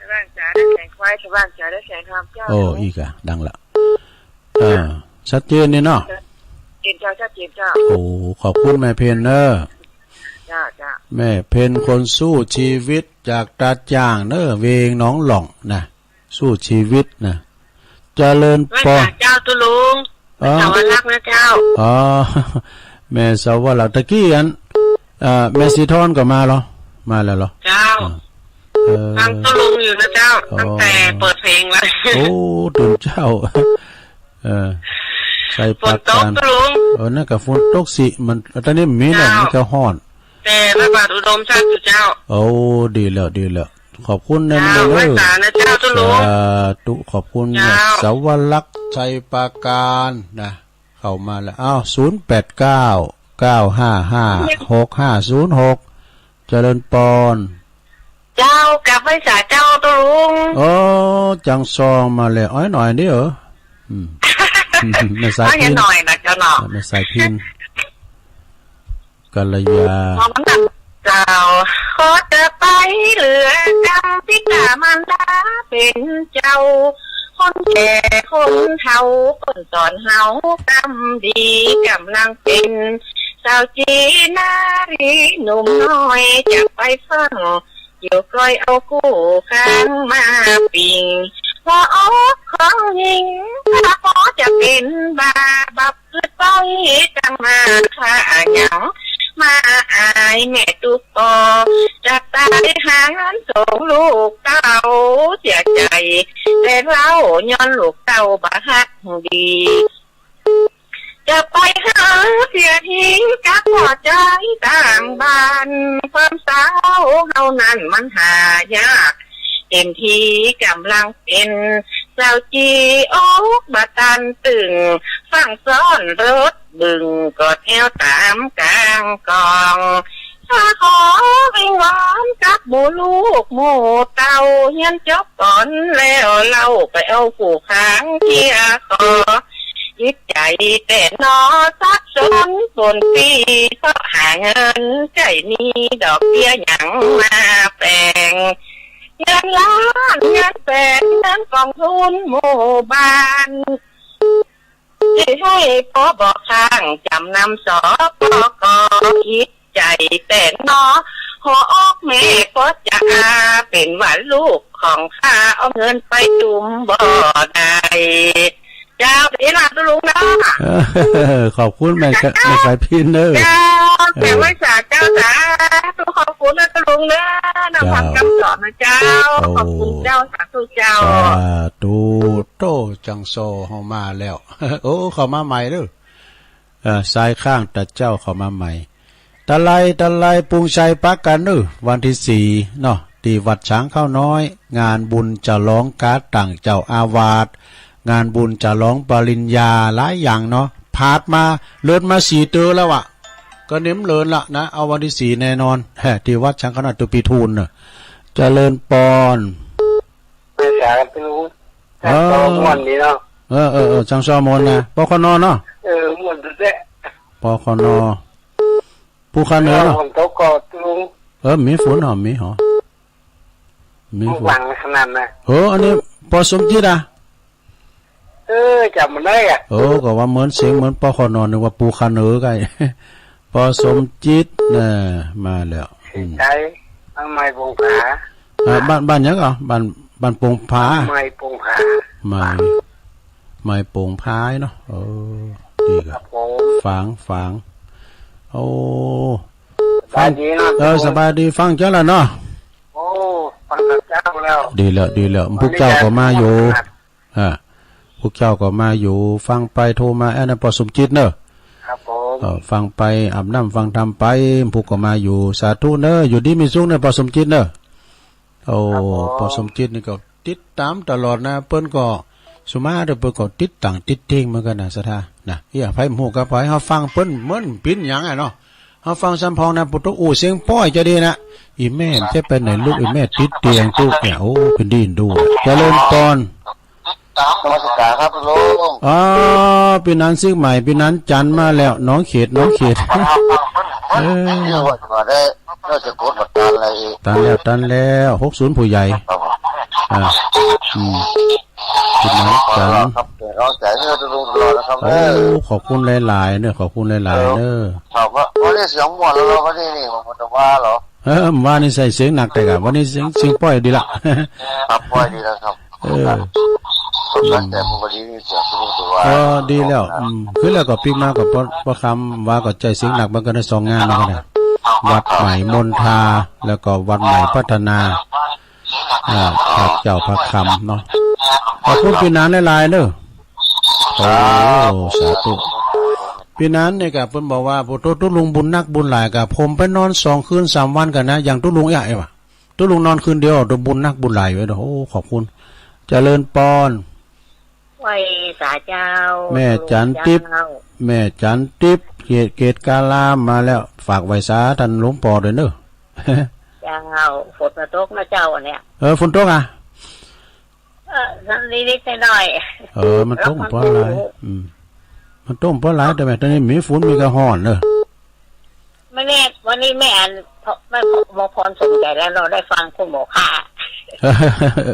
สว่างจ๋าได้แสงควาย สว่างจ๋าได้แสงธรรมเจ้า โอ้ อีกอะ ดังละ อ่า ชัดเจนนี่เนาะ ชัดเจนเจ้า ชัดเจนเจ้า โอ้ ขอบคุณแม่เพ็ญเนอะ เจ้า เจ้า แม่เพ็ญคนสู้ชีวิตจากตาจ่างเนอะ เวงหนองหล่องนะ สู้ชีวิตนะ เจริญปอน ไหว้สาเจ้าตุ๊ลุง อ๋อ สาวรักษ์นะเจ้า อ๋อ แม่สาวรักษ์ ตะกี้อัน เอ่อ แม่สีทอนก็มาเหรอ มาแล้วเหรอ เจ้า อ๋อ เออ ฟังตุ๊ลุงอยู่นะเจ้า อ๋อ ตั้งแต่เปิดเพลงแล้ว โอ้ ตื่นเจ้า เออ ใส่ปากกา ฝนตกตุ๊ลุง เออ นั่นก็ฝนตกสิ มัน ตอนนี้มีหน่อย เจ้า มันก็ฮ้อน แต่พระบาทอุดมชัดอยู่เจ้า โอ้ ดีแล้ว ดีแล้ว ขอบคุณนะ เจ้า แม่เนอะ ไหว้สานะเจ้าตุ๊ลุง สาธุ ขอบคุณนะ เจ้า สาวรักษ์ ชัยปราการนะ เข้ามาแล้ว อ้าว ศูนย์แปดเก้า เก้าห้าห้า หกห้าศูนย์หก เจริญปอน เจ้า กราบไหว้สาเจ้าตุ๊ลุง โอ้ จังซอมาแล้ว อ้อยหน่อยนี่เหรอ อืม แม่สายพิณ อ้อยหน่อยนะเจ้าเนาะ แม่สายพิณ กัลยา เจ้า ขอจะไปเหลือกำ บิดามารดาเป๋นเจ้า คนแก่คนเฒ่า คนสอนเฮากำดี ก่ำลังเป๋นสาวจี๋นารีหนุ่มน้อย จะไปฟั่ง อยู่ก้อยเอากู้ข้างมาปิ่ง หัวอกของหญิง ถ้าปอจะเป๋นบ้า บับกึ๊ดป้อยจังมาฆ่าหยัง มาอายแม่ตุ๊ปอ จะตายหางานส่งลูกเต้า เสียใจ๋แต่เล่า ย้อนลูกเต้าบ่ฮักดี จะไปหาเสียทิ้งกับพ่อใจ๊ต่างบ้าน ความสาวเฮานั้นมันหายาก เต็มทีก่ำลังเป๋นสาวจี๋ อกบ่ตันตึง ฟั่งซ้อนรถบึ่ง กอดแอวต๋ามก๋างกอง ข้าขอวิงวอนกับหมู่ลูกหมู่เต้า เฮียนจบก่อนแล้วเล่า ไปเอากู้ข้างเสียขอ จิตใจ๋แต่หนอสับสนปนปี้ เพราะหาเงินใจ๊หนี้ ดอกเบี้ยหยังมาแปง เงินล้านเงินแสน เงินกองทุนหมู่บ้าน สิหื้อปอบ่ค้าง จ๋ำนำ สปก จิตใจ๋แต่หนอ หัวอกแม่ปอจะอา เป๋นว่าลูกของข้า เอาเงินไปตุ้มบ่ได้ เจ้า เดี๋ยวนี้ลาตุ๊ลุงเนาะ เออ ขอบคุณแม่ แม่สายพิณเนอะ เจ้า เออ แป๋ไหว้สาเจ้า สาธุ ขอบคุณนะตุ๊ลุงเนอะ นำธรรมคำสอนนะเจ้า โอ้ ขอบคุณเจ้า สาธุเจ้า สาธุ โต้ จังซอเฮามาแล้ว โอ้ เข้ามาใหม่เด้อ เอ่อ สายข้างตะเจ้าเข้ามาใหม่ ตะไล ตะไล ปรุงชัยปะกั๋นเนอะ วันตี้สี่เนาะ ตี้วัดฉางข้าวน้อย งานบุญฉลองก๋าตั้งเจ้าอาวาส งานบุญฉลองปริญญา หลายอย่างเนาะ ผาดมา เลินมาสี่เตื้อแล้วอะ ก็เน้นเลินละนะ เอาวันตี้สี่แน่นอน แฮ่ ตี้วัดฉางข้าวน้อย ตุ๊ปีทูลเนอะ เจริญปอน ไม่สาธุ เออ จังซอม่วนดีเนาะ เออ เออ เออ จังซอม่วนนะ ปคน เนาะ เออ ม่วนแต๊ๆ ปคน ภูคาเหนือเนาะ ฝนตกก็ตุ๊ลุง เออ มีฝนหอ มีหอ มีฝน หวังขนาดนั้น เออ อันนี้ ปอสมจิตอะ เออ จ๋ำบ่ได้อะ เออ ก็ว่าเหมือนเสียงเหมือนปคน นึกว่าภูคาเหนือไก่ ปอสมจิตน่ะ มาแล้ว อืม ใช่ บ้านไม้ปงผา อ่า บ้าน บ้านหยังก่อ บ้าน บ้านปงผา ไม้ปงผา ไม้ ไม้ปงผาเนาะ เออ ดีครับ ครับผม ฝาง ฝาง โอ้ สบายดีเนาะ ฟัง เออ สบายดี ฟังเจ้าละเนาะ โอ้ ฟังแต่เจ้าแล้ว ดีแล้ว ดีแล้ว พวกเจ้าก็มาอยู่ อ่า พวกเจ้าก็มาอยู่ ฟังไปโทรมา อันนั้นปอสมจิตเนอะ ครับผม เออ ฟังไป อาบน้ำฟังธรรมไป พวกก็มาอยู่ สาธุเนอะ อยู่ดีมีสุขเนอะ ปอสมจิตเนอะ โอ้ ครับผม ปอสมจิตนี่ก็ติดต๋ามตลอดนะ เปิ้นก็ สุมาเตอร์เปิ้นก็ติดต่างติดเต้งเหมือนกั๋นนะ ศรัทธา นะ เอี้ย ใผบ่ฮู้ก็ไป เฮาฟังเปิ้นเหมือนปิ้นหยังอะเนาะ เฮาฟังสำปองนะ ปุตตะอู้เสียงป้อยจะดีนะ อี่แม่จะไปไหนลูก อี่แม่ติดเตียงตุ๊เนี่ย โอ้ เปิ้นดีดู เจริญปอน นมัสก๋านครับลุง อ๋อ ปี้หนานเชียงใหม่ ปี้หนานจันทน์มาแล้ว หนองเขต หนองเขต เออ นี่ว่าจะมาได้ น่าจะกดบัตรตันอะไรอีก ตันแล้ว ตันแล้ว หกศูนย์ ผู้ใหญ่ ครับผม อ่า อืม ปี้หนานจันทน์ ครับ เดี๋ยวเข้าใจเรื่องลุงตลอดนะครับ โอ้ เออ ขอบคุณหลายๆ เนอะ ขอบคุณหลายๆ เออ เนอะ ครับ ว่า วันนี้เสียงม่วนแล้วเหรอ วันนี้นี่ ผมจะว่าเหรอ เออ ว่านี่ใส่เสียงหนักแต่กะ วันนี้เสียง เสียงป้อยดีละ ครับ ป้อยดีแล้วครับ เออ ตั้งแต่ผมก็ดีเสียงลุงตลอด เออ ดีแล้ว อืม คือแล้วก็ปิ๊กมาก็ปอ ปอคำว่าก็ใจ้เสียงหนักมันก็ได้สองงานมันก็ได้ วัดใหม่มณฑา แล้วก็วัดใหม่พัฒนา อ่า พระเจ้าพระคำเนาะ ขอบคุณปี้หนานหลายๆ เนอะ โอ้ สาธุ ปี้หนานนี่กะเปิ้นบอกว่า โอ้โธ่ ตุ๊ลุงบุญนักบุญหลายกะ ผมไปนอนสองคืนสามวันก่อนนะ อย่างตุ๊ลุงเอี้ย เอ้ยวะ ตุ๊ลุงนอนคืนเดียว ตุ๊ลุงบุญนักบุญหลายไว้เด้อ โอ้ ขอบคุณ เจริญปอน ไหว้สาเจ้า แม่จันทร์ติ๊บ เจ้า แม่จันทร์ติ๊บ เกต เกตกาลามมาแล้ว ฝากไหว้สาต้านหลวงป้อด้วยเนอะ เจ้า ฝนมาตกนะเจ้าเนี่ย เออ ฝนตกอ่ะ เออ นิดๆ หน่อยๆ เออ มันตกบ่หลาย อืม มันตกบ่หลาย แต่แม่ตอนนี้มีฝนมีกะฮ้อนเนอะ ไม่แน่ วันนี้แม่อัน เพราะ แม่หมอพรสมใจแล้ว เราได้ฟังคุณหมอค่า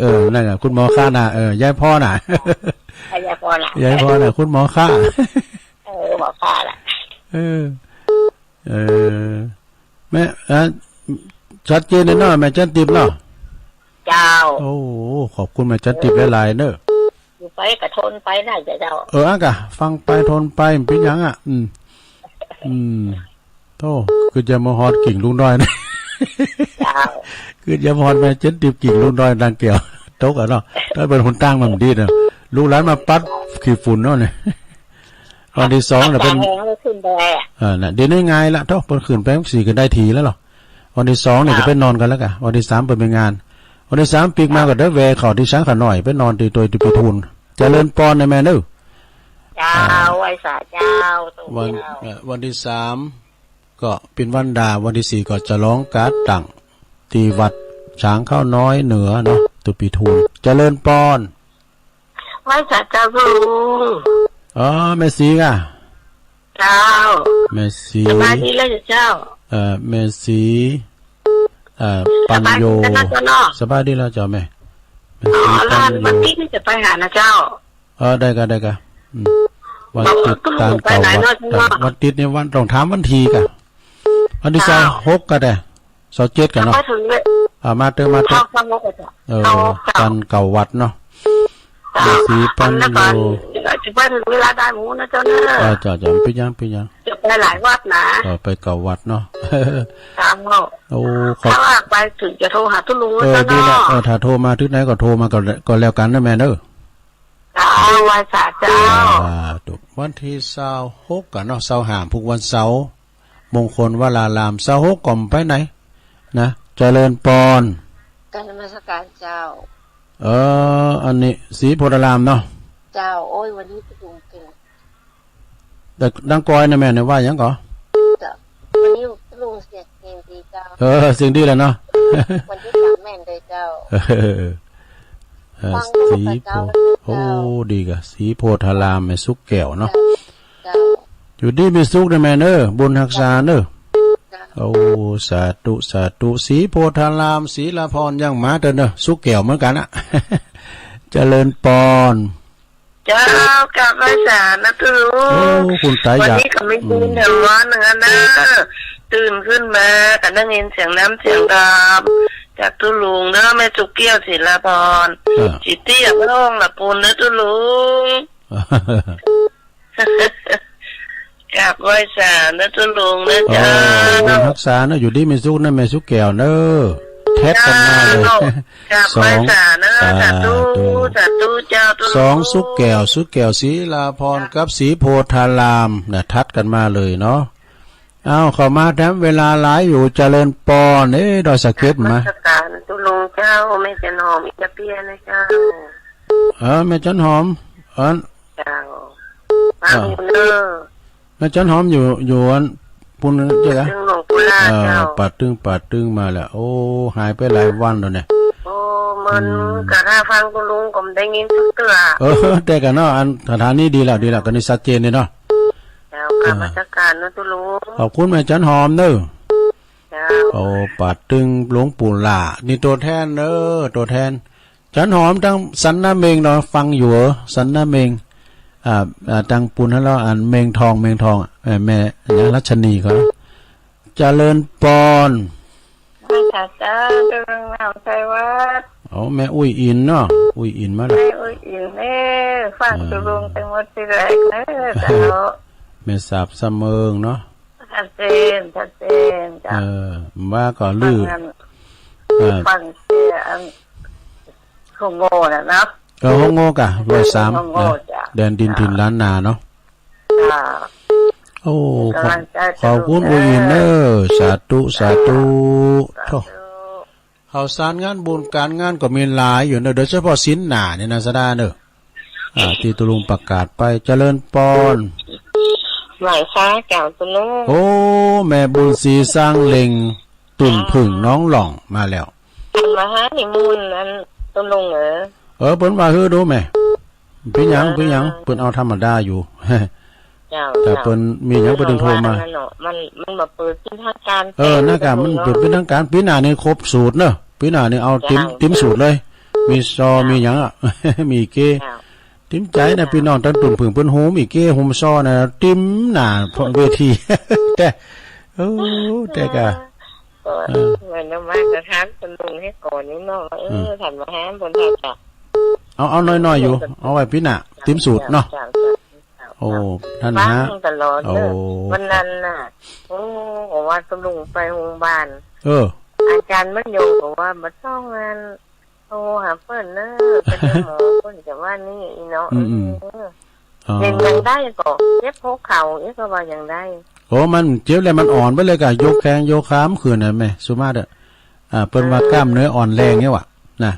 เออ นั่นน่ะ คุณหมอค่าน่ะ เออ ยายพรน่ะ ยายพรน่ะ ยายพรน่ะ คุณหมอค่า เออ หมอค่าน่ะ เออ เออ แม่ เอ่อ ชัดเจนเลยเนาะ แม่จันทร์ติ๊บเนาะ เจ้า โอ้ ขอบคุณแม่จันทร์ติ๊บหลายๆ เนอะ อยู่ไปกะทนไปน่ะเจ้า เออ อะกะ ฟังไปทนไป มันเป๋นหยังอ่ะ อืม อืม โธ่ คือจะมาฮอดกิ่งลูกน้อยนะ เจ้า คือจะมาฮอดแม่จันทร์ติ๊บกิ่งลูกน้อยนางแก้ว ตกอ่ะเนาะ ถ้าเป๋นหนตางมันดีเนาะ ลูกหลานมาปัดขี้ฝุ่นเนาะเนี่ย วันตี้สองเนี่ยเป๋น แฮงเลยขึ้นไปอ่ะ เออ น่ะ เดี๋ยวนี้ง่ายละ โธ่ เปิ้นขึ้นไปสี่ก็ได้ทีแล้วเหรอ วันตี้สองเนี่ย เจ้า จะไปนอนก่อนแล้วกะ วันตี้สามเปิ้นมีงาน วันตี้สามปิ๊กมาก็ได้แวะเข้าตี้สังขะน้อย ไปนอนตี้ตวยตี้ปู่ทูล เจริญปอนนะแม่เนอะ เจ้า อ่า ไหว้สาเจ้า วัน เจ้า เอ่อ วันตี้สามก็เป๋นวันดา วันตี้สี่ก็จะลองกาตั้งตี้วัดช้างข้าวน้อยเหนือเนาะ ตวยปู่ทูล เจริญปอน ไหว้สาเจ้าลุง อ๋อ แม่ศรีก่ะ เจ้า แม่ศรี สบายดีแล้วเจ้า เอ่อ แม่ศรี เอ่อ ปัญโญ สบายดีแล้วเจ้าเนาะ สบายดีแล้วเจ้าแม่ แม่ศรี อ๋อ ปัญโญ แล้ววันอาทิตย์นี่จะไปหานะเจ้า เออ ได้ก่ะ ได้ก่ะ อืม วันอาทิตย์ บอกเออ ตานเก่าวัด เออ วันอาทิตย์นี่วัน ต้องถามวันตี้ก่ะ วันตี้ เจ้า ซาวหกก่ะได้ ซาวเจ็ดก่ะเนาะ ไปถึงเลย อ่า มาเต๊อะ มาเต๊อะ เข้า เข้า เข้า เออ เข้า ตานเก่าวัดเนาะ เจ้า แม่ศรีปัญโญ อันนั้นก่อน จะไปถึงเวลาได้หมูนะเจ้าเนอะ เออ เจ้า เจ้า เป๋นหยัง เป๋นหยัง จะไปหลายวัดนะ เออ ไปเก่าวัดเนาะ เจ้า โอ้ ขอบ ถ้าว่าไปถึงจะโทรหาตุ๊ลุง เออ นะเจ้าเนาะ ดีแล้ว เออ ถ้าโทรมาตี้ไหนก็โทรมาก็ ก็แล้วกั๋นนะแม่เนอะ เจ้า ไหว้สาเจ้า สาธุ วันตี้ซาวหกก่ะเนาะ ซาวห้า พุธวันเสาร์ มงคลวราราม ซาวหกก็บ่ไปไหนนะ เจริญปอน กราบนมัสก๋านเจ้า เออ อันนี้ศรีโพธารามเนาะ เจ้า โอ้ย วันนี้ตุ๊ลุงเก่ง แต่ดังกอยนะแม่เนี่ยว่าหยังก่อ เจ้า วันนี้ตุ๊ลุงเสียง เสียงดีเจ้า เออ เสียงดีแหละเนาะ วันตี้สามแม่นเลยเจ้า เออ เออ ฟัง ศรีโพ เจ้า โอ้ ดีก่ะ ศรีโพธาราม แม่สุขแก้วเนาะ เจ้า อยู่ดีมีสุขนะแม่เนอะ บุญฮักษาเนอะ เจ้า โอ้ สาธุ สาธุ ศรีโพธาราม ศรีลาพรยังมาเต๊อะเนอะ สุขแก้วเหมือนกั๋นอะ เจริญปอน เจ้า กราบไหว้สานะตุ๊ลุง โอ้ คุณต๋า วันนี้ก็มีบุญแถมวันหนึ่งอะนะ ตื่นขึ้นมาก็ได้ยินเสียงน้ำเสียงดำจากตุ๊ลุงเนอะ แม่สุขแก้ว ศรีลาพร อ่า จิตตี้อยากร้องละปูนเนอะตุ๊ลุง กราบไหว้สานะตุ๊ลุงนะเจ้า เออ บุญฮักษาเนอะ อยู่ดีมีสุขนะแม่สุขแก้วเนอะ แท็กกั๋นมาเลย เจ้า กราบไหว้สาเนอะ สอง สาธุ สาธุ สาธุเจ้า ตุ๊ลุง สองสุขแก้ว สุขแก้วศรีลาพรกับศรีโพธารามนะ ทัดกั๋นมาเลยเนาะ เอ้า เข้ามาแถมเวลาหลายอยู่ เจริญปอน เอ๊ะ ดอยสะเก็ดมา นมัสก๋านตุ๊ลุงเจ้า แม่จันหอม อินเตอร์เปียนะเจ้า เออ แม่จันหอม เออ เจ้า เออ มาอยู่เนอะ แม่จันหอมอยู่ อยู่อันปูนเจ้า ตึงหลวงปู่ล่า เออ เจ้า ป่าตึง ป่าตึงมาแล้ว โอ้ หายไปหลายวันแล้วเนี่ย โอ้ โอ้ มัน อืม กาถ้าฟังตุ๊ลุงก็บ่ได้ยินสักเตื้อ เออ แต่กาเนาะ อัน คาถานี้ดีแล้ว ดีแล้ว กานี้ชัดเจนดีเนาะ เจ้า อ่า กราบนมัสการเนาะตุ๊ลุง ขอบคุณแม่จันหอมเนาะ เจ้า โอ้ ปาดตึงหลวงปู่หล้า นี่ตั๋วแทนเนาะ ตั๋วแทน จันหอมตังสันนาเม็งเนาะ ฟังอยู่เหรอ สันนาเม็ง อ่า อ่า ตังปูนหั้นแล้ว อันเม็งทอง เม็งทอง อ่ะ เอ่อ แม่ แม่รัชนีเขา เจริญปอน มาจากเจ้า เจริญงามชัยวัฒน์ โอ้ แม่อุ้ยอินเนาะ อุ้ยอินมาแล้ว แม่อุ้ยอิน เอ้อ ฟังตุ๊ลุงแต่หมดทีแรกเนาะ เจ้า แม่สาบสะเมิงเนาะ ชัดเจน ชัดเจน เจ้า เออ ว่าก็ลือ ฟังอัน เออ ฟังแต่อัน โฮงโง่น่ะเนาะ เออ โฮงโง่กะ ร้อยสาม โฮงโง่ นะ เจ้า แดนดินถิ่นล้านนาเนาะ ค่ะ โอ้ กำลังใจ ขอบคุณ เออ อุ้ยอินเนาะ สาธุ สาธุ สาธุ โถ่ ข่าวสารงานบุญก๋านงานก็มีหลายอยู่เนาะ โดยเฉพาะศีลหน้านี่นะ สดาเนาะ อ่า ตี้ตุ๊ลุงประกาศไป เจริญปอน ไหว้สาเจ้าตุ๊ลุง โอ้ แม่บุญศรีสร้างเล็ง ตุ่นผึ่้งหนองหล่องมาแล้ว เปิ้นมาหานิมนต์อันตุ๊ลุงเอ๋อ เออ เปิ้นว่าหื้อดูแม่ เป๋นหยัง อ่า เป๋นหยัง เปิ้นเอาธรรมดาอยู่ เจ้า แต่ เจ้า เปิ้นมีหยังเปิ้นถึงโทรมา เปิ้นว่านั่นเนาะ มัน มันบ่เปิดเป๋นทางก๋าน เออ นั่นกะ มันเปิดเป๋นทางก๋าน ปี๋หน้านี่ครบสูตรเนาะ ปี๋หน้านี่เอาติ๋ม เจ้า ติ๋มสูตรเลย มีซอ เจ้า มีหยังอะ มีเก้ เจ้า ติ๋มใจ๋นะ เจ้า ปี้น้องตังตุ่นผึ่งเปิ้นโฮมอีเก้โฮมซอนะ ติ๋มหน้าเวที แต่ โอ้ แต่กะ ก็ เออ เหมือนว่าจะถามตุ๊ลุงหื้อก่อนนี่เนาะ เออ อืม ท่านมาหาเปิ้น ท่านจะ เอา เอาน้อยๆ อยู่ เอาไว้ปี๋หน้า เจ้า ติ๋มสูตรเนาะ เจ้า เจ้า เจ้า โอ้ ท่านฮะ ฟังตลอดเนาะ โอ้ วันนั้นน่ะ โอ้ ก็ว่าตุ๊ลุงไปโฮงบาล เออ อาจ๋ารย์มันยงก็ว่าบ่ต้องอัน โทรหาเปิ้นเนาะ ไปหาหมอเปิ้นจะว่านี่อีเนาะ อืม อืม เออ อ๋อ เป๋นหยังได้ก็เจ็บหัวเข่า เอ๊ะ ก็ว่าหยังได้ โอ้ มันเจ็บแล้วมันอ่อนไปเลยกะ ยกแข้งยกขาบ่ขึ้นน่ะแม่ สุมาเต๊อะ อ่า เปิ้นว่า เออ กล้ามเนื้ออ่อนแรงเนี่ยว่ะ นะ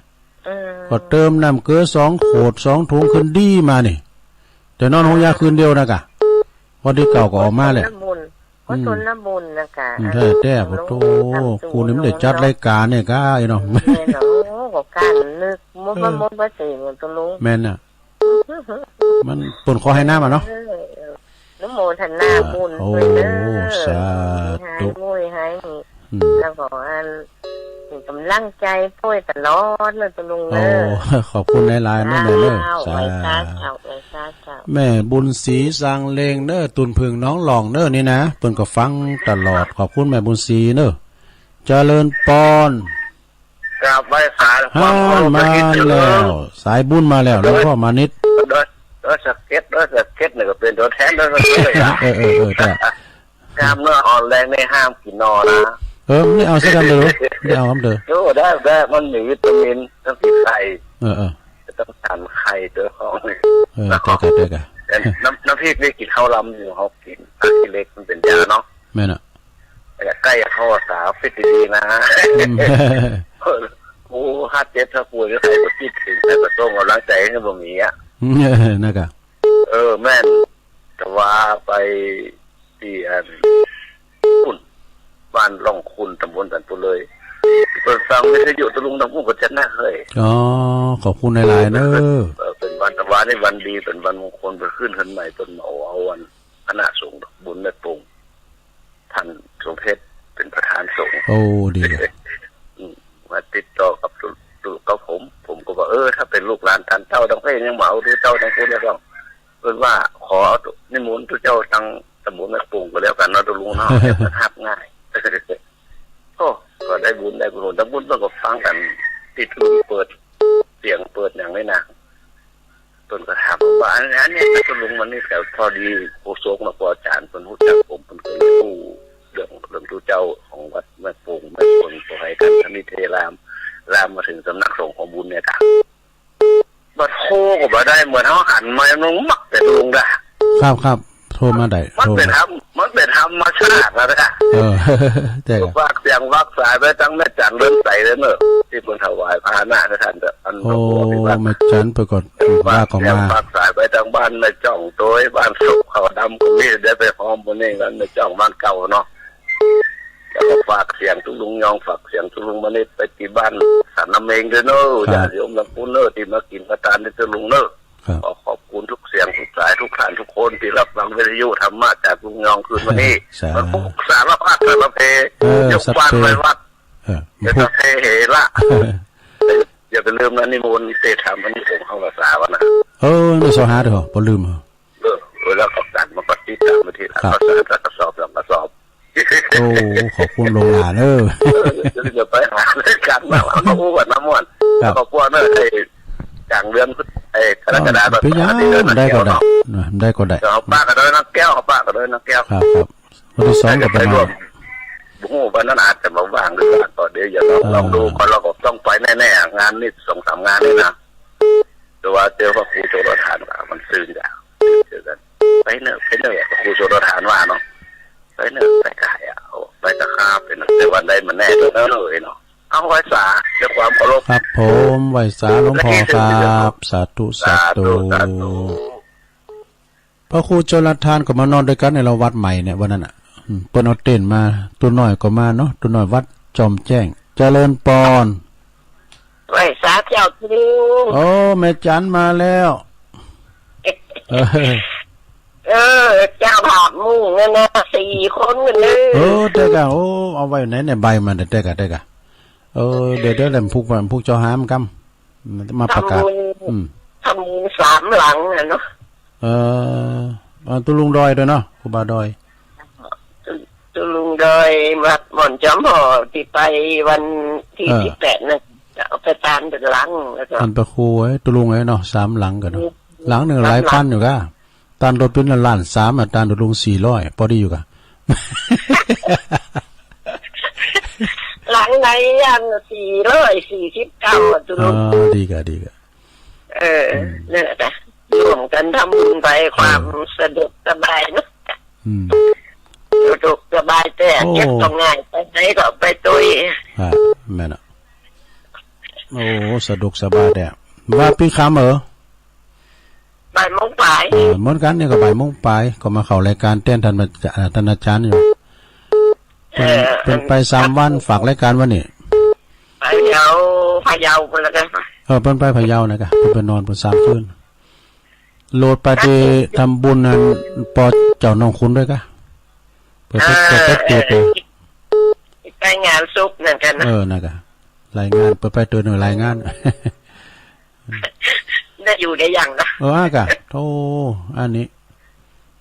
เออ ก็เติมน้ำเกลือสองขวดสองถุงขึ้นดีมานี่ แต่นอนโฮงยาคืนเดียวนะกะ วันที่เก้าก็ออกมาแล้ว น้ำบุญ ก็ อืม ต้นน้ำบุญนะกะ อืม อัน แท้ๆ โอ้โห ตุ๊ลุง คู่นี้มันได้จัดรายก๋านเนี่ยกะ ไอ้น้อง แม่นเนาะ โอ้ ก็กล้านึก มด เออ มด มด บ่เสียเหมือนตุ๊ลุง แม่นน่ะ มันเปิ้นขอหื้อหน้ามาเนาะ เออ อนุโมทนาบุญ โอ้ ด้วยเนาะ สาธุ หายมวยหายนี่ อืม แล้วก็อัน เป๋นก๋ำลังใจ๋ป้วยตลอดเนาะตุ๊ลุงเนาะ โอ้ ขอบคุณหลายๆ เนาะแม่เนาะ เจ้า สาธุ ไหว้สาเจ้า ไหว้สาเจ้า แม่บุญศรีสร้างเล็งเนาะ ตุ่นผึ่งหนองหล่องเนาะนี่นะ เปิ้นก็ฟังตลอด ขอบคุณแม่บุญศรีเนาะ เจริญปอน กราบไหว้สา ฮ่า ความเคารพ มา และคิดถึง แล้ว สายบุญมาแล้ว หลวงพ่อมานิต ดอย ดอยสะเก็ด ดอยสะเก็ดนี่ก็เป๋นตั๋วแทนดอยสะเก็ดเลยนะ เออ เออ เออ เออ แต่ กล้ามเนื้ออ่อนแรงนี่ห้ามกิ๋นหน่อนะ เออ บ่เอาสักกำเดียว บ่เอากำเดียว โอ้ ได้ ได้ มันมีวิตามิน ต้องกิ๋นไข่ เออ เออ ต้องฉันไข่เจ้าของ เออ เนาะ เต๊อะ เต๊อะ แต่น้ำ น้ำพริกนี่กิ๋นข้าวลำอยู่ เฮากิ๋นผักขี้เหล็กมันเป๋นยาเนาะ แม่นน่ะ แต่ใก้เข้าสาวฟิตดีๆ นะ อืม โอ้ ห้าเจ็ด ถ้าป่วยก็ใครบ่คิดถึง ใครบ่ส่งก๋ำลังใจ๋หื้อบ่มีอะ เออ นั่นกะ เออ แม่น แต่ว่าไปตี้อันปุ้น บ้านร่องขุ่น ต๋ำบลสันปุเลย เปิดฟังวิทยุตุ๊ลุงตังปุ้นก็จะน่าเคย อ๋อ ขอบคุณหลายๆ เนาะ เออ เป๋นวัน แต่ว่านี่วันดี เป๋นวันมงคล เป๋นขึ้นเฮือนใหม่ เป๋นมาเอา เอาอัน คณะสงฆ์บุญแม่ปง ท่านสมเพชรเป๋นประธานสงฆ์ โอ้ ดีอะ อืม มาติดต่อกับตุ๊ ตุ๊ กับผม ผมก็ว่า เออ ถ้าเป๋นลูกหลานต้านเจ้าตังเพลงยังบ่เอาตุ๊เจ้าตังคนเนี่ยก็ เปิ้นว่าขอเอาตุ๊ นิมนต์ตุ๊เจ้าตังต๋ำบลแม่ปงก็แล้วกั๋นเนาะตุ๊ลุงเนาะ จะฮับง่าย โอ้ ก็ได้บุญได้กุศล ตังบุญเปิ้นก็ฟังกั๋น ตี้ตุ๊ลุงเปิดเสียงเปิดหยังนี่นะ เปิ้นก็ถามผมว่า อัน อันนี้ตุ๊ลุงวันนี้ก็พอดีครูสงฆ์เนาะ ครูอาจ๋ารย์เปิ้นฮู้จักผม เปิ้นเคยกู้เรื่อง เรื่องตุ๊เจ้าของวัดแม่ปง แม่ปง ขอให้ท่านสมิทเทราม ลามมาถึงสำนักสงฆ์ของบุญเนี่ยกะ บ่โทรก็บ่ได้ เหมือนเฮาหันมามันมักแต่ตุ๊ลุงดา ครับ ครับ โทรมาได้ มันเป๋นธรรม มันเป๋นธรรมชาตินะกะ เออ ใจ้ ฝากเสียงฝากสายไปตังแม่จันเรือนใสเลยเนาะ ตี้เปิ้นถวายพาหนะให้ท่านเนาะ อัน โอ้ หลวงปู่อภิวัฒน์ แม่จันเปิ้นก็ เปิ้นฝาก ว่าก็ เสียง มา ฝากสายไปตังบ้านแม่จ้องโตย บ้านสุขเขาดำก็มี ได้ไปฮอมมื้อนี้กั๋น แม่จ้องบ้านเก่าเนาะ แล้วก็ฝาก เสียงตุ๊ลุงยอง ฝากเสียงตุ๊ลุงมณิษฐ์ไปตี้บ้านสันนาเมงด้วยเน่อ ครับ ญาติโยมตังปู้นเน่อ ตี้มากิ๋นมาตานตี้ตุ๊ลุงเน่อ ครับ ขอขอบคุณทุกเสียงทุกสายทุกท่านทุกคนตี้ฮับฟังวิทยุธรรมะจากลุงยองคืนวันนี้ สาธุ มันพุกสารพัดสารเพ เออ ยกบ้าน สัพเพ ไปวัด เออ เดี๋ยว พุก สะเพเหระ อย่าไปลืมนะ นิมนต์เตธรรม อันนี้ผมเข้าภาษาวันนะ เออ ในสองห้าเด้อ บ่ลืม เออ เวลาเขาสั่งมาปฏิบัติตามวิธี ครับ ข้าวสารสักกระสอบสองกระสอบ โอ้ ขอบคุณหลวงหลานเอ้อ เออ เดี๋ยวจะไปหาเรื่องกันมา เขาอู้กันมาม่วน ครับ แล้วก็พวกนั้นไอ้กลางเดือน ไอ้กรกฎาคม เออ เป็นหยัง เดือน ได้ก็ได้ เนาะ นะ ได้ก็ได้ เดี๋ยวเขาปะกันด้วยน้ำแก้ว เขาปะกันด้วยน้ำแก้ว ครับ ครับ วันที่สองก็ประมาณ บ่ฮู้ วันนั้นอาจจะมาว่างหรือเปล่า ก็เดี๋ยวอย่าลอง อ่า ลองดู เพราะเราก็ต้องไปแน่ๆ งานนี่สองสามงานนี่นะ แต่ว่าเจอพระครูโชลทานว่ามันซื่นจ้ะ เจอกัน ไปเน่อ ไปเน่อ พระครูโชลทานว่าเนาะ ไปเน่อ ไปกายอะ เอาไปตะคาบไปเน่อ แต่วันใดมันแน่เด้อเนาะ เอาไหว้สาด้วยความเคารพ ครับผม ไหว้สาหลวงพ่อครับ สาธุ สาธุ สาธุ สาธุ พระครูโชลทานก็มานอนด้วยกั๋นในละวัดใหม่เนี่ยวันนั้นน่ะ อืม เปิ้นเอาเต็นท์มา ตุ๊น้อยก็มาเนาะ ตุ๊น้อยวัดจอมแจ้ง เจริญปอน ไหว้สาเจ้าตุ๊ลุง โอ้ แม่จันมาแล้ว เออ เออ เจ้าภาพหมู่นั่นนะ สี่คนนั่นเลย เออ แต่กะ โอ้ เอาไว้ไหนเนี่ย ใบมัน แต่กะ แต่กะ เออ เดี๋ยว เดี๋ยวแหละ พุก พุกเจ้าหามกำ มาประกาศ ทำบุญ อืม ทำบุญสามหลังน่ะเนาะ เออ เอาตุ๊ลุงดอยด้วยเนาะ ครูบาดอย ตุ๊ลุงดอย วัดหม่อนจอมหอ ตี้ไปวันตี้ เออ สิบแปดน่ะ จะเอาไปตานเป๋นหลัง แล้วก็ ท่านพระครูเอ้ย ตุ๊ลุงเอ้ยเนาะ สามหลังกั๋นเนาะ อืม หลังนึ่งหลายปันอยู่กะ ตานรถเป๋นล้านสามอะ ตานตุ๊ลุงสี่ร้อย พอดีอยู่กะ หลังไหนอันสี่ร้อยสี่สิบเก้าอะตุ๊ลุง อ๋อ ดีกะ ดีกะ เออ อืม นั่นแหละจ้ะ ร่วมกันทำบุญไป เออ ความสะดวกสบายเนาะ อืม สะดวกสบายแต๊ โอ้ เก็บต้องง่าย ไปไหนก็ไปตวย อ่า แม่นอะ โอ้ สะดวกสบายแต๊ ว่าปี้คำเออ บ่ายโมงป๋าย เออ เหมือนกั๋นเนี่ยก็บ่ายโมงป๋าย ก็มาเข้ารายก๋านแตนท่านอาจารย์ อ่า ท่านอาจารย์อยู่ เปิ้น เออ เปิ้นไปสามวัน ฝากรายก๋านวันนี้ ไปเที่ยวพะเยาไปแล้วกัน เออ เปิ้นไปพะเยานะกะ เปิ้นไปนอนเปิ้นสามคืน โลดไปตี้ทำบุญอันปอเจ้าน้องขุนด้วยกะ เปิ้นไป เออ เปิ้นไปตวย เออ ไปงานศพนั่นกั๋นนะ เออ นะกะ รายงาน เปิ้นไปตวยหน่วยรายงาน ได้อยู่ได้ยังนะ เออ อ่ะกะ โธ่ อันนี้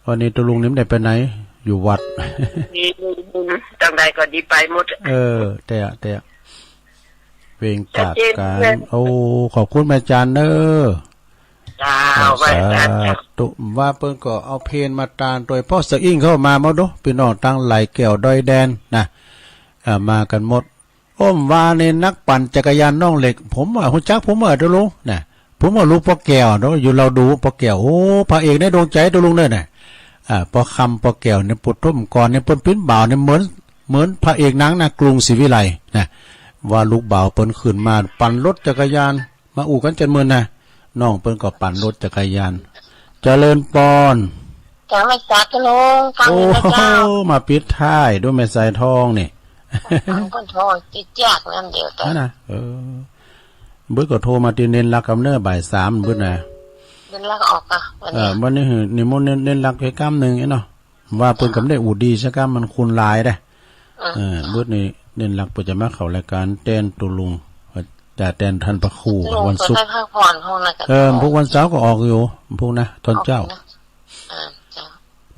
วันนี้ตุ๊ลุงนี่บ่ได้ไปไหน อยู่วัด มีบุญตังใดก็ดีไปหมด เออ แต่ แต่ เวรจากก๋าน โอ้ ขอบคุณแม่จันเน้อ เจ้า ไหว้สาเจ้า สาธุ ว่าเปิ้นก็เอาเพลงมาตานโดยเฉพาะสะอิ้งเข้ามาหมดเนาะ ปี้น้องตังไหล่แก้วดอยแดนนะ อ่า มากั๋นหมด โอ้ ว่าเน้นนักปั่นจักรยานน่องเหล็ก ผมว่าฮู้จัก ผมว่าตุ๊ลุงนะ ผมว่าลูกป้อแก้วเนาะ อยู่ลาวดูป้อแก้ว โอ้ พระเอกในดวงใจ๋ตุ๊ลุงเน้อนะ อ่า ป้อคำป้อแก้วเนี่ย ปุถุมกรเนี่ย เปิ้นปิ้นบ่าวเนี่ย เหมือน เหมือนพระเอกหนังนะ กรุงศรีวิไลนะ ว่าลูกบ่าวเปิ้นขึ้นมาปั่นรถจักรยาน มาอู้กั๋นจันเมินนะ น้องเปิ้นก็ปั่นรถจักรยาน เจริญปอน เจ้าแม่สาธุลุง ฟัง โอ้ อยู่นะเจ้า มาปิดท้ายด้วยแม่สายทองนี่ ฟังเปิ้นโทรติดยากนั่นเดียวแต่ นั่นนะ เออ บึดก็โทรมาตี้เน้นลักกำเน้อบ่ายสามบึดนะ เน้นลักออกอ่ะวันนี้ เออ วันนี้หื้อนิมนต์เน้น เน้นลักแค่กำนึ่งเอ้ยเนาะ ว่าเปิ้นกำได้อู้ดีสักกำมันคูณหลายเด้อ อ่า เออ บึดนี่เน้นลักเปิ้นจะมาเข้ารายก๋านแตนตุ๊ลุง จะแตนท่านพระครู ตุ๊ลุง วันศุกร์ เปิ้นได้พักผ่อนห้องนะ เออ พุกวันเสาร์ก็ออกอยู่ พุกนะ ตอนเจ๊า ออกนะ อ่า เจ้า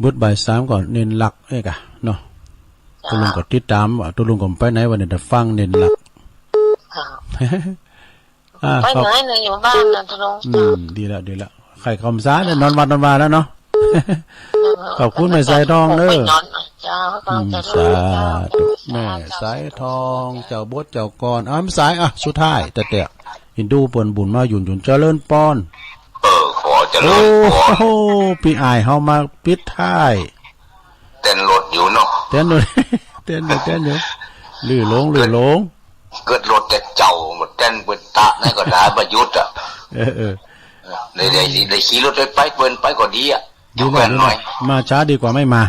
บึดบ่ายสามก็เน้นลักเอ้ยกะเนาะ เจ้า ตุ๊ลุงก็ติดต๋ามว่าตุ๊ลุงก็ไปไหนวันนี้ แต่ฟังเน้นลัก อ่า อ่า ไปไหนเนี่ย อยู่บ้านนะตุ๊ลุง อืม ดีแล้ว ดีแล้ว ใค่คำสาเนี่ย นอนวัดนอนวาแล้วเนาะ ขอบคุณแม่สายทองเน้อ ไปนอน เจ้า อืม สาธุ แม่สายทอง เจ้าบดเจ้ากร อ่ะ แม่สาย อ่ะ สุดท้าย แต่ แต่ อินดูเปิ้นบุญมาหยุนหยุน เจริญปอน เออ ขอเจริญปอน โอ้โห ปี้อ้ายเฮามาปิดท้าย แตนรถอยู่เนาะ แตนรถ แตนอยู่ แตนอยู่ ลื่นหลง ลื่นหลง เกิดรถแต่เจ้า บ่แตนเปิ้นตะไหนก็ได้ บ่หยุดอ่ะ เออ เออ ได้ ได้ ได้ขี่รถไป ไปเปิ้นไปก็ดีอ่ะ ดีแล้ว แว่นหน่อย มาช้าดีกว่าไม่มา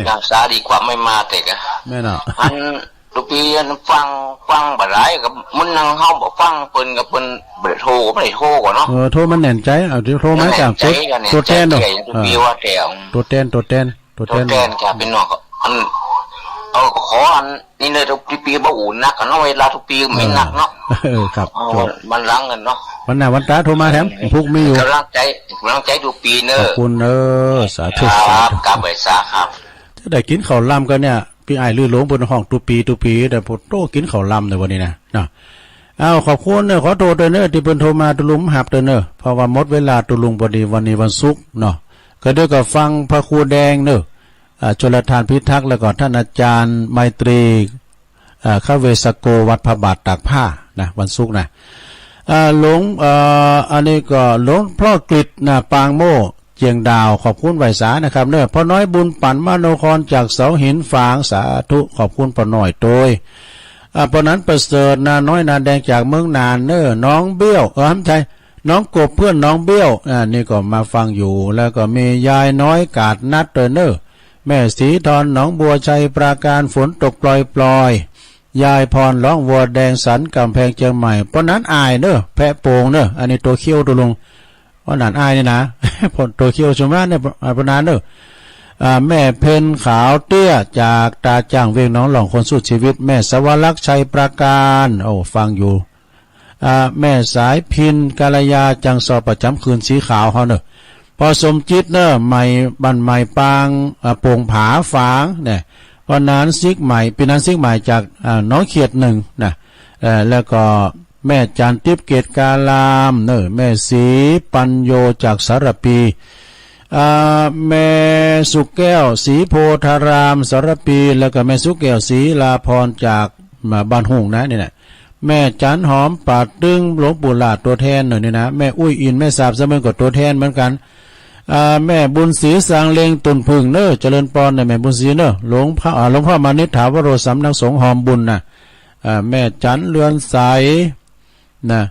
มาช้าดีกว่าไม่มาแต่กะ แม่นอ่ะ อัน ตุ๊ปีฟัง ฟังบ่ได้ ก็เหมือนอย่างเฮาบ่ฟังเปิ้น ก็เปิ้นบ่ได้โทร บ่ได้โทรก่อเนาะ เออ โทรมาแหน่นใจ๋ เอา เดี๋ยวโทรมา แหน่นใจ๋ จาก ตัว ก็แหน่นใจ๋ ตัวแตนเนาะ ตุ๊ปี เออ ว่าแต่ ตัวแตน ตัวแตน ตัวแตน ตัวแตนครับ พี่น้องครับ อัน เอา ขออันนี้เน่อ ตุ๊ปีบ่อู้นักอะเนาะ เวลาตุ๊ปีบ่มีนักเนาะ เออ ครับ เอา จบ วันหลังกั๋นเนาะ วันหน้าวันต๋าโทรมาแถม เออ พุกมีอยู่ ก๋ำลังใจ๋ ก๋ำลังใจ๋ตุ๊ปีเน่อ ขอบคุณเน่อ สาธุ ครับ สาธุ กราบไหว้สาครับ จะได้กิ๋นข้าวหลามกั๋นเนี่ย ปี้อ้ายลือหลงเปิ้นฮ้องตุ๊ปี ตุ๊ปี แต่โผโต้กิ๋นข้าวหลามในวันนี้นะ เนาะ อ้าว ขอบคุณเน่อ ขอโต้ษตวยเน่อ ตี้เปิ้นโทรมา ตุ๊ลุงบ่ฮับตวยเน่อ เพราะว่าหมดเวลาตุ๊ลุงพอดี วันนี้วันศุกร์เนาะ ก็เดี๋ยวก็ฟังพระครูแดงเน่อ อ่า ชลทานพิทักษ์ แล้วก็ต้านอาจ๋ารย์ไมตรี อ่า คเวสโก วัดพระบาทตากผ้านะ วันศุกร์นะ อ่า หลวง เอ่อ อันนี้ก็หลวงพ่อกฤษนะ ปางโม่ เจียงดาว ขอบคุณไหว้สานะครับเน่อ ป้อน้อยบุญปั๋น มโนคร จากเสาหินฝาง สาธุ ขอบคุณป้อน้อยตวย อ่า ป้อหนานประเสริฐ นาน้อยนาแดง จากเมืองน่านเน่อ น้องเบี้ยว เออ ไม่ใช่ น้องกบ เพื่อนน้องเบี้ยว อ่า นี่ก็มาฟังอยู่ แล้วก็มียายน้อยกาดนัดตวยเน่อ แม่ศรีทร หนองบัว ชัยปราการ ฝนตกปล่อยๆ ยายพร ร้องวัวแดง สันกำแพง เจียงใหม่ ป้อหนานอายเน่อ แพะโป่งเน่อ อันนี้ตั๋วเขียวตุ๊ลุง ป้อหนานอายนี่นะ ป้อตั๋วเขียวชุมะเนี่ย อ่า ป้อหนานเน่อ อ่า แม่เพ็ญขาวเตี้ย จากตาจ้าง เวียงหนองหล่อง คนสู้ชีวิต แม่สวรักษ์ ชัยปราการ โอ้ ฟังอยู่ อ่า แม่สายพิณ กัลยา จังซอ ประจ๋ำคืนสีขาวเฮาเน่อ ป้อสมจิตเน่อ ใหม่ บ้านใหม่ปาง อ่า โป่งผาฝางเนี่ย ป้อหนานสิกใหม่ ปี้หนานสิกใหม่ จาก อ่า หนองเขียดหนึ่งนะ เอ่อ แล้วก็แม่จันทร์ ติ๊บเกตกาลามเน่อ แม่ศรีปัญโญ จากสารภี อ่า แม่สุแก้ว ศรีโพธาราม สารภี แล้วก็แม่สุแก้ว ศรีลาพร จาก มาบ้านหุ่งนะ นี่นะ แม่จันหอม ป่าตึง หลวงปู่หลาด ตั๋วแทนเน่อ นี่นะ แม่อุ้ยอิน แม่สาบเสมิง ก็ตั๋วแทนเหมือนกั๋น อ่า แม่บุญศรี สางเล็ง ตุ่นผึ้งเน่อ เจริญปอนเน่อ แม่บุญศรีเน่อ หลวงพ่อ อ่า หลวงพ่อมานิษฐาวโร สำนักสงฆ์หอมบุญนะ อ่า แม่จันเรือนใสนะ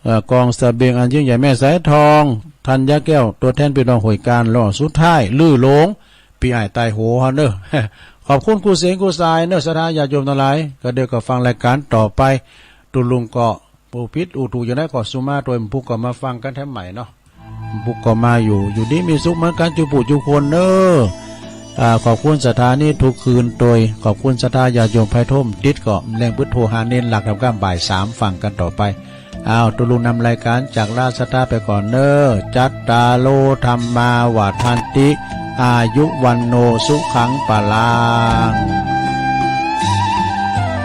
เอ่อ กองเสบียงอันยิ่งใหญ่ แม่สายทอง ธัญญาแก้ว ตั๋วแทนปี้น้องห้วยการ แล้วสุดท้าย ลือหลง ปี้อ้ายใต้โหเฮาเน่อ ขอบคุณกู้เสียงกู้สายเน่อ ศรัทธาญาติโยมตังหลาย ก็เดี๋ยวก็ฟังรายก๋านต่อไป ตุ๊ลุงก็ อู้ผิดอู้ถูกอย่างใดก็สุมาตวย พุกก็มาฟังกั๋นแถมใหม่เนาะ พุกก็มาอยู่ อยู่ดีมีสุขเหมือนกั๋น จุผู้จุคนเน่อ อ่า ขอบคุณสถานีทุกคืนตวย ขอบคุณศรัทธาญาติโยม ไผโทรติดก็แลงปื๊ดโทรหาเณรหลัก ทำการบ่ายสาม ฟังกั๋นต่อไป อ้าว ตุ๊ลุงนำรายก๋านจากลาศรัทธาไปก่อนเน่อ จัตตาโร ธัมมา วัฑฒันติ อายุ วัณโณ สุขัง พลัง